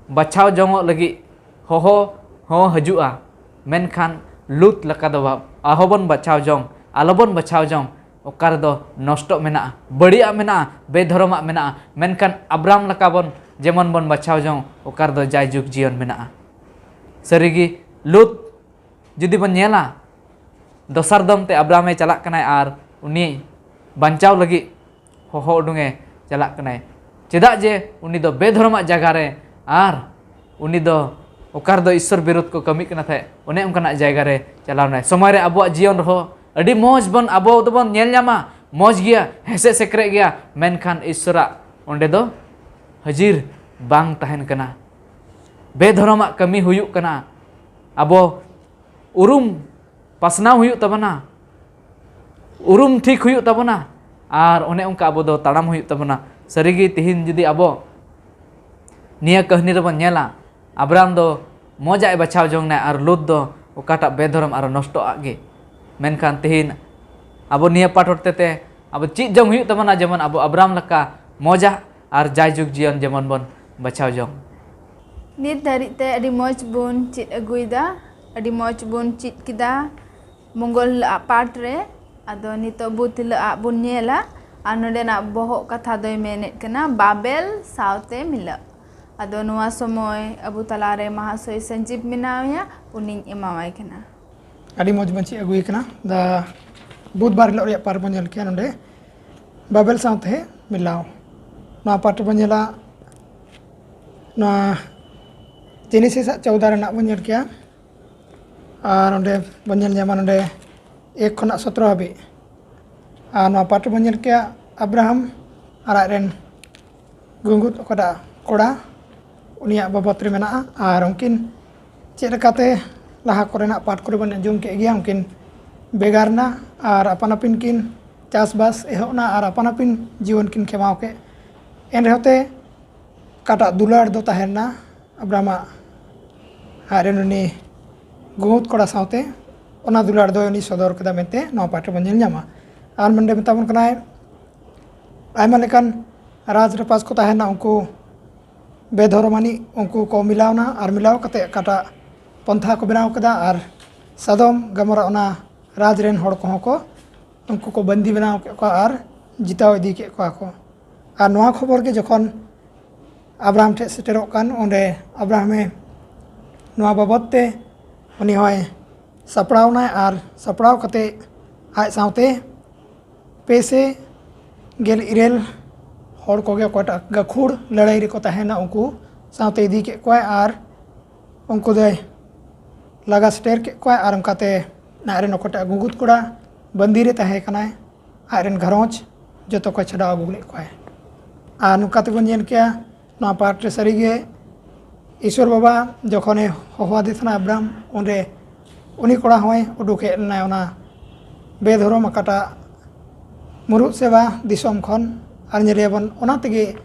ᱵᱟᱪᱷᱟᱣ ᱡᱚᱝᱚᱜ ᱞᱟᱹᱜᱤᱫ ᱦᱚᱦᱚ ᱦᱚᱸ ᱦᱤᱡᱩᱜᱼᱟ, ᱢᱮᱱᱠᱷᱟᱱ ᱞᱩᱛ ᱞᱮᱠᱟ ᱫᱚ ᱵᱟ-, ᱟᱦᱚᱵᱚᱱ ᱵᱟᱪᱷᱟᱣ ᱡᱚᱝ, ᱟᱞᱚᱵᱚᱱ ᱵᱟᱪᱷᱟᱣ ᱡᱚᱝ᱾ ᱚᱠᱟ ᱨᱮᱫᱚ ᱱᱚᱥᱴᱚᱜ ᱢᱮᱱᱟᱜᱼᱟ, ᱵᱟᱹᱲᱤᱡᱟᱜ ᱢᱮᱱᱟᱜᱼᱟ, ᱵᱮᱫᱷᱚᱨᱚᱢᱟᱜ ᱢᱮᱱᱟᱜᱼᱟ, ᱢᱮᱱᱠᱷᱟᱱ ᱟᱵᱨᱟᱢ ᱞᱮᱠᱟ ᱵᱚᱱ ᱡᱮᱢᱚᱱ ᱵᱚᱱ ᱵᱟᱪᱷᱟᱣ ᱡᱚᱝ, ᱚᱠᱟ ᱨᱮᱫᱚ ᱡᱟᱭᱡᱩᱜᱽ ᱡᱤᱭᱚᱱ ᱢᱮᱱᱟᱜᱼᱟ᱾ ᱥᱟᱹᱨᱤᱜᱮ ᱞᱩᱛ ᱡᱩᱫᱤ ᱵᱚᱱ ᱧᱮᱞᱟ, ᱫᱚᱥᱟᱨ ᱫᱚᱢ ᱛᱮ ᱟᱵᱨᱟᱢᱮ ᱪᱟᱞᱟᱜ ᱠᱟᱱᱟᱭ ᱟᱨ ᱩᱱᱤ ᱵᱟᱧᱪᱟᱣ ᱞᱟᱹᱜᱤᱫ ᱦᱚᱦᱚ ᱩᱰᱩᱝᱮ ᱪᱟᱞᱟᱜ ᱠᱟᱱᱟᱭ᱾ ᱪᱮᱫᱟᱜ ᱡᱮ ᱩᱱᱤ ᱫᱚ ᱵᱮᱫᱷᱚᱨᱚᱢᱟᱜ ᱡᱟᱭᱜᱟ ᱨᱮ ᱟᱨ ᱩᱱᱤ ᱫᱚ ᱚᱠᱟ ᱨᱮᱫᱚ ᱤᱥᱥᱚᱨ ᱵᱤᱨᱩᱫᱷ ᱠᱚ ᱠᱟᱹᱢᱤᱜ ᱠᱟᱱᱟ ᱛᱟᱦᱮᱸᱫ, ᱚᱱᱮ ᱚᱱᱠᱟᱱᱟᱜ ᱡᱟᱭᱜᱟ ᱨᱮ ᱪᱟᱞᱟᱣ ᱮᱱᱟᱭ᱾ ᱥᱚᱢᱚᱭ ᱨᱮ ᱟᱵᱚᱣᱟᱜ ᱡᱤᱭᱚᱱ ᱨᱮᱦᱚᱸ ᱟᱹᱰᱤ ᱢᱚᱡᱽ ᱵᱚᱱ, ᱟᱵᱚ ᱫᱚᱵᱚᱱ ᱧᱮᱞ ᱧᱟᱢᱟ, ᱢᱚᱡᱽ ᱜᱮᱭᱟ, ᱦᱮᱸᱥᱮᱡ ᱥᱮᱠᱨᱮᱡ ᱜᱮᱭᱟ, ᱢᱮᱱᱠᱷᱟᱱ ᱤᱥᱥᱚᱨᱟᱜ ᱚᱸᱰᱮ ᱫᱚ ᱦᱟᱹᱡᱤᱨ ᱵᱟᱝ ᱛᱟᱦᱮᱱ ᱠᱟᱱᱟ᱾ ᱵᱮᱫᱷᱚᱨᱚᱢᱟᱜ ᱠᱟᱹᱢᱤ ᱦᱩᱭᱩᱜ ᱠᱟᱱᱟ᱾ ᱟᱵᱚ ᱩᱨᱩᱢ ᱯᱟᱥᱱᱟᱣ ᱦᱩᱭᱩᱜ ᱛᱟᱵᱚᱱᱟ, ᱩᱨᱩᱢ ᱴᱷᱤᱠ ᱦᱩᱭᱩᱜ ᱛᱟᱵᱚᱱᱟ, ᱟᱨ ᱚᱱᱮ ᱚᱱᱠᱟ ᱟᱵᱚ ᱫᱚ ᱛᱟᱲᱟᱢ ᱦᱩᱭᱩᱜ ᱛᱟᱵᱚᱱᱟ᱾ ᱥᱟᱹᱨᱤᱜᱮ ᱛᱤᱦᱤᱧ ᱡᱩᱫᱤ ᱟᱵᱚ ᱱᱤᱭᱟᱹ ᱠᱟᱹᱦᱱᱤ ᱨᱮᱵᱚᱱ ᱧᱮᱞᱟ, ᱟᱵᱨᱟᱢ ᱫᱚ ᱢᱚᱡᱟᱜ ᱮ ᱵᱟᱪᱷᱟᱣ ᱡᱚᱝ ᱱᱟᱭ ᱟᱨ ᱞᱩᱛ ᱫᱚ ᱚᱠᱟᱴᱟᱜ ᱵᱮᱫᱷᱚᱨᱚᱢ ᱟᱨ ᱱᱚᱥᱴᱚ ᱟᱜ ᱜᱮ᱾ ᱢᱮᱱᱠᱷᱟᱱ ᱛᱤᱦᱤᱧ ᱟᱵᱚ ᱱᱤᱭᱟᱹ ᱯᱟᱴ ᱦᱚᱛᱮᱛᱮ ᱟᱵᱚ ᱪᱮᱫ ᱡᱚᱝ ᱦᱩᱭᱩᱜ ᱛᱟᱵᱚᱱᱟ, ᱡᱮᱢᱚᱱ ᱟᱵᱚ ᱟᱵᱨᱟᱢ ᱞᱮᱠᱟ ᱢᱚᱡᱟᱜ ᱟᱨ ᱡᱟᱭᱡᱩᱜᱽ ᱡᱤᱭᱚᱱ ᱡᱮᱢᱚᱱ ᱵᱚᱱ ᱵᱟᱪᱷᱟᱣ ᱡᱚᱝ᱾ ᱱᱤᱛ ᱫᱷᱟᱹᱨᱤᱡ ᱛᱮ ᱟᱹᱰᱤ ᱢᱚᱡᱽ ᱵᱚᱱ ᱪᱮᱫ ᱟᱹᱜᱩᱭᱮᱫᱟ, ᱟᱹᱰᱤ ᱢᱚᱡᱽ ᱵᱚᱱ ᱪᱮᱫ ᱠᱮᱫᱟ ᱢᱚᱝᱜᱚᱞ ᱦᱤᱞᱳᱜ ᱟᱜ ᱯᱟᱴ ᱨᱮ᱾ ᱟᱫᱚ ᱱᱤᱛᱚᱜ ᱵᱩᱫᱷ ᱦᱤᱞᱳᱜ ᱟᱜ ᱵᱚᱱ ᱧᱮᱞᱟ᱾ ᱟᱨ ᱱᱚᱰᱮᱱᱟᱜ ᱵᱚᱦᱚᱜ ᱠᱟᱛᱷᱟ ᱫᱚᱭ ᱢᱮᱱᱮᱫ ᱠᱟᱱᱟ ᱵᱟᱵᱮᱞ ᱥᱟᱶᱛᱮ ᱢᱤᱞᱟᱹᱜ᱾ ᱟᱫᱚ ᱱᱚᱣᱟ ᱥᱚᱢᱚᱭ ᱟᱵᱚ ᱛᱟᱞᱟᱨᱮ ᱢᱟᱦᱟᱥᱚᱭ ᱥᱟᱱᱡᱤᱵ ᱢᱮᱱᱟᱭᱟ, ᱩᱱᱤᱧ ᱮᱢᱟᱣᱟᱭ ᱠᱟᱱᱟ᱾ ᱟᱹᱰᱤ ᱢᱚᱡᱽ ᱢᱟᱹᱪᱷᱤ ᱟᱹᱜᱩᱭ ᱠᱟᱱᱟ᱾ ᱫᱟ ᱵᱩᱫᱷᱵᱟᱨ ᱦᱤᱞᱳᱜ ᱨᱮᱭᱟᱜ ᱯᱟᱴ ᱵᱚᱱ ᱧᱮᱞ ᱠᱮᱭᱟ ᱱᱚᱰᱮ ᱵᱟᱵᱮᱞ ᱥᱟᱶᱛᱮ ᱢᱤᱞᱟᱣ᱾ ᱱᱚᱣᱟ ᱯᱟᱴ ᱨᱮᱵᱚᱱ ᱧᱮᱞᱟ, ᱱᱚᱣᱟ ᱡᱮᱱᱮᱥᱤᱥ ᱟᱜ ᱪᱳᱣᱫᱟ ᱨᱮᱱᱟᱜ ᱵᱚᱱ ᱧᱮᱞ ᱠᱮᱭᱟ᱾ ᱟᱨ ᱚᱸᱰᱮ ᱵᱚᱱ ᱧᱮᱞ ᱧᱟᱢᱟ ᱱᱚᱰᱮ ᱮᱠ ᱠᱷᱚᱱᱟᱜ ᱥᱚᱛᱨᱚ ᱦᱟᱹᱵᱤᱡ᱾ ᱟᱨ ᱱᱚᱣᱟ ᱯᱟᱴ ᱨᱮᱵᱚᱱ ᱧᱮᱞ ᱠᱮᱭᱟ ᱟᱵᱨᱟᱦᱟᱢ ᱟᱨ ᱟᱡ ᱨᱮᱱ ᱜᱩᱸᱜᱩᱫ ᱚᱠᱟᱴᱟᱜ ᱠᱚᱲᱟ, ᱩᱱᱤᱭᱟᱜ ᱵᱟᱵᱚᱛ ᱨᱮ ᱢᱮᱱᱟᱜᱼᱟ᱾ ᱟᱨ ᱩᱱᱠᱤᱱ ᱪᱮᱫ ᱞᱮᱠᱟᱛᱮ ᱞᱟᱦᱟ ᱠᱚᱨᱮᱱᱟᱜ ᱯᱟᱴ ᱠᱚᱨᱮ ᱵᱚᱱ ᱟᱸᱡᱚᱢ ᱠᱮᱫ ᱜᱮᱭᱟ, ᱩᱱᱠᱤᱱ ᱵᱷᱮᱜᱟᱨ ᱮᱱᱟ ᱟᱨ ᱟᱯᱟᱱ ᱟᱹᱯᱤᱱ ᱠᱤᱱ ᱪᱟᱥᱵᱟᱥ ᱮᱦᱚᱵ ᱮᱱᱟ ᱟᱨ ᱟᱯᱟᱱ ᱟᱹᱯᱤᱱ ᱡᱤᱭᱚᱱ ᱠᱤᱱ ᱠᱷᱮᱢᱟᱣ ᱠᱮᱫ᱾ ᱮᱱ ᱨᱮᱦᱚᱸ ᱛᱮ ᱚᱠᱟᱴᱟᱜ ᱫᱩᱞᱟᱹᱲ ᱫᱚ ᱛᱟᱦᱮᱸ ᱞᱮᱱᱟ ᱟᱵᱨᱟᱢᱟᱜ ᱟᱡ ᱨᱮᱱ ᱩᱱᱤ ᱜᱩᱸᱜᱩᱫ ᱠᱚᱲᱟ ᱥᱟᱶᱛᱮ, ᱚᱱᱟ ᱫᱩᱞᱟᱹᱲ ᱫᱚ ᱩᱱᱤ ᱥᱚᱫᱚᱨ ᱠᱮᱫᱟ ᱢᱮᱱᱛᱮ ᱱᱚᱣᱟ ᱯᱟᱴ ᱨᱮᱵᱚᱱ ᱧᱮᱞ ᱧᱟᱢᱟ᱾ ᱟᱨ ᱱᱚᱰᱮ ᱢᱮᱛᱟ ᱵᱚᱱ ᱠᱟᱱᱟᱭ, ᱟᱭᱢᱟ ᱞᱮᱠᱟᱱ ᱨᱟᱡᱽ ᱨᱟᱯᱟᱡᱽ ᱠᱚ ᱛᱟᱦᱮᱱᱟ, ᱩᱱᱠᱩ ᱵᱮᱫᱷᱚᱨᱚᱢᱟᱱᱤ, ᱩᱱᱠᱩ ᱠᱚ ᱢᱤᱞᱟᱣᱱᱟ ᱟᱨ ᱢᱤᱞᱟᱣ ᱠᱟᱛᱮ ᱚᱠᱟᱴᱟᱜ ᱯᱚᱱᱛᱷᱟ ᱠᱚ ᱵᱮᱱᱟᱣ ᱠᱮᱫᱟ ᱟᱨ ᱥᱟᱫᱚᱢ ᱜᱟᱢᱚᱨᱟ ᱚᱱᱟ ᱨᱟᱡᱽ ᱨᱮᱱ ᱦᱚᱲ ᱠᱚᱦᱚᱸ ᱠᱚ ᱩᱱᱠᱩ ᱠᱚ ᱵᱟᱹᱱᱫᱤ ᱵᱮᱱᱟᱣ ᱠᱮᱫ ᱠᱚᱣᱟ ᱟᱨ ᱡᱤᱛᱟᱹᱣ ᱤᱫᱤ ᱠᱮᱫ ᱠᱚᱣᱟ ᱠᱚ᱾ ᱟᱨ ᱱᱚᱣᱟ ᱠᱷᱚᱵᱚᱨ ᱜᱮ ᱡᱚᱠᱷᱚᱱ ᱟᱵᱨᱟᱦᱟᱢ ᱴᱷᱮᱱ ᱥᱮᱴᱮᱨᱚᱜ ᱠᱟᱱ, ᱚᱸᱰᱮ ᱟᱵᱨᱟᱦᱟᱢᱮ ᱱᱚᱣᱟ ᱵᱟᱵᱚᱫ ᱛᱮ ᱩᱱᱤ ᱦᱚᱸᱭ ᱥᱟᱯᱲᱟᱣ ᱮᱱᱟᱭ ᱟᱨ ᱥᱟᱯᱲᱟᱣ ᱠᱟᱛᱮ ᱟᱡ ᱥᱟᱶᱛᱮ ᱯᱮ ᱥᱮ ᱜᱮᱞ ᱤᱨᱟᱹᱞ ᱦᱚᱲ ᱠᱚᱜᱮ ᱚᱠᱚᱭᱴᱟᱜ ᱜᱟᱹᱠᱷᱩᱲ ᱞᱟᱹᱲᱦᱟᱹᱭ ᱨᱮᱠᱚ ᱛᱟᱦᱮᱱᱟ, ᱩᱱᱠᱩ ᱥᱟᱶᱛᱮ ᱤᱫᱤ ᱠᱮᱫ ᱠᱚᱣᱟᱭ ᱟᱨ ᱩᱱᱠᱩ ᱫᱚᱭ ᱞᱟᱜᱟ ᱥᱮᱴᱮᱨ ᱠᱮᱫ ᱠᱚᱣᱟᱭ᱾ ᱟᱨ ᱚᱱᱠᱟᱛᱮ ᱟᱡ ᱨᱮᱱ ᱚᱠᱚᱭᱴᱟᱜ ᱜᱩᱸᱜᱩᱫ ᱠᱚᱲᱟ ᱵᱟᱹᱱᱫᱤ ᱨᱮ ᱛᱟᱦᱮᱸ ᱠᱟᱱᱟᱭ, ᱟᱡ ᱨᱮᱱ ᱜᱷᱟᱨᱚᱸᱡᱽ ᱡᱚᱛᱚ ᱠᱚ ᱪᱷᱟᱰᱟᱣ ᱟᱹᱜᱩ ᱞᱮᱫ ᱠᱚᱣᱟᱭ᱾ ᱟᱨ ᱱᱚᱝᱠᱟ ᱛᱮᱵᱚᱱ ᱧᱮᱞ ᱠᱮᱭᱟ, ᱱᱚᱣᱟ ᱯᱟᱴ ᱨᱮ ᱥᱟᱹᱨᱤᱜᱮ ᱤᱥᱚᱨ ᱵᱟᱵᱟ ᱡᱚᱠᱷᱚᱱᱮ ᱦᱚᱦᱚᱣᱟᱫᱮ ᱛᱟᱦᱮᱱᱟ ᱟᱵᱨᱟᱢ, ᱚᱸᱰᱮ ᱩᱱᱤ ᱠᱚᱲᱟ ᱦᱚᱸᱭ ᱩᱰᱩᱠ ᱦᱮᱡ ᱞᱮᱱᱟᱭ ᱚᱱᱟ ᱵᱮᱫᱷᱚᱨᱚᱢ ᱚᱠᱟᱴᱟᱜ ᱢᱩᱨᱩᱫ ᱥᱮᱵᱟ ᱫᱤᱥᱚᱢ ᱠᱷᱚᱱ᱾ ᱟᱨ ᱧᱮᱞᱮᱭᱟᱵᱚᱱ ᱚᱱᱟ ᱛᱮᱜᱮ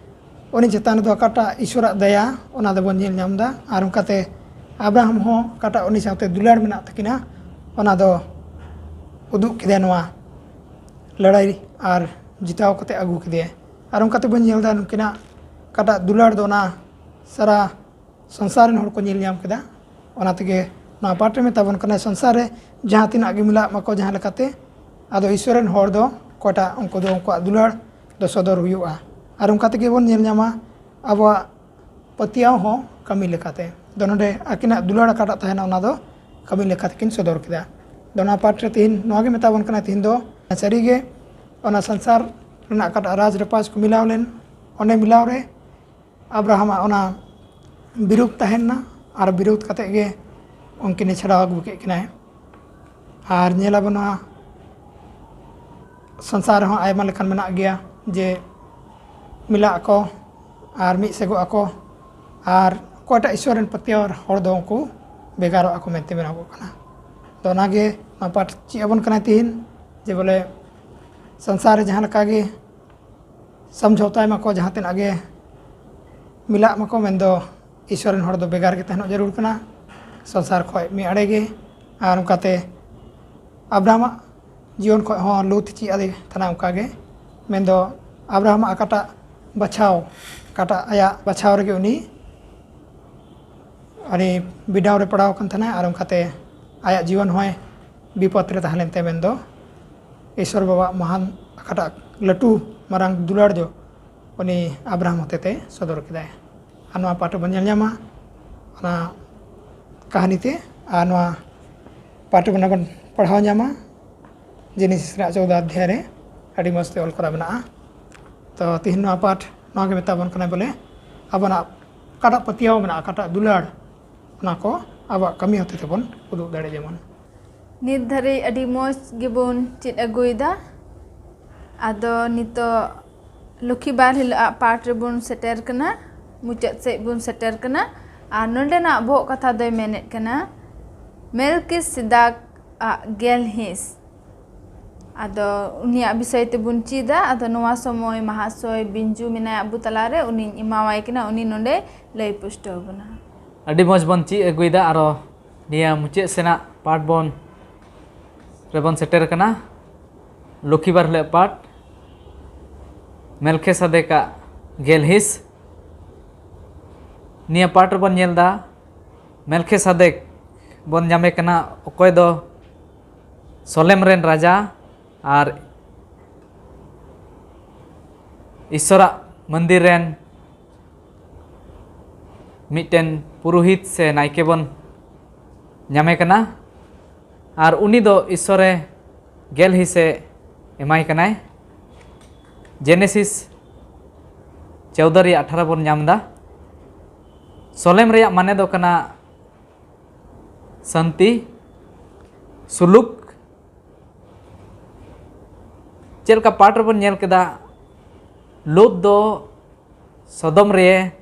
ᱩᱱᱤ ᱪᱮᱛᱟᱱ ᱨᱮᱫᱚ ᱚᱠᱟᱴᱟᱜ ᱤᱥᱚᱨᱟᱜ ᱫᱟᱭᱟ, ᱚᱱᱟ ᱫᱚᱵᱚᱱ ᱧᱮᱞ ᱧᱟᱢ ᱮᱫᱟ᱾ ᱟᱨ ᱚᱱᱠᱟᱛᱮ ᱟᱵᱨᱟᱦᱟᱢ ᱦᱚᱸ ᱚᱠᱟᱴᱟᱜ ᱩᱱᱤ ᱥᱟᱶᱛᱮ ᱫᱩᱞᱟᱹᱲ ᱢᱮᱱᱟᱜ ᱛᱟᱹᱠᱤᱱᱟ, ᱚᱱᱟ ᱫᱚ ᱩᱫᱩᱜ ᱠᱮᱫᱟᱭ ᱱᱚᱣᱟ ᱞᱟᱹᱲᱦᱟᱹᱭ ᱟᱨ ᱡᱤᱛᱟᱣ ᱠᱟᱛᱮ ᱟᱹᱜᱩ ᱠᱮᱫᱮᱭᱟᱭ᱾ ᱟᱨ ᱚᱱᱠᱟ ᱛᱮᱵᱚᱱ ᱧᱮᱞ ᱮᱫᱟ ᱱᱩᱠᱤᱱᱟᱜ ᱚᱠᱟᱴᱟᱜ ᱫᱩᱞᱟᱹᱲ ᱫᱚ ᱚᱱᱟ ᱥᱟᱨᱟ ᱥᱚᱝᱥᱟᱨ ᱨᱮᱱ ᱦᱚᱲ ᱠᱚ ᱧᱮᱞ ᱧᱟᱢ ᱠᱮᱫᱟ᱾ ᱚᱱᱟ ᱛᱮᱜᱮ ᱱᱚᱣᱟ ᱯᱟᱴ ᱨᱮ ᱢᱮᱛᱟ ᱵᱚᱱ ᱠᱟᱱᱟᱭ, ᱥᱚᱝᱥᱟᱨ ᱨᱮ ᱡᱟᱦᱟᱸ ᱛᱤᱱᱟᱹᱜ ᱜᱮ ᱢᱮᱞᱟᱜ ᱢᱟᱠᱚ ᱡᱟᱦᱟᱸ ᱞᱮᱠᱟᱛᱮ, ᱟᱫᱚ ᱤᱥᱚᱨ ᱨᱮᱱ ᱦᱚᱲ ᱫᱚ ᱚᱠᱚᱭᱴᱟᱜ, ᱩᱱᱠᱩ ᱫᱚ ᱩᱱᱠᱩᱣᱟᱜ ᱫᱩᱞᱟᱹᱲ ᱫᱚ ᱥᱚᱫᱚᱨ ᱦᱩᱭᱩᱜᱼᱟ᱾ ᱟᱨ ᱚᱱᱠᱟ ᱛᱮᱜᱮ ᱵᱚᱱ ᱧᱮᱞ ᱧᱟᱢᱟ ᱟᱵᱚᱣᱟᱜ ᱯᱟᱹᱛᱭᱟᱹᱣ ᱦᱚᱸ ᱠᱟᱹᱢᱤ ᱞᱮᱠᱟᱛᱮ᱾ ᱫᱚ ᱱᱚᱰᱮ ᱟᱹᱠᱤᱱᱟᱜ ᱫᱩᱞᱟᱹᱲ ᱚᱠᱟᱴᱟᱜ ᱛᱟᱦᱮᱱᱟ, ᱚᱱᱟ ᱫᱚ ᱠᱟᱹᱢᱤ ᱞᱮᱠᱟ ᱛᱮᱠᱤᱱ ᱥᱚᱫᱚᱨ ᱠᱮᱫᱟ᱾ ᱫᱚ ᱱᱚᱣᱟ ᱯᱟᱴ ᱨᱮ ᱛᱤᱦᱤᱧ ᱱᱚᱣᱟ ᱜᱮ ᱢᱮᱛᱟ ᱵᱚᱱ ᱠᱟᱱᱟ, ᱛᱤᱦᱤᱧ ᱫᱚ ᱥᱟᱹᱨᱤᱜᱮ ᱚᱱᱟ ᱥᱚᱝᱥᱟᱨ ᱨᱮᱱᱟᱜ ᱚᱠᱟᱴᱟᱜ ᱨᱟᱡᱽ ᱨᱟᱯᱟᱡᱽ ᱠᱚ ᱢᱤᱞᱟᱣ ᱞᱮᱱ, ᱚᱸᱰᱮ ᱢᱤᱞᱟᱣ ᱨᱮ ᱟᱵᱨᱟᱦᱟᱢᱟᱜ ᱚᱱᱟ ᱵᱤᱨᱳᱫ ᱛᱟᱦᱮᱱᱟ, ᱟᱨ ᱵᱤᱨᱳᱫ ᱠᱟᱛᱮ ᱜᱮ ᱩᱱᱠᱤᱱᱮ ᱪᱷᱟᱰᱟᱣ ᱟᱹᱜᱩ ᱠᱮᱫ ᱠᱤᱱᱟᱭ᱾ ᱟᱨ ᱧᱮᱞ ᱟᱵᱚᱱ, ᱱᱚᱣᱟ ᱥᱚᱝᱥᱟᱨ ᱨᱮᱦᱚᱸ ᱟᱭᱢᱟ ᱞᱮᱠᱟᱱ ᱢᱮᱱᱟᱜ ᱜᱮᱭᱟ, ᱡᱮ ᱢᱤᱞᱟᱜ ᱟᱠᱚ ᱟᱨ ᱢᱤᱫ ᱥᱮᱜᱚᱜ ᱟᱠᱚ, ᱟᱨ ᱚᱠᱚᱭᱴᱟᱜ ᱤᱥᱥᱚᱨ ᱨᱮᱱ ᱯᱟᱹᱛᱭᱟᱹᱣ ᱦᱚᱲ ᱫᱚ ᱩᱱᱠᱩ ᱵᱷᱮᱜᱟᱨᱚᱜ ᱟᱠᱚ ᱢᱮᱱᱛᱮ ᱢᱮᱱᱚᱜᱚᱜ ᱠᱟᱱᱟ᱾ ᱛᱚ ᱚᱱᱟᱜᱮ ᱱᱚᱣᱟ ᱯᱟᱴ ᱪᱮᱫ ᱟᱵᱚᱱ ᱠᱟᱱᱟᱭ ᱛᱤᱦᱤᱧ, ᱡᱮ ᱵᱚᱞᱮ ᱥᱚᱝᱥᱟᱨ ᱨᱮ ᱡᱟᱦᱟᱸ ᱞᱮᱠᱟ ᱜᱮ ᱥᱚᱢᱡᱷᱚᱛᱟᱭ ᱢᱟᱠᱚ, ᱡᱟᱦᱟᱸ ᱛᱤᱱᱟᱹᱜ ᱜᱮ ᱢᱤᱞᱟᱜ ᱢᱟᱠᱚ, ᱢᱮᱱᱫᱚ ᱤᱥᱥᱚᱨ ᱨᱮᱱ ᱦᱚᱲ ᱫᱚ ᱵᱷᱮᱜᱟᱨ ᱜᱮ ᱛᱟᱦᱮᱱᱚᱜ ᱡᱟᱹᱨᱩᱲ ᱠᱟᱱᱟ, ᱥᱚᱝᱥᱟᱨ ᱠᱷᱚᱱ ᱢᱤᱫ ᱟᱲᱮ ᱜᱮ᱾ ᱟᱨ ᱚᱱᱠᱟᱛᱮ ᱟᱵᱨᱟᱦᱟᱢᱟᱜ ᱡᱤᱭᱚᱱ ᱠᱷᱚᱱ ᱦᱚᱸ ᱞᱩᱛ ᱪᱮᱫ ᱟᱫᱮ ᱛᱟᱦᱮᱱᱟ ᱚᱱᱠᱟᱜᱮ, ᱢᱮᱱᱫᱚ ᱟᱵᱨᱟᱦᱟᱢᱟᱜ ᱚᱠᱟᱴᱟᱜ ᱵᱟᱪᱷᱟᱣ, ᱚᱠᱟᱴᱟᱜ ᱟᱭᱟᱜ ᱵᱟᱪᱷᱟᱣ ᱨᱮᱜᱮ ᱩᱱᱤ ᱟᱹᱰᱤ ᱵᱤᱰᱟᱣ ᱨᱮ ᱯᱟᱲᱟᱣ ᱟᱠᱟᱱ ᱛᱟᱦᱮᱱᱟ᱾ ᱟᱨ ᱚᱱᱠᱟᱛᱮ ᱟᱭᱟᱜ ᱡᱤᱭᱚᱱ ᱦᱚᱸᱭ ᱵᱤᱯᱚᱫ ᱨᱮ ᱛᱟᱦᱮᱸ ᱞᱮᱱᱛᱮ, ᱢᱮᱱᱫᱚ ᱤᱥᱥᱚᱨ ᱵᱟᱵᱟᱣᱟᱜ ᱢᱚᱦᱟᱱ ᱚᱠᱟᱴᱟᱜ ᱞᱟᱹᱴᱩ ᱢᱟᱨᱟᱝ ᱫᱩᱞᱟᱹᱲ ᱫᱚ ᱩᱱᱤ ᱟᱵᱨᱟᱦᱟᱢ ᱦᱚᱛᱮᱛᱮ ᱥᱚᱫᱚᱨ ᱠᱮᱫᱟᱭ᱾ ᱟᱨ ᱱᱚᱣᱟ ᱯᱟᱴ ᱨᱮᱵᱚᱱ ᱧᱮᱞ ᱧᱟᱢᱟ ᱚᱱᱟ ᱠᱟᱹᱦᱱᱤ ᱛᱮ, ᱟᱨ ᱱᱚᱣᱟ ᱯᱟᱴ ᱨᱮᱵᱚᱱ ᱯᱟᱲᱦᱟᱣ ᱧᱟᱢᱟ ᱡᱮᱱᱮᱥᱤᱥ ᱨᱮᱱᱟᱜ ᱪᱳᱫᱫᱚ ᱚᱫᱷᱭᱟᱭ ᱨᱮ ᱟᱹᱰᱤ ᱢᱚᱡᱽ ᱛᱮ ᱚᱞ ᱠᱚᱨᱟ ᱢᱮᱱᱟᱜᱼᱟ᱾ ᱛᱚ ᱛᱤᱦᱤᱧ ᱱᱚᱣᱟ ᱯᱟᱴ ᱱᱚᱣᱟ ᱜᱮ ᱢᱮᱛᱟ ᱵᱚᱱ ᱠᱟᱱᱟ ᱵᱚᱞᱮ ᱟᱵᱚᱱᱟᱜ ᱚᱠᱟᱴᱟᱜ ᱯᱟᱹᱛᱭᱟᱹᱣ ᱢᱮᱱᱟᱜᱼᱟ, ᱚᱠᱟᱴᱟᱜ ᱫᱩᱞᱟᱹᱲ, ᱚᱱᱟ ᱠᱚ ᱟᱵᱚᱣᱟᱜ ᱠᱟᱹᱢᱤ ᱦᱚᱛᱮ ᱛᱮᱵᱚᱱ ᱩᱫᱩᱜ ᱫᱟᱲᱮ ᱡᱮᱢᱚᱱ᱾ ᱱᱤᱛ ᱫᱷᱟᱹᱨᱤᱡ ᱟᱹᱰᱤ ᱢᱚᱡᱽ ᱜᱮᱵᱚᱱ ᱪᱮᱫ ᱟᱹᱜᱩᱭᱮᱫᱟ᱾ ᱟᱫᱚ ᱱᱤᱛᱚᱜ ᱞᱚᱠᱠᱷᱤᱵᱟᱨ ᱦᱤᱞᱳᱜ ᱟᱜ ᱯᱟᱴ ᱨᱮᱵᱚᱱ ᱥᱮᱴᱮᱨ ᱠᱟᱱᱟ, ᱢᱩᱪᱟᱹᱫ ᱥᱮᱫ ᱵᱚᱱ ᱥᱮᱴᱮᱨ ᱠᱟᱱᱟ᱾ ᱟᱨ ᱱᱚᱰᱮᱱᱟᱜ ᱵᱚᱦᱚᱜ ᱠᱟᱛᱷᱟ ᱫᱚᱭ ᱢᱮᱱᱮᱫ ᱠᱟᱱᱟ ᱢᱮᱞᱠᱤᱥᱮᱫᱟᱠ ᱟᱜ ᱜᱮᱞ ᱦᱤᱸᱥ᱾ ᱟᱫᱚ ᱩᱱᱤᱭᱟᱜ ᱵᱤᱥᱚᱭ ᱛᱮᱵᱚᱱ ᱪᱮᱫᱟ᱾ ᱟᱫᱚ ᱱᱚᱣᱟ ᱥᱚᱢᱚᱭ ᱢᱟᱦᱟᱥᱚᱭ ᱵᱤᱧᱡᱩ ᱢᱮᱱᱟᱭᱟ ᱟᱵᱚ ᱛᱟᱞᱟᱨᱮ, ᱩᱱᱤᱧ ᱮᱢᱟᱣᱟᱭ ᱠᱟᱱᱟ, ᱩᱱᱤ ᱱᱚᱰᱮ ᱞᱟᱹᱭ ᱯᱩᱥᱴᱟᱹᱣ ᱵᱚᱱᱟ᱾ ᱟᱹᱰᱤ ᱢᱚᱡᱽ ᱵᱚᱱ ᱪᱮᱫ ᱟᱹᱜᱩᱭᱮᱫᱟ᱾ ᱟᱨᱚ ᱱᱤᱭᱟᱹ ᱢᱩᱪᱟᱹᱫ ᱥᱮᱱᱟᱜ ᱯᱟᱴ ᱵᱚᱱ ᱨᱮᱵᱚᱱ ᱥᱮᱴᱮᱨ ᱟᱠᱟᱱᱟ᱾ ᱞᱚᱠᱠᱷᱤᱵᱟᱨ ᱦᱤᱞᱳᱜ ᱯᱟᱴ, ᱢᱮᱞᱠᱷᱮᱥᱟᱫᱮᱠᱟᱜ ᱜᱮᱞ ᱦᱤᱸᱥ᱾ ᱱᱤᱭᱟᱹ ᱯᱟᱴ ᱨᱮᱵᱚᱱ ᱧᱮᱞ ᱮᱫᱟ, ᱢᱮᱞᱠᱷᱮᱥᱟᱫᱮᱠ ᱵᱚᱱ ᱧᱟᱢᱮ ᱠᱟᱱᱟ, ᱚᱠᱚᱭ ᱫᱚ ᱥᱚᱞᱮᱢ ᱨᱮᱱ ᱨᱟᱡᱟ ᱟᱨ ᱤᱥᱥᱚᱨᱟᱜ ᱢᱚᱱᱫᱤᱨ ᱨᱮᱱ ᱢᱤᱫᱴᱮᱱ ᱯᱩᱨᱳᱦᱤᱛ ᱥᱮ ᱱᱟᱭᱠᱮ ᱵᱚᱱ ᱧᱟᱢᱮ ᱠᱟᱱᱟ, ᱟᱨ ᱩᱱᱤ ᱫᱚ ᱤᱥᱥᱚᱨᱮ ᱜᱮᱞ ᱦᱤᱸᱥᱮ ᱮᱢᱟᱭ ᱠᱟᱱᱟᱭ᱾ ᱡᱮᱱᱮᱥᱤᱥ ᱪᱳᱣᱫᱚ ᱨᱮᱭᱟᱜ ᱟᱴᱷᱟᱨᱚ ᱵᱚᱱ ᱧᱟᱢ ᱮᱫᱟ᱾ ᱥᱚᱞᱮᱢ ᱨᱮᱭᱟᱜ ᱢᱟᱱᱮ ᱫᱚ ᱠᱟᱱᱟ ᱥᱟᱱᱛᱤ, ᱥᱩᱞᱩᱠ᱾ ᱪᱮᱫ ᱞᱮᱠᱟ ᱯᱟᱴ ᱨᱮᱵᱚᱱ ᱧᱮᱞ ᱠᱮᱫᱟ, ᱞᱳᱛ ᱫᱚ ᱥᱚᱫᱚᱢ ᱨᱮ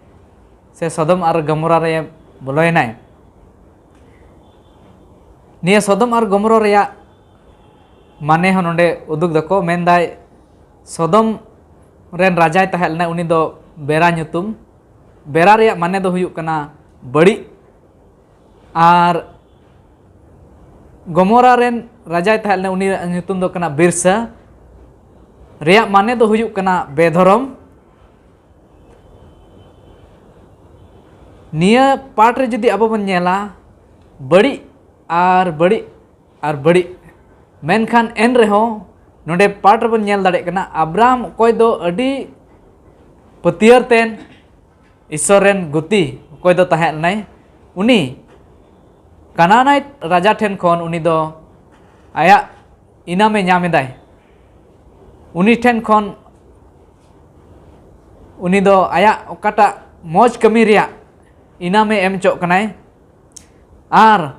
ᱥᱮ ᱥᱚᱫᱚᱢ ᱟᱨ ᱜᱚᱢᱚᱨᱟ ᱨᱮ ᱵᱚᱞᱚᱭᱮᱱᱟᱭ᱾ ᱱᱤᱭᱟᱹ ᱥᱚᱫᱚᱢ ᱟᱨ ᱜᱚᱢᱚᱨᱟ ᱨᱮᱭᱟᱜ ᱢᱟᱱᱮ ᱦᱚᱸ ᱱᱚᱰᱮ ᱩᱫᱩᱜ ᱫᱟᱠᱚ, ᱢᱮᱱᱫᱟᱭ ᱥᱚᱫᱚᱢ ᱨᱮᱱ ᱨᱟᱡᱟᱭ ᱛᱟᱦᱮᱸ ᱞᱮᱱᱟ, ᱩᱱᱤ ᱫᱚ ᱵᱮᱨᱟ ᱧᱩᱛᱩᱢ᱾ ᱵᱮᱨᱟ ᱨᱮᱭᱟᱜ ᱢᱟᱱᱮ ᱫᱚ ᱦᱩᱭᱩᱜ ᱠᱟᱱᱟ ᱵᱟᱹᱲᱤᱡ, ᱟᱨ ᱜᱚᱢᱚᱨᱟ ᱨᱮᱱ ᱨᱟᱡᱟᱭ ᱛᱟᱦᱮᱸ ᱞᱮᱱᱟ, ᱩᱱᱤᱭᱟᱜ ᱧᱩᱛᱩᱢ ᱫᱚ ᱠᱟᱱᱟ ᱵᱤᱨᱥᱟ᱾ ᱨᱮᱭᱟᱜ ᱢᱟᱱᱮ ᱫᱚ ᱦᱩᱭᱩᱜ ᱠᱟᱱᱟ ᱵᱮᱫᱷᱚᱨᱚᱢ᱾ ᱱᱤᱭᱟᱹ ᱯᱟᱴ ᱨᱮ ᱡᱩᱫᱤ ᱟᱵᱚ ᱵᱚᱱ ᱧᱮᱞᱟ, ᱵᱟᱹᱲᱤᱡ ᱟᱨ ᱵᱟᱹᱲᱤᱡ ᱟᱨ ᱵᱟᱹᱲᱤᱡ, ᱢᱮᱱᱠᱷᱟᱱ ᱮᱱ ᱨᱮᱦᱚᱸ ᱱᱚᱰᱮ ᱯᱟᱴ ᱨᱮᱵᱚᱱ ᱧᱮᱞ ᱫᱟᱲᱮᱭᱟᱜ ᱠᱟᱱᱟ, ᱟᱵᱨᱟᱢ ᱚᱠᱚᱭ ᱫᱚ ᱟᱹᱰᱤ ᱯᱟᱹᱛᱭᱟᱹᱨ ᱛᱮᱱ ᱤᱥᱥᱚᱨ ᱨᱮᱱ ᱜᱩᱛᱤ ᱚᱠᱚᱭ ᱫᱚ ᱛᱟᱦᱮᱸ ᱞᱮᱱᱟᱭ, ᱩᱱᱤ ᱠᱟᱱᱟᱱᱟᱭ ᱨᱟᱡᱟ ᱴᱷᱮᱱ ᱠᱷᱚᱱ ᱩᱱᱤ ᱫᱚ ᱟᱭᱟᱜ ᱤᱱᱟᱢᱮ ᱧᱟᱢ ᱮᱫᱟᱭ᱾ ᱩᱱᱤ ᱴᱷᱮᱱ ᱠᱷᱚᱱ ᱩᱱᱤ ᱫᱚ ᱟᱭᱟᱜ ᱚᱠᱟᱴᱟᱜ ᱢᱚᱡᱽ ᱠᱟᱹᱢᱤ ᱨᱮᱭᱟᱜ ᱤᱱᱟᱢᱮ ᱮᱢ ᱦᱚᱪᱚᱜ ᱠᱟᱱᱟᱭ, ᱟᱨ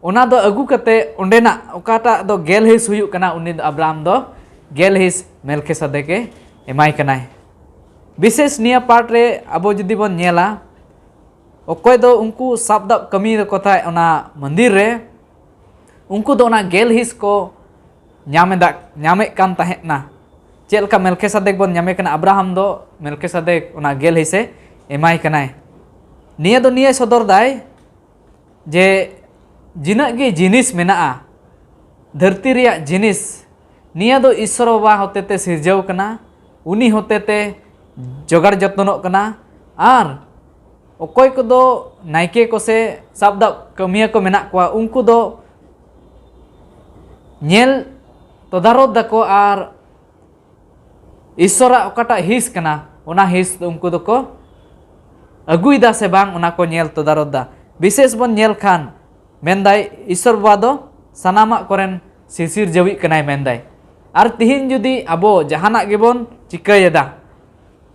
ᱚᱱᱟ ᱫᱚ ᱟᱹᱜᱩ ᱠᱟᱛᱮ ᱚᱸᱰᱮᱱᱟᱜ ᱚᱠᱟᱴᱟᱜ ᱫᱚ ᱜᱮᱞ ᱦᱤᱸᱥ ᱦᱩᱭᱩᱜ ᱠᱟᱱᱟ, ᱩᱱᱤ ᱫᱚ ᱟᱵᱨᱟᱢ ᱫᱚ ᱜᱮᱞ ᱦᱤᱸᱥ ᱢᱮᱞᱠᱤᱥᱟᱫᱮᱠᱮ ᱮᱢᱟᱭ ᱠᱟᱱᱟᱭ᱾ ᱵᱤᱥᱮᱥ ᱱᱤᱭᱟᱹ ᱯᱟᱴ ᱨᱮ ᱟᱵᱚ ᱡᱩᱫᱤ ᱵᱚᱱ ᱧᱮᱞᱟ, ᱚᱠᱚᱭ ᱫᱚ ᱩᱱᱠᱩ ᱥᱟᱵ ᱫᱟᱵ ᱠᱟᱹᱢᱤ ᱨᱮᱠᱚ ᱛᱟᱦᱮᱸ ᱚᱱᱟ ᱢᱚᱱᱫᱤᱨ ᱨᱮ, ᱩᱱᱠᱩ ᱫᱚ ᱚᱱᱟ ᱜᱮᱞ ᱦᱤᱸᱥ ᱠᱚ ᱧᱟᱢ ᱮᱫᱟ, ᱧᱟᱢᱮᱫ ᱠᱟᱱ ᱛᱟᱦᱮᱸᱫ ᱱᱟ᱾ ᱪᱮᱫ ᱞᱮᱠᱟ ᱢᱮᱞᱠᱤᱥᱟᱫᱮᱠ ᱵᱚᱱ ᱧᱟᱢᱮ ᱠᱟᱱᱟ, ᱟᱵᱨᱟᱦᱟᱢ ᱫᱚ ᱢᱮᱞᱠᱤᱥᱟᱫᱮᱠ ᱚᱱᱟ ᱜᱮᱞ ᱦᱤᱸᱥᱮ ᱮᱢᱟᱭ ᱠᱟᱱᱟᱭ᱾ ᱱᱤᱭᱟᱹ ᱫᱚ ᱱᱤᱭᱟᱹ ᱥᱚᱫᱚᱨ ᱫᱟᱭ ᱡᱮ ᱡᱤᱱᱟᱹᱜ ᱜᱮ ᱡᱤᱱᱤᱥ ᱢᱮᱱᱟᱜᱼᱟ, ᱫᱷᱟᱹᱨᱛᱤ ᱨᱮᱭᱟᱜ ᱡᱤᱱᱤᱥ, ᱱᱤᱭᱟᱹ ᱫᱚ ᱤᱥᱥᱚᱨ ᱵᱟᱵᱟ ᱦᱚᱛᱮᱛᱮ ᱥᱤᱨᱡᱟᱹᱣ ᱠᱟᱱᱟ, ᱩᱱᱤ ᱦᱚᱛᱮᱛᱮ ᱡᱚᱜᱟᱲ ᱡᱚᱛᱚᱱᱚᱜ ᱠᱟᱱᱟ᱾ ᱟᱨ ᱚᱠᱚᱭ ᱠᱚᱫᱚ ᱱᱟᱭᱠᱮ ᱠᱚ ᱥᱮ ᱥᱟᱵ ᱫᱟᱵ ᱠᱟᱹᱢᱤᱭᱟᱹ ᱠᱚ ᱢᱮᱱᱟᱜ ᱠᱚᱣᱟ, ᱩᱱᱠᱩ ᱫᱚ ᱧᱮᱞ ᱛᱚᱫᱟᱨᱚᱛ ᱫᱟᱠᱚ ᱟᱨ ᱤᱥᱥᱚᱨᱟᱜ ᱚᱠᱟᱴᱟᱜ ᱦᱤᱸᱥ ᱠᱟᱱᱟ, ᱚᱱᱟ ᱦᱤᱸᱥ ᱫᱚ ᱩᱱᱠᱩ ᱫᱚᱠᱚ ᱟᱹᱜᱩᱭᱮᱫᱟ ᱥᱮ ᱵᱟᱝ, ᱚᱱᱟ ᱠᱚ ᱧᱮᱞ ᱛᱚᱫᱟᱨᱚᱛ ᱫᱟ᱾ ᱵᱤᱥᱮᱥ ᱵᱚᱱ ᱧᱮᱞ ᱠᱷᱟᱱ, ᱢᱮᱱᱫᱟᱭ ᱤᱥᱥᱚᱨ ᱵᱟᱵᱟ ᱫᱚ ᱥᱟᱱᱟᱢᱟᱜ ᱠᱚᱨᱮᱱ ᱥᱤᱥᱤᱨ ᱡᱟᱹᱣᱤᱡ ᱠᱟᱱᱟᱭ ᱢᱮᱱᱫᱟᱭ᱾ ᱟᱨ ᱛᱤᱦᱤᱧ ᱡᱩᱫᱤ ᱟᱵᱚ ᱡᱟᱦᱟᱱᱟᱜ ᱜᱮᱵᱚᱱ ᱪᱤᱠᱟᱹᱭᱮᱫᱟ,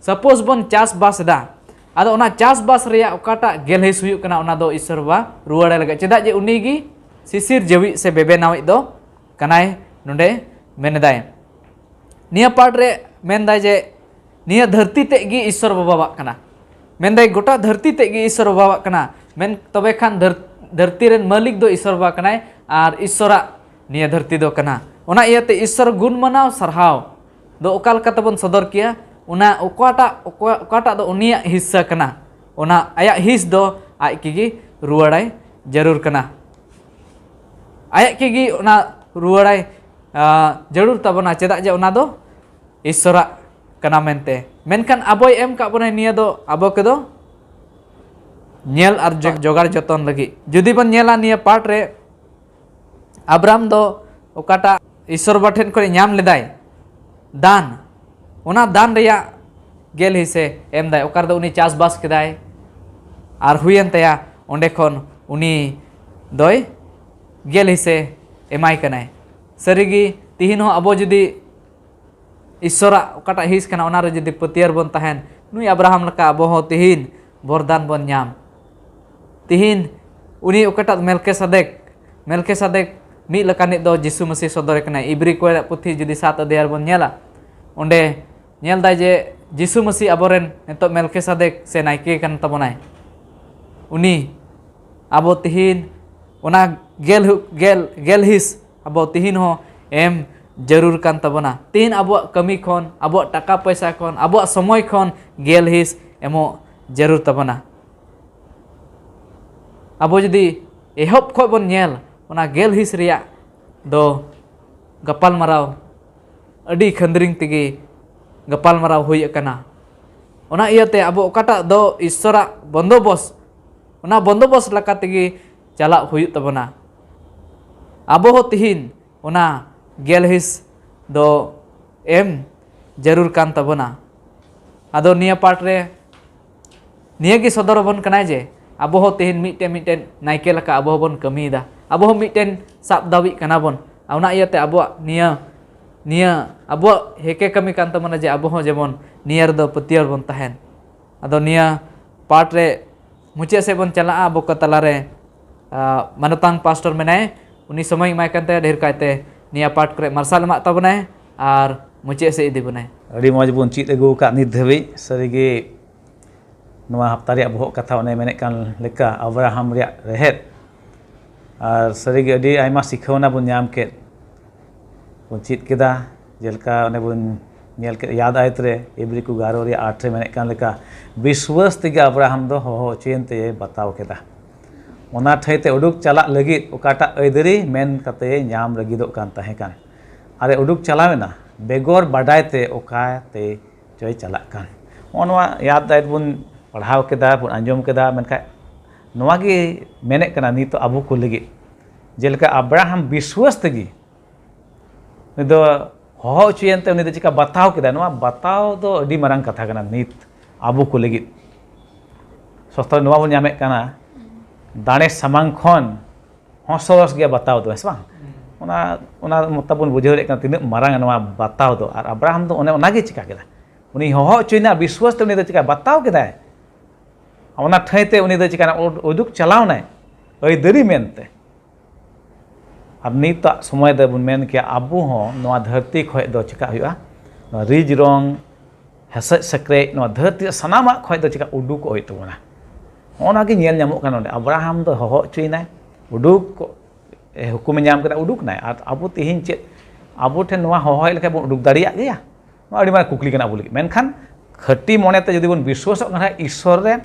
ᱥᱟᱯᱳᱡᱽ ᱵᱚᱱ ᱪᱟᱥᱵᱟᱥ ᱮᱫᱟ, ᱟᱫᱚ ᱚᱱᱟ ᱪᱟᱥᱵᱟᱥ ᱨᱮᱭᱟᱜ ᱚᱠᱟᱴᱟᱜ ᱜᱮᱞ ᱦᱤᱸᱥ ᱦᱩᱭᱩᱜ ᱠᱟᱱᱟ, ᱚᱱᱟ ᱫᱚ ᱤᱥᱥᱚᱨ ᱵᱟᱵᱟ ᱨᱩᱣᱟᱹᱲᱟᱭ ᱞᱟᱹᱜᱤᱫ, ᱪᱮᱫᱟᱜ ᱡᱮ ᱩᱱᱤ ᱜᱮ ᱥᱤᱥᱤᱨ ᱡᱟᱹᱣᱤᱡ ᱥᱮ ᱵᱮᱵᱮᱱᱟᱣᱤᱡ ᱫᱚ ᱠᱟᱱᱟᱭ᱾ ᱱᱚᱰᱮ ᱢᱮᱱᱮᱫᱟᱭ, ᱱᱤᱭᱟᱹ ᱯᱟᱴ ᱨᱮ ᱢᱮᱱᱫᱟᱭ ᱡᱮ ᱱᱤᱭᱟᱹ ᱫᱷᱟᱹᱨᱛᱤ ᱛᱮᱫ ᱜᱮ ᱤᱥᱥᱚᱨ ᱵᱟᱵᱟᱣᱟᱜ ᱠᱟᱱᱟ᱾ ᱢᱮᱱᱫᱟᱭ ᱜᱚᱴᱟ ᱫᱷᱟᱹᱨᱛᱤ ᱛᱮᱫ ᱜᱮ ᱤᱥᱥᱚᱨ ᱵᱟᱵᱟᱣᱟᱜ ᱠᱟᱱᱟ᱾ ᱢᱮᱱ ᱛᱚᱵᱮ ᱠᱷᱟᱱ ᱫᱷᱟᱹᱨ-, ᱫᱷᱟᱹᱨᱛᱤ ᱨᱮᱱ ᱢᱟᱹᱞᱤᱠ ᱫᱚ ᱤᱥᱥᱚᱨ ᱵᱟᱵᱟ ᱠᱟᱱᱟᱭ ᱟᱨ ᱤᱥᱥᱚᱨᱟᱜ ᱱᱤᱭᱟᱹ ᱫᱷᱟᱹᱨᱛᱤ ᱫᱚ ᱠᱟᱱᱟ᱾ ᱚᱱᱟ ᱤᱭᱟᱹᱛᱮ ᱤᱥᱥᱚᱨ ᱜᱩᱱ ᱢᱟᱱᱟᱣ ᱥᱟᱨᱦᱟᱣ ᱫᱚ ᱚᱠᱟ ᱞᱮᱠᱟ ᱛᱮᱵᱚᱱ ᱥᱚᱫᱚᱨ ᱠᱮᱭᱟ? ᱚᱱᱟ ᱚᱠᱟᱴᱟᱜ, ᱚᱠᱟ-, ᱚᱠᱟᱴᱟᱜ ᱫᱚ ᱩᱱᱤᱭᱟᱜ ᱦᱤᱥᱥᱟᱹ ᱠᱟᱱᱟ, ᱚᱱᱟ ᱟᱭᱟᱜ ᱦᱤᱸᱥ ᱫᱚ ᱟᱡ ᱠᱮᱜᱮ ᱨᱩᱣᱟᱹᱲᱟᱭ ᱡᱟᱹᱨᱩᱲ ᱠᱟᱱᱟ᱾ ᱟᱭᱟᱜ ᱠᱮᱜᱮ ᱚᱱᱟ ᱨᱩᱣᱟᱹᱲᱟᱭ, ᱟ, ᱡᱟᱹᱨᱩᱲ ᱛᱟᱵᱚᱱᱟ, ᱪᱮᱫᱟᱜ ᱡᱮ ᱚᱱᱟ ᱫᱚ ᱤᱥᱥᱚᱨᱟᱜ ᱠᱟᱱᱟ ᱢᱮᱱᱛᱮ᱾ ᱢᱮᱱᱠᱷᱟᱱ ᱟᱵᱚᱭ ᱮᱢ ᱠᱟᱜ ᱵᱚᱱᱟᱭ ᱱᱤᱭᱟᱹ ᱫᱚ ᱟᱵᱚ ᱠᱚᱫᱚ ᱧᱮᱞ ᱟᱨ ᱡᱚ-, ᱡᱚᱜᱟᱲ ᱡᱚᱛᱚᱱ ᱞᱟᱹᱜᱤᱫ᱾ ᱡᱩᱫᱤ ᱵᱚᱱ ᱧᱮᱞᱟ ᱱᱤᱭᱟᱹ ᱯᱟᱴ ᱨᱮ, ᱟᱵᱨᱟᱢ ᱫᱚ ᱚᱠᱟᱴᱟᱜ ᱤᱥᱥᱚᱨ ᱵᱟᱵᱟ ᱴᱷᱮᱱ ᱠᱷᱚᱱ ᱧᱟᱢ ᱞᱮᱫᱟᱭ ᱫᱟᱱ, ᱚᱱᱟ ᱫᱟᱱ ᱨᱮᱭᱟᱜ ᱜᱮᱞ ᱦᱤᱸᱥᱮ ᱮᱢ ᱫᱟᱭ, ᱚᱠᱟ ᱨᱮᱫᱚ ᱩᱱᱤ ᱪᱟᱥᱵᱟᱥ ᱠᱮᱫᱟᱭ ᱟᱨ ᱦᱩᱭᱮᱱ ᱛᱟᱭᱟ, ᱚᱸᱰᱮ ᱠᱷᱚᱱ ᱩᱱᱤ ᱫᱚᱭ ᱜᱮᱞ ᱦᱤᱸᱥᱮ ᱮᱢᱟᱭ ᱠᱟᱱᱟᱭ᱾ ᱥᱟᱹᱨᱤᱜᱮ ᱛᱤᱦᱤᱧ ᱦᱚᱸ ᱟᱵᱚ ᱡᱩᱫᱤ ᱤᱥᱥᱚᱨᱟᱜ ᱚᱠᱟᱴᱟᱜ ᱦᱤᱸᱥ ᱠᱟᱱᱟ, ᱚᱱᱟᱨᱮ ᱡᱩᱫᱤ ᱯᱟᱹᱛᱭᱟᱹᱨ ᱵᱚᱱ ᱛᱟᱦᱮᱱ, ᱱᱩᱭ ᱟᱵᱨᱟᱦᱟᱢ ᱞᱮᱠᱟ ᱟᱵᱚ ᱦᱚᱸ ᱛᱤᱦᱤᱧ ᱵᱚᱨᱫᱟᱱ ᱵᱚᱱ ᱧᱟᱢ᱾ ᱛᱤᱦᱤᱧ ᱩᱱᱤ ᱚᱠᱟᱴᱟᱜ ᱢᱮᱞᱠᱮᱥᱟᱫᱮᱠ, ᱢᱮᱞᱠᱮᱥᱟᱫᱮᱠ ᱢᱤᱫ ᱞᱮᱠᱟᱱᱤᱡ ᱫᱚ ᱡᱤᱥᱩ ᱢᱟᱹᱥᱤ ᱥᱚᱫᱚᱨᱮ ᱠᱟᱱᱟᱭ᱾ ᱤᱵᱨᱤ ᱠᱚᱨᱮᱱᱟᱜ ᱯᱩᱛᱷᱤ ᱡᱩᱫᱤ ᱥᱟᱛ ᱚᱫᱷᱭᱟᱭ ᱨᱮᱵᱚᱱ ᱧᱮᱞᱟ, ᱚᱸᱰᱮ ᱧᱮᱞ ᱫᱟᱭ ᱡᱮ ᱡᱤᱥᱩ ᱢᱟᱹᱥᱤ ᱟᱵᱚᱨᱮᱱ ᱱᱤᱛᱚᱜ ᱢᱮᱞᱠᱮᱥᱟᱫᱮᱠ ᱥᱮ ᱱᱟᱭᱠᱮ ᱠᱟᱱ ᱛᱟᱵᱚᱱᱟᱭ᱾ ᱩᱱᱤ ᱟᱵᱚ ᱛᱤᱦᱤᱧ ᱚᱱᱟ ᱜᱮᱞ ᱦᱩ-, ᱜᱮᱞ, ᱜᱮᱞ ᱦᱤᱸᱥ ᱟᱵᱚ ᱛᱤᱦᱤᱧ ᱦᱚᱸ ᱮᱢ ᱡᱟᱹᱨᱩᱲ ᱠᱟᱱ ᱛᱟᱵᱚᱱᱟ᱾ ᱛᱤᱦᱤᱧ ᱟᱵᱚᱣᱟᱜ ᱠᱟᱹᱢᱤ ᱠᱷᱚᱱ, ᱟᱵᱚᱣᱟᱜ ᱴᱟᱠᱟ ᱯᱚᱭᱥᱟ ᱠᱷᱚᱱ, ᱟᱵᱚᱣᱟᱜ ᱥᱚᱢᱚᱭ ᱠᱷᱚᱱ ᱜᱮᱞ ᱦᱤᱸᱥ ᱮᱢᱚᱜ ᱡᱟᱹᱨᱩᱲ ᱛᱟᱵᱚᱱᱟ᱾ ᱟᱵᱚ ᱡᱩᱫᱤ ᱮᱦᱚᱵ ᱠᱷᱚᱱ ᱵᱚᱱ ᱧᱮᱞ, ᱚᱱᱟ ᱜᱮᱞ ᱦᱤᱸᱥ ᱨᱮᱭᱟᱜ ᱫᱚ ᱜᱟᱯᱟᱞᱢᱟᱨᱟᱣ ᱟᱹᱰᱤ ᱠᱷᱟᱹᱱᱫᱽᱨᱤᱝ ᱛᱮᱜᱮ ᱜᱟᱯᱟᱞᱢᱟᱨᱟᱣ ᱦᱩᱭ ᱟᱠᱟᱱᱟ᱾ ᱚᱱᱟ ᱤᱭᱟᱹᱛᱮ ᱟᱵᱚ ᱚᱠᱟᱴᱟᱜ ᱫᱚ ᱤᱥᱥᱚᱨᱟᱜ ᱵᱚᱱᱫᱚᱵᱚᱥ, ᱚᱱᱟ ᱵᱚᱱᱫᱚᱵᱚᱥ ᱞᱮᱠᱟ ᱛᱮᱜᱮ ᱪᱟᱞᱟᱜ ᱦᱩᱭᱩᱜ ᱛᱟᱵᱚᱱᱟ᱾ ᱟᱵᱚ ᱦᱚᱸ ᱛᱤᱦᱤᱧ ᱚᱱᱟ ᱜᱮᱞ ᱦᱤᱸᱥ ᱫᱚ ᱮᱢ ᱡᱟᱹᱨᱩᱲ ᱠᱟᱱ ᱛᱟᱵᱚᱱᱟ᱾ ᱟᱫᱚ ᱱᱤᱭᱟᱹ ᱯᱟᱴ ᱨᱮ ᱱᱤᱭᱟᱹ ᱜᱮ ᱥᱚᱫᱚᱨ ᱟᱵᱚᱱ ᱠᱟᱱᱟᱭ ᱡᱮ ᱟᱵᱚ ᱦᱚᱸ ᱛᱮᱦᱮᱧ ᱢᱤᱫᱴᱮᱱ ᱢᱤᱫᱴᱮᱱ ᱱᱟᱭᱠᱮ ᱞᱮᱠᱟ ᱟᱵᱚ ᱦᱚᱸᱵᱚᱱ ᱠᱟᱹᱢᱤᱭᱮᱫᱟ, ᱟᱵᱚ ᱦᱚᱸ ᱢᱤᱫᱴᱮᱱ ᱥᱟᱵ ᱫᱟᱹᱵᱤᱜ ᱠᱟᱱᱟ ᱵᱚᱱ᱾ ᱟᱨ ᱚᱱᱟ ᱤᱭᱟᱹᱛᱮ ᱟᱵᱚᱣᱟᱜ ᱱᱤᱭᱟᱹ ᱱᱤᱭᱟᱹ ᱟᱵᱚᱣᱟᱜ ᱦᱮᱠᱮ ᱠᱟᱹᱢᱤ ᱠᱟᱱ ᱛᱟᱵᱚᱱᱟ ᱡᱮ ᱟᱵᱚ ᱦᱚᱸ ᱡᱮᱢᱚᱱ ᱱᱤᱭᱟᱹ ᱨᱮᱫᱚ ᱯᱟᱹᱛᱭᱟᱹᱣ ᱵᱚᱱ ᱛᱟᱦᱮᱱ᱾ ᱟᱫᱚ ᱱᱤᱭᱟᱹ ᱯᱟᱴ ᱨᱮ ᱢᱩᱪᱟᱹᱫ ᱥᱮᱫ ᱵᱚᱱ ᱪᱟᱞᱟᱜᱼᱟ᱾ ᱟᱵᱚ ᱠᱚ ᱛᱟᱞᱟᱨᱮ ᱟᱨ ᱢᱟᱱᱚᱛᱟᱱ ᱯᱟᱥᱴᱚᱨ ᱢᱮᱱᱟᱭ, ᱩᱱᱤ ᱥᱚᱢᱚᱭ ᱮᱢᱟᱭ ᱠᱟᱱ ᱛᱟᱭᱟ ᱰᱷᱮᱨ ᱠᱟᱭᱛᱮ ᱱᱤᱭᱟᱹ ᱯᱟᱴ ᱠᱚᱨᱮ ᱢᱟᱨᱥᱟᱞ ᱮᱢᱟᱜ ᱛᱟᱵᱚᱱᱟᱭ ᱟᱨ ᱢᱩᱪᱟᱹᱫ ᱥᱮᱫ ᱤᱫᱤ ᱵᱚᱱᱟᱭ᱾ ᱟᱹᱰᱤ ᱢᱚᱡᱽ ᱵᱚᱱ ᱪᱮᱫ ᱟᱹᱜᱩ ᱟᱠᱟᱫ ᱱᱤᱛ ᱫᱷᱟᱹᱵᱤᱡ᱾ ᱥᱟᱹᱨᱤᱜᱮ ᱱᱚᱣᱟ ᱦᱟᱯᱛᱟ ᱨᱮᱭᱟᱜ ᱵᱚᱦᱚᱜ ᱠᱟᱛᱷᱟ ᱚᱱᱮ ᱢᱮᱱᱮᱫ ᱠᱟᱱ ᱞᱮᱠᱟ ᱟᱵᱨᱟᱦᱟᱢ ᱨᱮᱭᱟᱜ ᱨᱮᱦᱮᱫ, ᱟᱨ ᱥᱟᱹᱨᱤᱜᱮ ᱟᱹᱰᱤ ᱟᱭᱢᱟ ᱥᱤᱠᱷᱟᱹᱣᱱᱟ ᱵᱚᱱ ᱧᱟᱢ ᱠᱮᱫ, ᱵᱚᱱ ᱪᱮᱫ ᱠᱮᱫᱟ᱾ ᱡᱮᱞᱮᱠᱟ ᱚᱱᱮ ᱵᱚᱱ ᱧᱮᱞ ᱠᱮᱫ ᱭᱟᱫ ᱟᱭᱛ ᱨᱮ, ᱤᱵᱨᱤ ᱠᱚ ᱜᱟᱨᱚ ᱨᱮᱭᱟᱜ ᱟᱴ ᱨᱮ ᱢᱮᱱᱮᱫ ᱠᱟᱱ ᱞᱮᱠᱟ, ᱵᱤᱥᱣᱟᱹᱥ ᱛᱮᱜᱮ ᱟᱵᱨᱟᱦᱟᱢ ᱫᱚ ᱦᱚᱦᱚ ᱦᱚᱪᱚᱭᱮᱱ ᱛᱮᱭ ᱵᱟᱛᱟᱣ ᱠᱮᱫᱟ᱾ ᱚᱱᱟ ᱴᱷᱟᱹᱭ ᱛᱮ ᱩᱰᱩᱠ ᱪᱟᱞᱟᱜ ᱞᱟᱹᱜᱤᱫ ᱚᱠᱟᱴᱟᱜ ᱟᱹᱭᱫᱟᱹᱨᱤ ᱢᱮᱱ ᱠᱟᱛᱮ ᱧᱟᱢ ᱞᱟᱹᱜᱤᱫᱚᱜ ᱠᱟᱱ ᱛᱟᱦᱮᱸ ᱠᱟᱱ, ᱟᱨᱮ ᱩᱰᱩᱠ ᱪᱟᱞᱟᱣᱮᱱᱟ ᱵᱮᱜᱚᱨ ᱵᱟᱰᱟᱭ ᱛᱮ ᱚᱠᱟ ᱛᱮ ᱪᱚᱭ ᱪᱟᱞᱟᱜ ᱠᱟᱱ᱾ ᱱᱚᱜᱼᱚ ᱱᱚᱣᱟ ᱭᱟᱫ ᱫᱟᱭᱤᱛ ᱵᱚᱱ ᱯᱟᱲᱦᱟᱣ ᱠᱮᱫᱟ, ᱵᱚᱱ ᱟᱸᱡᱚᱢ ᱠᱮᱫᱟ, ᱢᱮᱱᱠᱷᱟᱱ ᱱᱚᱣᱟ ᱜᱮ ᱢᱮᱱᱮᱫ ᱠᱟᱱᱟ ᱱᱤᱛᱚᱜ ᱟᱵᱚ ᱠᱚ ᱞᱟᱹᱜᱤᱫ, ᱡᱮᱞᱮᱠᱟ ᱟᱵᱨᱟᱦᱟᱢ ᱵᱤᱥᱣᱟᱹᱥ ᱛᱮᱜᱮ ᱩᱱᱤ ᱫᱚ ᱦᱚᱦᱚ ᱦᱚᱪᱚᱭᱮᱱ ᱛᱮ ᱩᱱᱤ ᱫᱚ ᱪᱮᱠᱟ ᱵᱟᱛᱟᱣ ᱠᱮᱫᱟ᱾ ᱱᱚᱣᱟ ᱵᱟᱛᱟᱣ ᱫᱚ ᱟᱹᱰᱤ ᱢᱟᱨᱟᱝ ᱠᱟᱛᱷᱟ ᱠᱟᱱᱟ ᱱᱤᱛ ᱟᱵᱚ ᱠᱚ ᱞᱟᱹᱜᱤᱫ᱾ ᱥᱚᱥᱛᱟ ᱨᱮ ᱱᱚᱣᱟ ᱵᱚᱱ ᱧᱟᱢᱮᱫ ᱠᱟᱱᱟ, ᱫᱟᱲᱮ ᱥᱟᱢᱟᱝ ᱠᱷᱚᱱ ᱦᱚᱸ ᱥᱚᱨᱚᱥ ᱜᱮᱭᱟ ᱵᱟᱛᱟᱣ ᱫᱚ, ᱦᱮᱸ ᱥᱮ ᱵᱟᱝ? ᱚᱱᱟ ᱚᱱᱟ ᱢᱚᱛᱟ ᱵᱚᱱ ᱵᱩᱡᱷᱟᱹᱣ ᱫᱟᱲᱮᱭᱟᱜ ᱠᱟᱱᱟ ᱛᱤᱱᱟᱹᱜ ᱢᱟᱨᱟᱝ ᱱᱚᱣᱟ ᱵᱟᱛᱟᱣ ᱫᱚ᱾ ᱟᱨ ᱟᱵᱨᱟᱦᱟᱢ ᱫᱚ ᱚᱱᱮ ᱚᱱᱟᱜᱮ ᱪᱤᱠᱟ ᱠᱮᱫᱟ, ᱩᱱᱤ ᱦᱚᱦᱚ ᱦᱚᱪᱚᱭᱮᱱᱟ ᱵᱤᱥᱣᱟᱥ ᱛᱮ, ᱩᱱᱤ ᱫᱚ ᱪᱤᱠᱟ ᱵᱟᱛᱟᱣ ᱠᱮᱫᱟᱭ᱾ ᱚᱱᱟ ᱴᱷᱟᱹᱭ ᱛᱮ ᱩᱱᱤ ᱫᱚ ᱪᱤᱠᱟᱹᱱᱟ, ᱩᱰᱩᱠ ᱪᱟᱞᱟᱣᱱᱟᱭ ᱟᱹᱭᱫᱟᱹᱨᱤ ᱢᱮᱱᱛᱮ᱾ ᱟᱨ ᱱᱤᱛᱟᱜ ᱥᱚᱢᱚᱭ ᱫᱚᱵᱚᱱ ᱢᱮᱱ ᱠᱮᱭᱟ ᱟᱵᱚ ᱦᱚᱸ ᱱᱚᱣᱟ ᱫᱷᱟᱹᱨᱛᱤ ᱠᱷᱚᱱ ᱫᱚ ᱪᱤᱠᱟ ᱦᱩᱭᱩᱜᱼᱟ, ᱱᱚᱣᱟ ᱨᱤᱡ ᱨᱚᱝ, ᱦᱮᱸᱥᱮᱡ ᱥᱮᱠᱨᱮᱡ, ᱱᱚᱣᱟ ᱫᱷᱟᱹᱨᱛᱤ ᱨᱮ ᱥᱟᱱᱟᱢᱟᱜ ᱠᱷᱚᱱ ᱫᱚ ᱪᱤᱠᱟ ᱩᱰᱩᱠᱚᱜ ᱦᱩᱭᱩᱜ ᱛᱟᱵᱚᱱᱟ᱾ ᱱᱚᱜᱼᱚ ᱱᱚᱣᱟ ᱜᱮ ᱧᱮᱞ ᱧᱟᱢᱚᱜ ᱠᱟᱱᱟ ᱱᱚᱰᱮ᱾ ᱟᱵᱨᱟᱦᱟᱢ ᱫᱚ ᱦᱚᱦᱚ ᱦᱚᱪᱚᱭᱮᱱᱟᱭ, ᱩᱰᱩᱠ ᱠᱚ-, ᱮ, ᱦᱩᱠᱩᱢᱮ ᱧᱟᱢ ᱠᱮᱫᱟ, ᱩᱰᱩᱠ ᱱᱟᱭ᱾ ᱟᱨ ᱟᱵᱚ ᱛᱮᱦᱮᱧ ᱪᱮᱫ ᱟᱵᱚ ᱴᱷᱮᱱ ᱱᱚᱣᱟ ᱦᱚᱦᱚ ᱦᱮᱡ ᱞᱮᱠᱷᱟᱱ ᱵᱚᱱ ᱩᱰᱩᱠ ᱫᱟᱲᱮᱭᱟᱜ ᱜᱮᱭᱟ? ᱱᱚᱣᱟ ᱟᱹᱰᱤ ᱢᱟᱨᱟᱝ ᱠᱩᱠᱞᱤ ᱠᱟᱱᱟ ᱟᱵᱚ ᱞᱟᱹᱜᱤᱫ᱾ ᱢᱮᱱᱠᱷᱟᱱ ᱠᱷᱟᱹᱴᱤ ᱢᱚᱱᱮᱛᱮ ᱡᱩᱫᱤ ᱵᱚᱱ ᱵᱤᱥᱣᱟᱥᱚᱜ ᱠᱟᱱ ᱠᱷᱟᱱ ᱤᱥᱥᱚᱨ ᱨᱮ,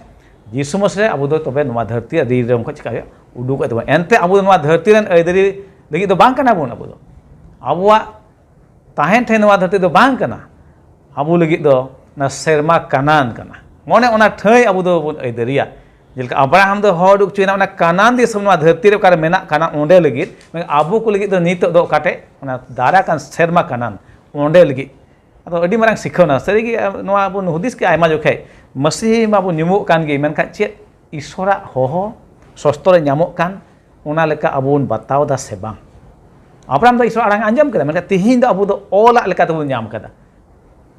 ᱡᱤᱥᱩ ᱢᱟᱥᱤ ᱨᱮ, ᱟᱵᱚ ᱫᱚ ᱛᱚᱵᱮ ᱱᱚᱣᱟ ᱫᱷᱟᱹᱨᱛᱤ ᱨᱮ ᱨᱤᱲ ᱨᱮ ᱠᱷᱚᱱ ᱪᱤᱠᱟ ᱦᱩᱭᱩᱜᱼᱟ? ᱩᱰᱩᱠᱚᱜ ᱛᱟᱵᱚᱱᱟ᱾ ᱮᱱᱛᱮ ᱟᱵᱚ ᱫᱚ ᱱᱚᱣᱟ ᱫᱷᱟᱹᱨᱛᱤ ᱨᱮᱱ ᱟᱹᱭᱫᱟᱹᱨᱤ ᱞᱟᱹᱜᱤᱫ ᱫᱚ ᱵᱟᱝ ᱠᱟᱱᱟ ᱵᱚᱱ᱾ ᱟᱵᱚ ᱫᱚ ᱟᱵᱚᱣᱟᱜ ᱛᱟᱦᱮᱱ ᱴᱷᱮᱱ ᱱᱚᱣᱟ ᱫᱷᱟᱹᱨᱛᱤ ᱫᱚ ᱵᱟᱝ ᱠᱟᱱᱟ᱾ ᱟᱵᱚ ᱞᱟᱹᱜᱤᱫ ᱫᱚ ᱚᱱᱟ ᱥᱮᱨᱢᱟ ᱠᱟᱱᱟᱱ ᱠᱟᱱᱟ᱾ ᱢᱚᱱᱮ ᱚᱱᱟ ᱴᱷᱟᱹᱭ ᱟᱵᱚ ᱫᱚᱵᱚᱱ ᱟᱹᱭᱫᱟᱹᱨᱤᱭᱟ᱾ ᱡᱮᱞᱮᱠᱟ ᱟᱵᱨᱟᱦᱟᱢ ᱫᱚ ᱦᱚᱦᱚ ᱩᱰᱩᱠ ᱦᱚᱪᱚᱭᱮᱱᱟ ᱚᱱᱟ ᱠᱟᱱᱟᱱ ᱫᱤᱥᱚᱢ, ᱱᱚᱣᱟ ᱫᱷᱟᱹᱨᱛᱤ ᱨᱮ ᱚᱠᱟᱨᱮ ᱢᱮᱱᱟᱜ ᱠᱟᱱᱟ ᱚᱸᱰᱮ ᱞᱟᱹᱜᱤᱫ᱾ ᱢᱮᱱᱠᱷᱟᱱ ᱟᱵᱚ ᱠᱚ ᱞᱟᱹᱜᱤᱫ ᱫᱚ ᱱᱤᱛᱚᱜ ᱫᱚ ᱚᱠᱟᱴᱷᱮᱡ? ᱚᱱᱟ ᱫᱟᱨᱟ ᱠᱟᱱ ᱥᱮᱨᱢᱟ ᱠᱟᱱᱟᱱ, ᱚᱸᱰᱮ ᱞᱟᱹᱜᱤᱫ᱾ ᱟᱫᱚ ᱟᱹᱰᱤ ᱢᱟᱨᱟᱝ ᱥᱤᱠᱷᱟᱹᱣᱱᱟ ᱥᱟᱹᱨᱤᱜᱮ᱾ ᱱᱚᱣᱟ ᱵᱚᱱ ᱦᱩᱫᱤᱥ ᱠᱮᱜᱼᱟ ᱟᱭᱢᱟ ᱡᱚᱠᱷᱮᱡ, ᱢᱟᱹᱥᱤ ᱢᱟᱵᱚᱱ ᱧᱩᱢᱚᱜ ᱠᱟᱱ ᱜᱮ, ᱢᱮᱱᱠᱷᱟᱱ ᱪᱮᱫ ᱤᱥᱚᱨᱟᱜ ᱦᱚᱦᱚ ᱥᱚᱥᱛᱚ ᱨᱮ ᱧᱟᱢᱚᱜ ᱠᱟᱱ, ᱚᱱᱟ ᱞᱮᱠᱟ ᱟᱵᱚ ᱵᱚᱱ ᱵᱟᱛᱟᱣ ᱮᱫᱟ ᱥᱮ ᱵᱟᱝ? ᱟᱵᱨᱟᱦᱟᱢ ᱫᱚ ᱤᱥᱚᱨᱟᱜ ᱟᱲᱟᱝ ᱟᱸᱡᱚᱢ ᱠᱮᱫᱟ, ᱢᱮᱱᱠᱷᱟᱱ ᱛᱮᱦᱮᱧ ᱫᱚ ᱟᱵᱚ ᱫᱚ ᱚᱞᱟᱜ ᱞᱮᱠᱟ ᱛᱮᱵᱚᱱ ᱧᱟᱢ ᱠᱟᱫᱟ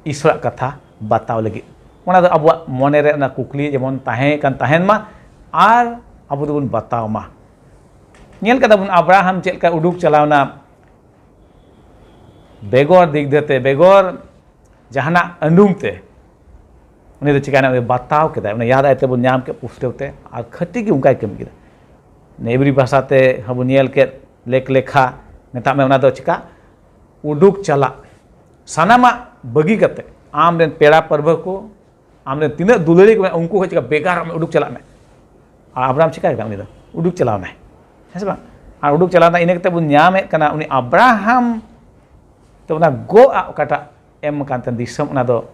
ᱤᱥᱚᱨᱟᱜ ᱠᱟᱛᱷᱟ ᱵᱟᱛᱟᱣ ᱞᱟᱹᱜᱤᱫ᱾ ᱚᱱᱟ ᱫᱚ ᱟᱵᱚᱣᱟᱜ ᱢᱚᱱᱮ ᱨᱮ ᱚᱱᱟ ᱠᱩᱠᱞᱤ ᱡᱮᱢᱚᱱ ᱛᱟᱦᱮᱸ ᱠᱟᱱ ᱛᱟᱦᱮᱱ ᱢᱟ, ᱟᱨ ᱟᱵᱚ ᱫᱚᱵᱚᱱ ᱵᱟᱛᱟᱣ ᱢᱟ᱾ ᱧᱮᱞ ᱠᱟᱫᱟ ᱵᱚᱱ ᱟᱵᱨᱟᱦᱟᱢ ᱪᱮᱫ ᱞᱮᱠᱟ ᱩᱰᱩᱠ ᱪᱟᱞᱟᱣᱱᱟ ᱵᱮᱜᱚᱨ ᱫᱤᱜᱫᱷᱟᱹ ᱛᱮ, ᱵᱮᱜᱚᱨ ᱡᱟᱦᱟᱱᱟᱜ ᱟᱸᱰᱩᱝ ᱛᱮ᱾ ᱩᱱᱤ ᱫᱚ ᱪᱤᱠᱟᱭᱱᱟ? ᱩᱱᱤ ᱵᱟᱛᱟᱣ ᱠᱮᱫᱟᱭ, ᱩᱱᱤ ᱭᱟᱫ ᱟᱭ ᱛᱮᱵᱚᱱ ᱧᱟᱢ ᱠᱮᱫ ᱯᱩᱥᱴᱟᱹᱣ ᱛᱮ, ᱟᱨ ᱠᱷᱟᱹᱴᱤ ᱜᱮ ᱚᱱᱠᱟᱭ ᱠᱟᱹᱢᱤ ᱠᱮᱫᱟ᱾ ᱮᱵᱨᱤ ᱵᱷᱟᱥᱟ ᱛᱮ ᱦᱚᱸ ᱵᱚᱱ ᱧᱮᱞ ᱠᱮᱫ, ᱞᱮᱠ ᱞᱮᱠᱷᱟ ᱢᱮᱛᱟᱜ ᱢᱮ, ᱚᱱᱟ ᱫᱚ ᱪᱤᱠᱟ? ᱩᱰᱩᱠ ᱪᱟᱞᱟᱜ᱾ ᱥᱟᱱᱟᱢᱟᱜ ᱵᱟᱹᱜᱤ ᱠᱟᱛᱮ, ᱟᱢ ᱨᱮᱱ ᱯᱮᱲᱟ ᱯᱟᱹᱨᱵᱷᱟᱹ ᱠᱚ, ᱟᱢ ᱨᱮᱱ ᱛᱤᱱᱟᱹᱜ ᱫᱩᱞᱟᱹᱲᱤ ᱠᱚ ᱢᱮᱱᱟᱜ, ᱩᱱᱠᱩ ᱠᱷᱚᱱ ᱪᱤᱠᱟ ᱵᱮᱜᱟᱨᱚᱜ ᱢᱮ, ᱩᱰᱩᱠ ᱪᱟᱞᱟᱜ ᱢᱮ᱾ ᱟᱨ ᱟᱵᱨᱟᱢ ᱪᱤᱠᱟ ᱠᱮᱫᱟ? ᱩᱱᱤ ᱫᱚ ᱩᱰᱩᱠ ᱪᱟᱞᱟᱣ ᱮᱱᱟᱭ, ᱦᱮᱸ ᱥᱮ ᱵᱟᱝ? ᱟᱨ ᱩᱰᱩᱠ ᱪᱟᱞᱟᱣ ᱮᱱᱟ, ᱤᱱᱟᱹ ᱠᱟᱛᱮ ᱵᱚᱱ ᱧᱟᱢᱮᱫ ᱠᱟᱱᱟ ᱩᱱᱤ ᱟᱵᱨᱟᱦᱟᱢ ᱛᱚ ᱚᱱᱟ ᱜᱚᱜ ᱟᱜ ᱚᱠᱟᱴᱟᱜ ᱮᱢ ᱟᱠᱟᱱ ᱛᱟᱦᱮᱱ ᱫᱤᱥᱚᱢ, ᱚᱱᱟ ᱫᱚ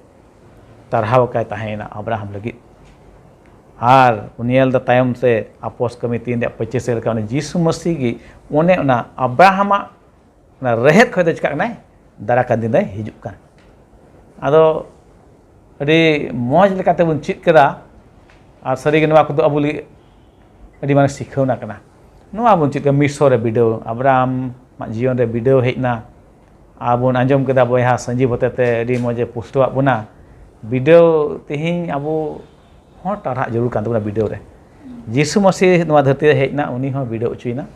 ᱴᱟᱨᱦᱟᱣ ᱟᱠᱟᱭ ᱛᱟᱦᱮᱸᱭᱮᱱᱟ ᱟᱵᱨᱟᱦᱟᱢ ᱞᱟᱹᱜᱤᱫ᱾ ᱟᱨ ᱩᱱᱤ ᱧᱮᱞ ᱫᱚ ᱛᱟᱭᱚᱢ ᱥᱮ ᱟᱯᱚᱥ ᱠᱟᱹᱢᱤ ᱛᱤᱱ ᱨᱮᱭᱟᱜ ᱯᱚᱸᱪᱤᱥ ᱞᱮᱠᱟ, ᱩᱱᱤ ᱡᱤᱥᱩ ᱢᱟᱹᱥᱤ ᱜᱮ ᱚᱱᱮ ᱚᱱᱟ ᱟᱵᱨᱟᱦᱟᱢᱟᱜ ᱚᱱᱟ ᱨᱮᱦᱮᱫ ᱠᱷᱚᱱ ᱫᱚ ᱪᱤᱠᱟᱜ ᱠᱟᱱᱟᱭ? ᱫᱟᱨᱟ ᱠᱟᱱ ᱫᱤᱱ ᱫᱚᱭ ᱦᱤᱡᱩᱜ ᱠᱟᱱ᱾ ᱟᱫᱚ ᱟᱹᱰᱤ ᱢᱚᱡᱽ ᱞᱮᱠᱟᱛᱮ ᱵᱚᱱ ᱪᱮᱫ ᱠᱮᱫᱟ᱾ ᱟᱨ ᱥᱟᱹᱨᱤᱜᱮ ᱱᱚᱣᱟ ᱠᱚᱫᱚ ᱟᱵᱚ ᱞᱟᱹᱜᱤᱫ ᱟᱹᱰᱤ ᱢᱟᱨᱟᱝ ᱥᱤᱠᱷᱟᱹᱣᱱᱟ ᱠᱟᱱᱟ᱾ ᱱᱚᱣᱟ ᱵᱚᱱ ᱪᱮᱫ ᱠᱮᱫᱟ, ᱢᱤᱥᱚᱨ ᱨᱮ ᱵᱤᱰᱟᱹᱣ, ᱟᱵᱨᱟᱦᱟᱢ ᱟᱜ ᱡᱤᱭᱚᱱ ᱨᱮ ᱵᱤᱰᱟᱹᱣ ᱦᱮᱡ ᱮᱱᱟ᱾ ᱟᱨ ᱵᱚᱱ ᱟᱸᱡᱚᱢ ᱠᱮᱫᱟ ᱵᱚᱭᱦᱟ ᱥᱟᱹᱧᱡᱤᱵ ᱦᱚᱛᱮᱛᱮ ᱟᱹᱰᱤ ᱢᱚᱡᱽ ᱮ ᱯᱩᱥᱴᱟᱹᱣᱟᱜ ᱵᱚᱱᱟ᱾ ᱵᱤᱰᱟᱹᱣ ᱛᱮᱦᱮᱧ ᱟᱵᱚ ᱦᱚᱸ ᱴᱟᱨᱦᱟᱜ ᱡᱟᱹᱨᱩᱲ ᱠᱟᱱ ᱛᱟᱵᱚᱱᱟ ᱵᱤᱰᱟᱹᱣ ᱨᱮ᱾ ᱡᱤᱥᱩ ᱢᱟᱹᱥᱤ ᱱᱚᱣᱟ ᱫᱷᱟᱹᱨᱛᱤ ᱨᱮ ᱦᱮᱡ ᱮᱱᱟ, ᱩᱱᱤ ᱦᱚᱸ ᱵᱤᱰᱟᱹᱣ ᱦᱚᱪᱚᱭᱮᱱᱟ᱾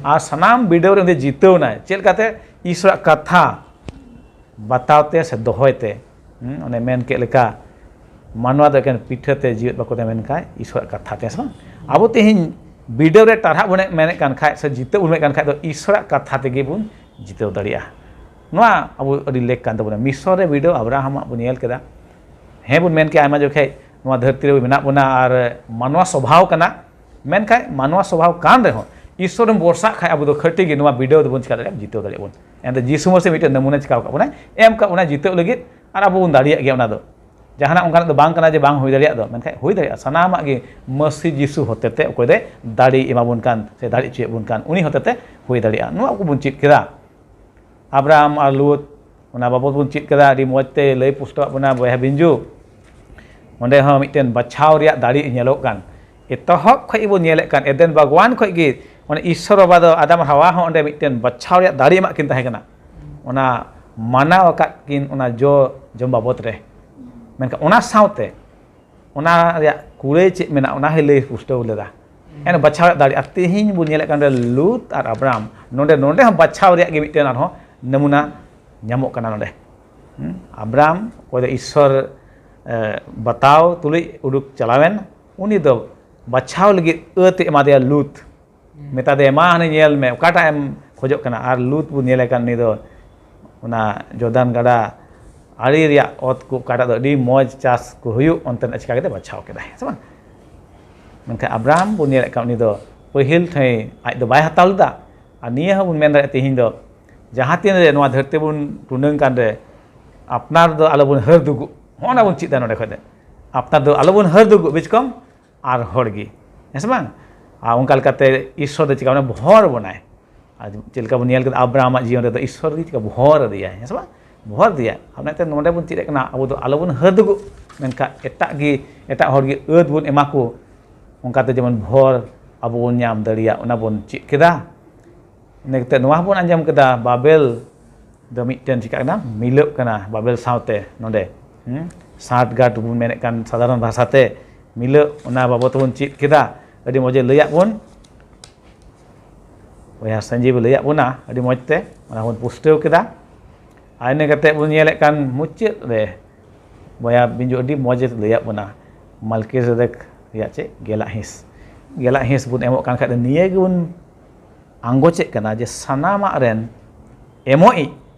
ᱟᱨ ᱥᱟᱱᱟᱢ ᱵᱤᱰᱟᱹᱣ ᱨᱮ ᱩᱱᱤ ᱡᱤᱛᱟᱹᱣ ᱮᱱᱟᱭ᱾ ᱪᱮᱫ ᱞᱮᱠᱟᱛᱮ? ᱤᱥᱚᱨᱟᱜ ᱠᱟᱛᱷᱟ ᱵᱟᱛᱟᱣ ᱛᱮ ᱥᱮ ᱫᱚᱦᱚᱭ ᱛᱮ᱾ ᱦᱩᱸ, ᱚᱱᱮ ᱢᱮᱱ ᱠᱮᱫ ᱞᱮᱠᱟ, ᱢᱟᱱᱣᱟ ᱫᱚ ᱮᱠᱮᱱ ᱯᱤᱴᱷᱟᱹ ᱛᱮ ᱡᱤᱣᱮᱫ ᱵᱟᱠᱚ ᱛᱟᱦᱮᱸ, ᱢᱮᱱᱠᱷᱟᱱ ᱤᱥᱚᱨᱟᱜ ᱠᱟᱛᱷᱟ ᱛᱮ, ᱥᱮ ᱵᱟᱝ? ᱟᱵᱚ ᱛᱮᱦᱮᱧ ᱵᱤᱰᱟᱹᱣ ᱨᱮ ᱴᱟᱨᱦᱟᱜ ᱵᱚᱱ ᱢᱮᱱᱮᱫ ᱠᱟᱱ ᱠᱷᱟᱡ ᱥᱮ ᱡᱤᱛᱟᱹᱣ ᱵᱚᱱ ᱢᱮᱱᱮᱫ ᱠᱟᱱ ᱠᱷᱟᱡ ᱫᱚ ᱤᱥᱚᱨᱟᱜ ᱠᱟᱛᱷᱟ ᱛᱮᱜᱮ ᱵᱚᱱ ᱡᱤᱛᱟᱹᱣ ᱫᱟᱲᱮᱭᱟᱜᱼᱟ᱾ ᱱᱚᱣᱟ ᱟᱵᱚ ᱟᱹᱰᱤ ᱞᱮᱠ ᱠᱟᱱ ᱛᱟᱵᱚᱱᱟ᱾ ᱢᱤᱥᱚᱨ ᱨᱮ ᱵᱤᱰᱟᱹᱣ ᱟᱵᱨᱟᱦᱟᱢᱟᱜ ᱵᱚᱱ ᱧᱮᱞ ᱠᱮᱫᱟ᱾ ᱦᱮᱸ ᱵᱚᱱ ᱢᱮᱱ ᱠᱮᱭᱟ ᱟᱭᱢᱟ ᱡᱚᱠᱷᱮᱡ ᱱᱚᱣᱟ ᱫᱷᱟᱹᱨᱛᱤ ᱨᱮ ᱢᱮᱱᱟᱜ ᱵᱚᱱᱟ ᱟᱨ ᱢᱟᱱᱣᱟ ᱥᱚᱵᱷᱟᱣ ᱠᱟᱱᱟ, ᱢᱮᱱᱠᱷᱟᱱ ᱢᱟᱱᱣᱟ ᱥᱚᱵᱷᱟᱣ ᱠᱟᱱ ᱨᱮᱦᱚᱸ ᱤᱥᱚᱨ ᱵᱚᱱ ᱵᱷᱚᱨᱥᱟᱜ ᱠᱷᱟᱡ ᱟᱵᱚ ᱫᱚ ᱠᱷᱟᱹᱴᱤ ᱜᱮ ᱱᱚᱣᱟ ᱵᱤᱰᱟᱹᱣ ᱫᱚᱵᱚᱱ ᱪᱤᱠᱟ ᱫᱟᱲᱮᱭᱟᱜᱼᱟ, ᱡᱤᱛᱟᱹᱣ ᱫᱟᱲᱮᱭᱟᱜᱼᱟ ᱵᱚᱱ᱾ ᱮᱱᱛᱮ ᱡᱤᱥᱩ ᱢᱟᱹᱥᱤ ᱢᱤᱫᱴᱮᱱ ᱱᱟᱢᱩᱱᱟ ᱪᱤᱠᱟᱣ ᱠᱟᱜ ᱵᱚᱱᱟᱭ, ᱮᱢ ᱠᱟᱜ ᱵᱚᱱᱟᱭ ᱡᱤᱛᱟᱹᱣ ᱞᱟᱹᱜᱤᱫ, ᱟᱨ ᱟᱵᱚ ᱵᱚᱱ ᱫᱟᱲᱮᱭᱟᱜ ᱜᱮᱭᱟ ᱚᱱᱟ ᱫᱚ᱾ ᱡᱟᱦᱟᱱᱟᱜ ᱚᱱᱠᱟᱱᱟᱜ ᱫᱚ ᱵᱟᱝ ᱠᱟᱱᱟ ᱡᱮ ᱵᱟᱝ ᱦᱩᱭ ᱫᱟᱲᱮᱭᱟᱜ ᱫᱚ, ᱢᱮᱱᱠᱷᱟᱱ ᱦᱩᱭ ᱫᱟᱲᱮᱭᱟᱜᱼᱟ᱾ ᱥᱟᱱᱟᱢᱟᱜ ᱜᱮ ᱢᱟᱹᱥᱤ ᱡᱤᱥᱩ ᱦᱚᱛᱮ ᱛᱮ ᱚᱠᱚᱭ ᱫᱚᱭ ᱫᱟᱲᱮ ᱮᱢᱟ ᱵᱚᱱ ᱠᱟᱱ ᱥᱮ ᱫᱟᱲᱮ ᱦᱚᱪᱚᱭᱮᱫ ᱵᱚᱱ ᱠᱟᱱ, ᱩᱱᱤ ᱦᱚᱛᱮ ᱛᱮ ᱦᱩᱭ ᱫᱟᱲᱮᱭᱟᱜᱼᱟ᱾ ᱱᱚᱣᱟ ᱠᱚᱵᱚᱱ ᱪᱮᱫ ᱠᱮᱫᱟ᱾ ᱟᱵᱨᱟᱦᱟᱢ ᱟᱨ ᱞᱩᱛ, ᱚᱱᱟ ᱵᱟᱵᱚᱫ ᱵᱚᱱ ᱪᱮᱫ ᱠᱮᱫᱟ, ᱟᱹᱰᱤ ᱢᱚᱡᱽ ᱛᱮ ᱞᱟᱹᱭ ᱯᱩᱥᱴᱟᱹᱣᱟᱜ ᱵᱚᱱᱟ ᱵᱚᱭᱦᱟ ᱵᱤᱧᱡᱩ᱾ ᱚᱸᱰᱮ ᱦᱚᱸ ᱢᱤᱫᱴᱮᱱ ᱵᱟᱪᱷᱟᱣ ᱨᱮᱭᱟᱜ ᱫᱟᱲᱮ ᱧᱮᱞᱚᱜ ᱠᱟᱱ᱾ ᱮᱛᱚᱦᱚᱵ ᱠᱷᱚᱱ ᱜᱮᱵᱚᱱ ᱧᱮᱞᱮᱫ ᱠᱟᱱ, ᱮᱫᱮᱱ ᱵᱟᱜᱽᱣᱟᱱ ᱠᱷᱚᱱ ᱜᱮ ᱚᱱᱮ ᱤᱥᱥᱚᱨ ᱵᱟᱵᱟ ᱫᱚ ᱟᱫᱟᱢ ᱟᱨ ᱦᱟᱣᱟ ᱦᱚᱸ ᱚᱸᱰᱮ ᱢᱤᱫᱴᱮᱱ ᱵᱟᱪᱷᱟᱣ ᱨᱮᱭᱟᱜ ᱫᱟᱲᱮ ᱮᱢᱟᱜ ᱠᱤᱱ ᱛᱟᱦᱮᱸ ᱠᱟᱱᱟ᱾ ᱚᱱᱟ ᱢᱟᱱᱟᱣ ᱟᱠᱟᱫ ᱠᱤᱱ ᱚᱱᱟ ᱡᱚ ᱡᱚᱢ ᱵᱟᱵᱚᱫ ᱨᱮ᱾ ᱢᱮᱱᱠᱷᱟᱱ ᱚᱱᱟ ᱥᱟᱶᱛᱮ ᱚᱱᱟ ᱨᱮᱭᱟᱜ ᱠᱩᱲᱟᱹᱭ ᱪᱮᱫ ᱢᱮᱱᱟᱜᱼᱟ, ᱚᱱᱟ ᱦᱚᱸᱭ ᱞᱟᱹᱭ ᱯᱩᱥᱴᱟᱹᱣ ᱞᱮᱫᱟ᱾ ᱮᱱ ᱵᱟᱪᱷᱟᱣ ᱨᱮᱭᱟᱜ ᱫᱟᱲᱮ᱾ ᱟᱨ ᱛᱮᱦᱮᱧ ᱵᱚᱱ ᱧᱮᱞᱮᱫ ᱠᱟᱱ ᱨᱮ ᱞᱩᱛ ᱟᱨ ᱟᱵᱨᱟᱢ ᱱᱚᱰᱮ, ᱱᱚᱰᱮ ᱦᱚᱸ ᱵᱟᱪᱷᱟᱣ ᱨᱮᱭᱟᱜ ᱜᱮ ᱢᱤᱫᱴᱮᱱ ᱟᱨᱦᱚᱸ ᱱᱟᱢᱩᱱᱟ ᱧᱟᱢᱚᱜ ᱠᱟᱱᱟ ᱱᱚᱰᱮ᱾ ᱦᱩᱸ? ᱟᱵᱨᱟᱢ ᱚᱠᱚᱭ ᱫᱚ ᱤᱥᱥᱚᱨ, ᱮ, ᱵᱟᱛᱟᱣ ᱛᱩᱞᱩᱡ ᱩᱰᱩᱠ ᱪᱟᱞᱟᱣᱮᱱ, ᱩᱱᱤ ᱫᱚ ᱵᱟᱪᱷᱟᱣ ᱞᱟᱹᱜᱤᱫ ᱟᱹᱛ ᱮ ᱮᱢᱟ ᱫᱮᱭᱟ ᱞᱩᱛ᱾ ᱢᱮᱛᱟ ᱫᱮᱭᱟ, "ᱢᱟ ᱦᱟᱱᱮ ᱧᱮᱞ ᱢᱮ, ᱚᱠᱟᱴᱟᱜ ᱮᱢ ᱠᱷᱚᱡᱚᱜ ᱠᱟᱱᱟ?" ᱟᱨ ᱞᱩᱛ ᱵᱚᱱ ᱧᱮᱞᱮ ᱠᱟᱱ, ᱩᱱᱤ ᱫᱚ ᱚᱱᱟ ᱡᱚᱨᱫᱟᱱ ᱜᱟᱰᱟ ᱟᱲᱮ ᱨᱮᱭᱟᱜ ᱚᱛ ᱠᱚ, ᱚᱠᱟᱴᱟᱜ ᱫᱚ ᱟᱹᱰᱤ ᱢᱚᱡᱽ ᱪᱟᱥ ᱠᱚ ᱦᱩᱭᱩᱜ, ᱚᱱᱛᱮᱱᱟᱜ ᱪᱤᱠᱟ ᱠᱟᱛᱮ ᱵᱟᱪᱷᱟᱣ ᱠᱮᱫᱟᱭ, ᱦᱮᱸ ᱥᱮ ᱵᱟᱝ? ᱢᱮᱱᱠᱷᱟᱱ ᱟᱵᱨᱟᱦᱟᱢ ᱵᱚᱱ ᱧᱮᱞᱮᱫ ᱠᱟᱱ, ᱩᱱᱤ ᱫᱚ ᱯᱟᱹᱦᱤᱞ ᱴᱷᱮᱱ ᱟᱡ ᱫᱚ ᱵᱟᱭ ᱦᱟᱛᱟᱣ ᱞᱮᱫᱟ᱾ ᱟᱨ ᱱᱤᱭᱟᱹ ᱦᱚᱸ ᱵᱚᱱ ᱢᱮᱱ ᱫᱟᱲᱮᱭᱟᱜᱼᱟ, ᱛᱮᱦᱮᱧ ᱫᱚ ᱡᱟᱦᱟᱸ ᱛᱤᱱ ᱨᱮ ᱱᱚᱣᱟ ᱫᱷᱟᱹᱨᱛᱤ ᱵᱚᱱ ᱴᱩᱰᱟᱹᱝ ᱠᱟᱱ ᱨᱮ, ᱟᱯᱱᱟᱨ ᱫᱚ ᱟᱞᱚᱵᱚᱱ ᱦᱟᱹᱨ ᱫᱩᱜᱩᱜ, ᱦᱚᱸᱜᱼᱚ ᱱᱟ ᱵᱚᱱ ᱪᱮᱫ ᱫᱟ ᱱᱚᱰᱮ ᱠᱷᱚᱱ ᱫᱚ᱾ ᱟᱯᱱᱟᱨ ᱫᱚ ᱟᱞᱚᱵᱚᱱ ᱦᱟᱹᱨ ᱫᱩᱜᱩᱜ, ᱵᱤᱪᱠᱚᱢ ᱟᱨ ᱦᱚᱲ ᱜᱮ, ᱦᱮᱸ ᱥᱮ ᱵᱟᱝ? ᱟᱨ ᱚᱱᱠᱟ ᱞᱮᱠᱟᱛᱮ ᱤᱥᱥᱚᱨ ᱫᱚ ᱪᱤᱠᱟ ᱵᱚᱱᱟ? ᱵᱷᱚᱨ ᱵᱚᱱᱟᱭ᱾ ᱟᱨ ᱪᱮᱫ ᱞᱮᱠᱟ ᱵᱚᱱ ᱧᱮᱞ ᱠᱮᱫᱟ, ᱟᱵᱨᱟᱦᱟᱢᱟᱜ ᱡᱤᱭᱚᱱ ᱨᱮᱫᱚ ᱤᱥᱥᱚᱨ ᱜᱮ ᱪᱤᱠᱟ ᱵᱷᱚᱨ ᱟᱫᱮᱭᱟᱭ, ᱦᱮᱸ ᱥᱮ ᱵᱟᱝ? ᱵᱷᱚᱨ ᱟᱫᱮᱭᱟᱭ᱾ ᱚᱱᱟᱛᱮ ᱱᱚᱰᱮ ᱵᱚᱱ ᱪᱮᱫ ᱮᱫ ᱠᱟᱱᱟ, ᱟᱵᱚ ᱫᱚ ᱟᱞᱚᱵᱚᱱ ᱦᱟᱹᱨ ᱫᱩᱜᱩᱜ, ᱢᱮᱱᱠᱷᱟᱱ ᱮᱴᱟᱜ ᱜᱮ, ᱮᱴᱟᱜ ᱦᱚᱲ ᱜᱮ ᱟᱹᱫ ᱵᱚᱱ ᱮᱢᱟ ᱠᱚ, ᱚᱱᱠᱟᱛᱮ ᱡᱮᱢᱚᱱ ᱵᱷᱚᱨ ᱟᱵᱚ ᱵᱚᱱ ᱧᱟᱢ ᱫᱟᱲᱮᱭᱟᱜ, ᱚᱱᱟ ᱵᱚᱱ ᱪᱮᱫ ᱠᱮᱫᱟ᱾ ᱤᱱᱟᱹ ᱠᱟᱛᱮ ᱱᱚᱣᱟ ᱦᱚᱸᱵᱚᱱ ᱟᱸᱡᱚᱢ ᱠᱮᱫᱟ, ᱵᱟᱵᱮᱞ ᱫᱚ ᱢᱤᱫᱴᱮᱱ ᱪᱤᱠᱟᱹᱜ ᱠᱟᱱᱟ? ᱢᱤᱞᱟᱹᱜ ᱠᱟᱱᱟ ᱵᱟᱵᱮᱞ ᱥᱟᱶᱛᱮ᱾ ᱱᱚᱰᱮ, ᱦᱩᱸ, ᱥᱟᱸᱴ ᱜᱟᱸᱴ ᱵᱚᱱ ᱢᱮᱱᱮᱫ ᱠᱟᱱ ᱥᱟᱫᱷᱟᱨᱚᱱ ᱵᱷᱟᱥᱟᱛᱮ ᱢᱤᱞᱟᱹᱜ, ᱚᱱᱟ ᱵᱟᱵᱚᱫ ᱵᱚᱱ ᱪᱮᱫ ᱠᱮᱫᱟ᱾ ᱟᱹᱰᱤ ᱢᱚᱡᱮ ᱞᱟᱹᱭᱟᱫ ᱵᱚᱱ, ᱵᱚᱭᱦᱟ ᱥᱟᱹᱧᱡᱤᱵᱮ ᱞᱟᱹᱭᱟᱫ ᱵᱚᱱᱟ ᱟᱹᱰᱤ ᱢᱚᱡᱽ ᱛᱮ, ᱚᱱᱟ ᱵᱚᱱ ᱯᱩᱥᱴᱟᱹᱣ ᱠᱮᱫᱟ᱾ ᱟᱨ ᱤᱱᱟᱹ ᱠᱟᱛᱮ ᱵᱚᱱ ᱧᱮᱞᱮᱫ ᱠᱟᱱ ᱢᱩᱪᱟᱹᱫ ᱨᱮ ᱵᱚᱭᱦᱟ ᱵᱤᱧᱡᱩ ᱟᱹᱰᱤ ᱢᱚᱡᱮ ᱞᱟᱹᱭᱟᱫ ᱵᱚᱱᱟ ᱢᱟᱞᱠᱤᱥᱮᱫᱮᱠ ᱨᱮᱭᱟᱜ ᱪᱮᱫ ᱜᱮᱞᱟᱜ ᱦᱤᱸᱥ᱾ ᱜᱮᱞᱟᱜ ᱦᱤᱸᱥ ᱵᱚᱱ ᱮᱢᱚᱜ ᱠᱟᱱ ᱠᱷᱟᱡ ᱫᱚ ᱱᱤᱭᱟᱹ ᱜᱮᱵᱚᱱ ᱟᱸᱜᱚᱪᱮᱫ ᱠᱟᱱᱟ ᱡᱮ ᱥᱟᱱᱟᱢᱟᱜ ᱨᱮᱱ ᱮᱢᱚᱜᱤᱡ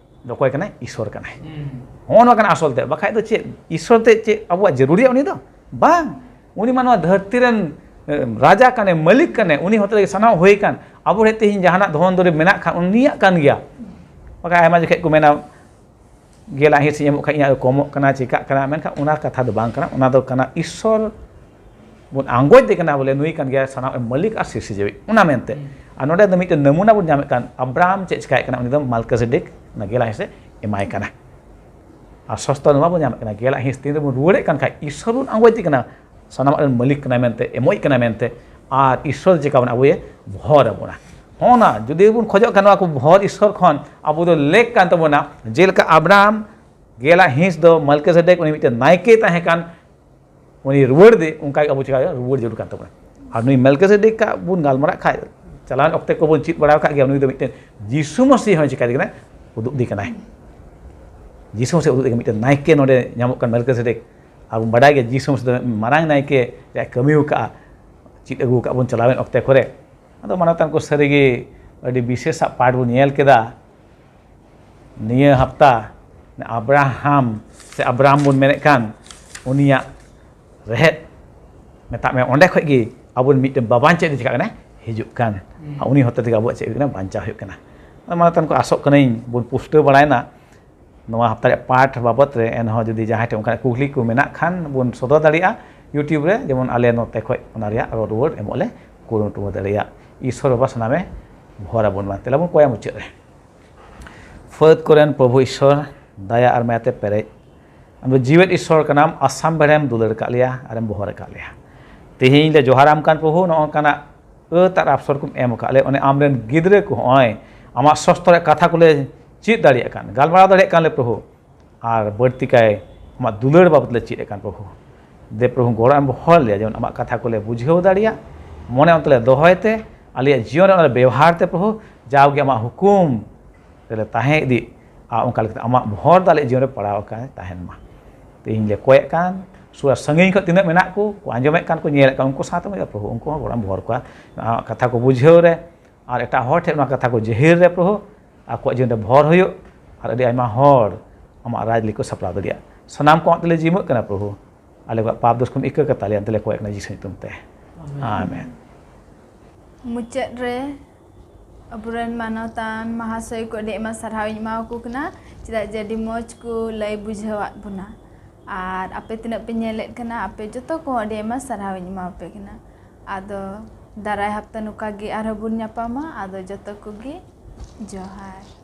ᱫᱚ ᱚᱠᱚᱭ ᱠᱟᱱᱟᱭ? ᱤᱥᱥᱚᱨ ᱠᱟᱱᱟᱭ᱾ ᱦᱩᱸ᱾ ᱦᱚᱸᱜᱼᱚ ᱱᱚᱣᱟ ᱠᱟᱱᱟ ᱟᱥᱚᱞ ᱛᱮ᱾ ᱵᱟᱠᱷᱟᱡ ᱫᱚ ᱪᱮᱫ, ᱤᱥᱥᱚᱨ ᱛᱮ ᱪᱮᱫ ᱟᱵᱚᱣᱟᱜ ᱡᱟᱹᱨᱩᱲᱤᱭᱟ ᱩᱱᱤ ᱫᱚ? ᱵᱟᱝ᱾ ᱩᱱᱤ ᱢᱟ ᱱᱚᱣᱟ ᱫᱷᱟᱹᱨᱛᱤ ᱨᱮᱱ, ᱮ, ᱨᱟᱡᱟ ᱠᱟᱱᱮ, ᱢᱟᱹᱞᱤᱠ ᱠᱟᱱᱮ, ᱩᱱᱤ ᱦᱚᱛᱮ ᱛᱮᱜᱮ ᱥᱟᱱᱟᱢ ᱦᱩᱭ ᱠᱟᱱ᱾ ᱟᱵᱚ ᱴᱷᱮᱱ ᱛᱮᱦᱮᱧ ᱡᱟᱦᱟᱱᱟᱜ ᱫᱷᱚᱱ ᱫᱩᱨᱤᱵᱽ ᱢᱮᱱᱟᱜ ᱠᱷᱟᱱ ᱩᱱᱤᱭᱟᱜ ᱠᱟᱱ ᱜᱮᱭᱟ᱾ ᱵᱟᱠᱷᱟᱡ ᱟᱭᱢᱟ ᱡᱚᱠᱷᱮᱡ ᱠᱚ ᱢᱮᱱᱟ, ᱜᱮᱞᱟᱜ ᱦᱤᱸᱥ ᱤᱧ ᱮᱢᱚᱜ ᱠᱷᱟᱡ ᱤᱧᱟᱹᱜ ᱫᱚ ᱠᱚᱢᱚᱜ ᱠᱟᱱᱟ, ᱪᱤᱠᱟᱜ ᱠᱟᱱᱟ, ᱢᱮᱱᱠᱷᱟᱱ ᱚᱱᱟ ᱠᱟᱛᱷᱟ ᱫᱚ ᱵᱟᱝ ᱠᱟᱱᱟ᱾ ᱚᱱᱟ ᱫᱚ ᱠᱟᱱᱟ ᱤᱥᱥᱚᱨ ᱵᱚᱱ ᱟᱸᱜᱚᱪ ᱫᱮ ᱠᱟᱱᱟ, ᱵᱚᱞᱮ ᱱᱩᱭ ᱠᱟᱱ ᱜᱮᱭᱟ ᱥᱟᱱᱟᱢ ᱢᱟᱹᱞᱤᱠ ᱟᱨ ᱥᱤᱨᱡᱟᱹᱣᱤᱡ, ᱚᱱᱟ ᱢᱮᱱᱛᱮ᱾ ᱦᱩᱸ᱾ ᱟᱨ ᱱᱚᱰᱮ ᱫᱚ ᱢᱤᱫᱴᱮᱱ ᱱᱟᱢᱩᱱᱟ ᱵᱚᱱ ᱧᱟᱢᱮᱫ ᱠᱟᱱ, ᱟᱵᱨᱟᱦᱟᱢ ᱪᱮᱫ ᱪᱤᱠᱟᱭᱮᱫ ᱠᱟᱱᱟ? ᱩᱱᱤ ᱫᱚ ᱢᱟᱞᱠᱤᱥᱮᱫᱮᱠ ᱚᱱᱟ ᱜᱮᱞᱟᱜ ᱦᱤᱸᱥ ᱮ ᱮᱢᱟᱭ ᱠᱟᱱᱟ᱾ ᱟᱨ ᱥᱚᱥᱛᱚ ᱱᱚᱣᱟ ᱵᱚᱱ ᱧᱟᱢᱮᱫ ᱠᱟᱱᱟ, ᱜᱮᱞᱟᱜ ᱦᱤᱸᱥ ᱛᱤᱱ ᱨᱮᱵᱚᱱ ᱨᱩᱣᱟᱹᱲᱮᱫ ᱠᱟᱱ ᱠᱷᱟᱡ, ᱤᱥᱥᱚᱨ ᱵᱚᱱ ᱟᱸᱜᱚᱪᱮᱫᱮ ᱠᱟᱱᱟ, ᱥᱟᱱᱟᱢᱟᱜ ᱨᱮᱱ ᱢᱟᱹᱞᱤᱠ ᱠᱟᱱᱟᱭ ᱢᱮᱱᱛᱮ, ᱮᱢᱚᱜ ᱠᱟᱱᱟᱭ ᱢᱮᱱᱛᱮ, ᱟᱨ ᱤᱥᱥᱚᱨ ᱪᱮᱠᱟ ᱵᱚᱱ ᱟᱵᱚᱭᱮ ᱵᱷᱚᱨ ᱟᱵᱚᱱᱟ᱾ ᱦᱚᱸ, ᱚᱱᱟ ᱡᱩᱫᱤ ᱵᱚᱱ ᱠᱷᱚᱡᱚᱜ ᱠᱷᱟᱱ ᱱᱚᱣᱟ ᱠᱚ ᱵᱷᱚᱨ ᱤᱥᱥᱚᱨ ᱠᱷᱚᱱ, ᱟᱵᱚ ᱫᱚ ᱞᱮᱠ ᱠᱟᱱ ᱛᱟᱵᱚᱱᱟ, ᱡᱮᱞᱮᱠᱟ ᱟᱵᱨᱟᱦᱟᱢ ᱜᱮᱞᱟᱜ ᱦᱤᱸᱥ ᱫᱚ ᱢᱮᱞᱠᱤᱥᱮᱫᱮᱠ, ᱩᱱᱤ ᱢᱤᱫᱴᱮᱱ ᱱᱟᱭᱠᱮ ᱛᱟᱦᱮᱸ ᱠᱟᱱ, ᱩᱱᱤ ᱨᱩᱣᱟᱹᱲ ᱫᱮ, ᱚᱱᱠᱟ ᱜᱮ ᱟᱵᱚ ᱪᱮᱠᱟ ᱨᱩᱣᱟᱹᱲ ᱡᱟᱹᱨᱩᱲ ᱠᱟᱱ ᱛᱟᱵᱚᱱᱟ᱾ ᱟᱨ ᱱᱩᱭ ᱢᱮᱞᱠᱤᱥᱮᱫᱮᱠ ᱟᱜ ᱵᱚᱱ ᱜᱟᱞᱢᱟᱨᱟᱜ ᱠᱷᱟᱡ, ᱪᱟᱞᱟᱣᱮᱱ ᱚᱠᱛᱮ ᱠᱚ ᱵᱚᱱ ᱪᱮᱫ ᱵᱟᱲᱟ ᱟᱠᱟᱫ ᱜᱮᱭᱟ, ᱱᱩᱭ ᱫᱚ ᱢᱤᱫᱴᱮᱱ ᱡᱤᱥᱩ ᱢᱟᱹᱥᱤ ᱦᱚᱸᱭ ᱪᱮᱠᱟ ᱠᱟᱱᱟ, ᱩᱫᱩᱜ ᱫᱮ ᱠᱟᱱᱟᱭ᱾ ᱡᱤᱥᱩ ᱢᱟᱹᱥᱤ ᱩᱫᱩᱜ ᱫᱮ ᱠᱟᱱᱟ, ᱢᱤᱫᱴᱮᱱ ᱱᱟᱭᱠᱮ ᱱᱚᱰᱮ ᱧᱟᱢᱚᱜ ᱠᱟᱱ ᱢᱮᱞᱠᱤᱥᱮᱫᱮᱠ᱾ ᱟᱨ ᱵᱚᱱ ᱵᱟᱰᱟᱭ ᱜᱮᱭᱟ, ᱡᱤᱥᱩ ᱢᱟᱹᱥᱤ ᱫᱚ ᱢᱟᱨᱟᱝ ᱱᱟᱭᱠᱮ ᱨᱮᱭᱟᱜ ᱠᱟᱹᱢᱤ ᱟᱠᱟᱫᱼᱟ, ᱪᱮᱫ ᱟᱹᱜᱩ ᱟᱠᱟᱫ ᱵᱚᱱ ᱪᱟᱞᱟᱣᱮᱱ ᱚᱠᱛᱮ ᱠᱚᱨᱮ᱾ ᱟᱫᱚ ᱢᱟᱱᱚᱛᱟᱱ ᱠᱚ, ᱥᱟᱹᱨᱤᱜᱮ ᱟᱹᱰᱤ ᱵᱤᱥᱮᱥᱟᱜ ᱯᱟᱴ ᱵᱚᱱ ᱧᱮᱞ ᱠᱮᱫᱟ᱾ ᱱᱤᱭᱟᱹ ᱦᱟᱯᱛᱟ ᱟᱵᱨᱟᱦᱟᱢ ᱥᱮ ᱟᱵᱨᱟᱦᱟᱢ ᱵᱚᱱ ᱢᱮᱱᱮᱫ ᱠᱟᱱ, ᱩᱱᱤᱭᱟᱜ ᱨᱮᱦᱮᱫ, ᱢᱮᱛᱟᱜ ᱢᱮ, ᱚᱸᱰᱮ ᱠᱷᱚᱡ ᱜᱮ ᱟᱵᱚ ᱢᱤᱫᱴᱮᱱ ᱵᱟᱵᱟᱱ ᱪᱮᱫ ᱪᱤᱠᱟᱜ ᱠᱟᱱᱟ, ᱦᱤᱡᱩᱜ ᱠᱟᱱ᱾ ᱟᱨ ᱩᱱᱤ ᱦᱚᱛᱮ ᱛᱮᱜᱮ ᱟᱵᱚᱣᱟᱜ ᱪᱮᱫ ᱦᱩᱭᱩᱜ ᱠᱟᱱᱟ, ᱵᱟᱧᱪᱟᱣ ᱦᱩᱭᱩᱜ ᱠᱟᱱᱟ᱾ ᱟᱫᱚ ᱢᱟᱱᱚᱛᱟᱱ ᱠᱚ, ᱟᱥᱚᱜ ᱠᱟᱹᱱᱟᱹᱧ ᱵᱚᱱ ᱯᱩᱥᱴᱟᱹᱣ ᱵᱟᱲᱟᱭᱮᱱᱟ ᱱᱚᱣᱟ ᱦᱟᱯᱛᱟ ᱨᱮᱭᱟᱜ ᱯᱟᱴ ᱵᱟᱵᱚᱛ ᱨᱮ᱾ ᱮᱱᱦᱚᱸ ᱡᱩᱫᱤ ᱡᱟᱦᱟᱸᱭ ᱴᱷᱮᱱ ᱚᱱᱠᱟᱱᱟᱜ ᱠᱩᱠᱞᱤ ᱠᱚ ᱢᱮᱱᱟᱜ ᱠᱷᱟᱱ, ᱵᱚᱱ ᱥᱚᱫᱚᱨ ᱫᱟᱲᱮᱭᱟᱜᱼᱟ YouTube ᱨᱮ, ᱡᱮᱢᱚᱱ ᱟᱞᱮ ᱱᱚᱛᱮ ᱠᱷᱚᱡ ᱚᱱᱟ ᱨᱮᱭᱟᱜ ᱨᱚᱲ ᱨᱩᱣᱟᱹᱲ ᱮᱢᱚᱜ ᱞᱮ ᱠᱩᱨᱩᱢᱩᱴᱩ ᱫᱟᱲᱮᱭᱟᱜᱼᱟ᱾ ᱤᱥᱥᱚᱨ ᱵᱟᱵᱟ ᱥᱟᱱᱟᱢᱮ ᱵᱷᱚᱨ ᱟᱵᱚᱱ ᱢᱟ᱾ ᱛᱮᱞᱟ ᱵᱚᱱ ᱠᱚᱭᱟ ᱢᱩᱪᱟᱹᱫ ᱨᱮ᱾ ᱯᱷᱟᱹᱫ ᱠᱚᱨᱮᱱ ᱯᱨᱚᱵᱷᱩ ᱤᱥᱥᱚᱨ, ᱫᱟᱭᱟ ᱟᱨ ᱢᱟᱭᱟᱛᱮ ᱯᱮᱨᱮᱡ, ᱟᱢ ᱫᱚ ᱡᱤᱣᱮᱫ ᱤᱥᱥᱚᱨ ᱠᱟᱱᱟᱢ, ᱟᱥᱟᱢ ᱵᱮᱲᱮᱢ ᱫᱩᱞᱟᱹᱲ ᱟᱠᱟᱫ ᱞᱮᱭᱟ ᱟᱨᱮᱢ ᱵᱚᱦᱚᱨ ᱟᱠᱟᱫ ᱞᱮᱭᱟ᱾ ᱛᱮᱦᱮᱧ ᱞᱮ ᱡᱚᱦᱟᱨᱟᱢ ᱠᱟᱱ ᱯᱨᱚᱵᱷᱩ, ᱱᱚᱜᱼᱚ ᱱᱚᱝᱠᱟᱱᱟᱜ ᱟᱹᱛ ᱟᱨ ᱟᱯᱥᱚᱨ ᱠᱚᱢ ᱮᱢ ᱟᱠᱟᱫ ᱞᱮ, ᱚᱱᱮ ᱟᱢᱨᱮᱱ ᱜᱤᱫᱽᱨᱟᱹ ᱠᱚ ᱦᱚᱸᱜᱼᱚᱭ ᱟᱢᱟᱜ ᱥᱚᱥᱛᱚ ᱨᱮᱭᱟᱜ ᱠᱟᱛᱷᱟ ᱠᱚᱞᱮ ᱪᱮᱫ ᱫᱟᱲᱮᱭᱟᱜ ᱠᱟᱱ, ᱜᱟᱞᱢᱟᱨᱟᱣ ᱫᱟᱲᱮᱭᱟᱜ ᱠᱟᱱ ᱞᱮ ᱯᱨᱚᱵᱷᱩ, ᱟᱨ ᱵᱟᱹᱲᱛᱤ ᱠᱟᱭ ᱟᱢᱟᱜ ᱫᱩᱞᱟᱹᱲ ᱵᱟᱵᱚᱛ ᱞᱮ ᱪᱮᱫ ᱮᱫ ᱠᱟᱱ ᱯᱨᱚᱵᱷᱩ᱾ ᱫᱮ ᱯᱨᱚᱵᱷᱩ, ᱜᱚᱲᱚ ᱮᱢ ᱵᱚᱦᱚᱞ ᱞᱮᱭᱟ, ᱡᱮᱢᱚᱱ ᱟᱢᱟᱜ ᱠᱟᱛᱷᱟ ᱠᱚᱞᱮ ᱵᱩᱡᱷᱟᱹᱣ ᱫᱟᱲᱮᱭᱟᱜ, ᱢᱚᱱᱮ ᱚᱱᱛᱮ ᱞᱮ ᱫᱚᱦᱚᱭ ᱛᱮ, ᱟᱞᱮᱭᱟᱜ ᱡᱤᱭᱚᱱ ᱨᱮ ᱚᱱᱟ ᱵᱮᱣᱦᱟᱨ ᱛᱮ ᱯᱨᱚᱵᱷᱩ, ᱡᱟᱣᱜᱮ ᱟᱢᱟᱜ ᱦᱩᱠᱩᱢ ᱨᱮᱞᱮ ᱛᱟᱦᱮᱸ ᱤᱫᱤᱜ, ᱟᱨ ᱚᱱᱠᱟ ᱞᱮᱠᱟᱛᱮ ᱟᱢᱟᱜ ᱵᱷᱚᱨ ᱫᱚ ᱟᱞᱮᱭᱟᱜ ᱡᱤᱭᱚᱱ ᱨᱮ ᱯᱟᱲᱟᱣ ᱟᱠᱟᱱ ᱛᱟᱦᱮᱱ ᱢᱟ᱾ ᱛᱮᱦᱮᱧ ᱞᱮ ᱠᱚᱭᱮᱜ ᱠᱟᱱ, ᱥᱩᱨ ᱟᱨ ᱥᱟᱺᱜᱤᱧ ᱠᱷᱚᱱ ᱛᱤᱱᱟᱹᱜ ᱢᱮᱱᱟᱜ ᱠᱚ, ᱠᱚ ᱟᱸᱡᱚᱢᱮᱫ ᱠᱟᱱ, ᱠᱚ ᱧᱮᱞᱮᱫ ᱠᱟᱱ, ᱩᱱᱠᱩ ᱥᱟᱶᱛᱮ ᱢᱤᱫ ᱯᱨᱚᱵᱷᱩ, ᱩᱱᱠᱩ ᱦᱚᱸ ᱜᱚᱲᱚᱢ ᱵᱷᱚᱨ ᱠᱚᱣᱟ, ᱟᱢᱟᱜ ᱠᱟᱛᱷᱟ ᱠᱚ ᱵᱩᱡᱷᱟᱹᱣ ᱨᱮ, ᱟᱨ ᱮᱴᱟᱜ ᱦᱚᱲ ᱴᱷᱮᱱ ᱚᱱᱟ ᱠᱟᱛᱷᱟ ᱠᱚ ᱡᱟᱹᱦᱤᱨ ᱨᱮ ᱯᱨᱚᱵᱷᱩ, ᱟᱠᱚᱣᱟᱜ ᱡᱤᱭᱚᱱ ᱨᱮ ᱵᱷᱚᱨ ᱦᱩᱭᱩᱜ, ᱟᱨ ᱟᱹᱰᱤ ᱟᱭᱢᱟ ᱦᱚᱲ ᱟᱢᱟᱜ ᱨᱟᱡᱽ ᱞᱟᱹᱜᱤᱫ ᱠᱚ ᱥᱟᱯᱲᱟᱣ ᱫᱟᱲᱮᱭᱟᱜ᱾ ᱥᱟᱱᱟᱢ ᱠᱚ ᱟᱢ ᱛᱮᱞᱮ ᱡᱤᱢᱟᱹᱜ ᱠᱟᱱᱟ ᱯᱨᱚᱵᱷᱩ, ᱟᱞᱮ ᱠᱚᱣᱟᱜ ᱯᱟᱯ ᱫᱳᱥ ᱠᱚᱢ ᱤᱠᱟᱹ ᱠᱟᱛᱟ ᱞᱮᱭᱟ, ᱟᱢ ᱛᱮᱞᱮ ᱠᱚᱭᱮᱜ ᱠᱟᱱᱟ ᱡᱤᱥᱩ ᱧᱩᱛᱩᱢ ᱛᱮ᱾ ᱟᱢᱮᱱ᱾ ᱢᱩᱪᱟᱹᱫ ᱨᱮ ᱟᱵᱚᱨᱮᱱ ᱢᱟᱱᱚᱛᱟᱱ ᱢᱟᱦᱟᱥᱚᱭ ᱠᱚ ᱟᱹᱰᱤ ᱟᱭᱢᱟ ᱥᱟᱨᱦᱟᱣ ᱤᱧ ᱮᱢᱟ ᱠᱚ ᱠᱟᱱᱟ, ᱪᱮᱫᱟᱜ ᱡᱮ ᱟᱹᱰᱤ ᱢᱚᱡᱽ ᱠᱚ ᱞᱟᱹᱭ ᱵᱩᱡᱷᱟᱹᱣᱟᱫ ᱵᱚᱱᱟ᱾ ᱟᱨ ᱟᱯᱮ ᱛᱤᱱᱟᱹᱜ ᱯᱮ ᱧᱮᱞᱮᱫ ᱠᱟᱱᱟ, ᱟᱯᱮ ᱡᱚᱛᱚ ᱠᱚᱦᱚᱸ ᱟᱹᱰᱤ ᱟᱭᱢᱟ ᱥᱟᱨᱦᱟᱣ ᱤᱧ ᱮᱢᱟ ᱯᱮ ᱠᱟᱱᱟ᱾ ᱟᱫᱚ ᱫᱟᱨᱟᱭ ᱦᱟᱯᱛᱟ ᱱᱚᱝᱠᱟ ᱜᱮ ᱟᱨᱦᱚᱸ ᱵᱚᱱ ᱧᱟᱯᱟᱢᱟ᱾ ᱟᱫᱚ ᱡᱚᱛᱚ ᱠᱚᱜᱮ ᱡᱚᱦᱟᱨ᱾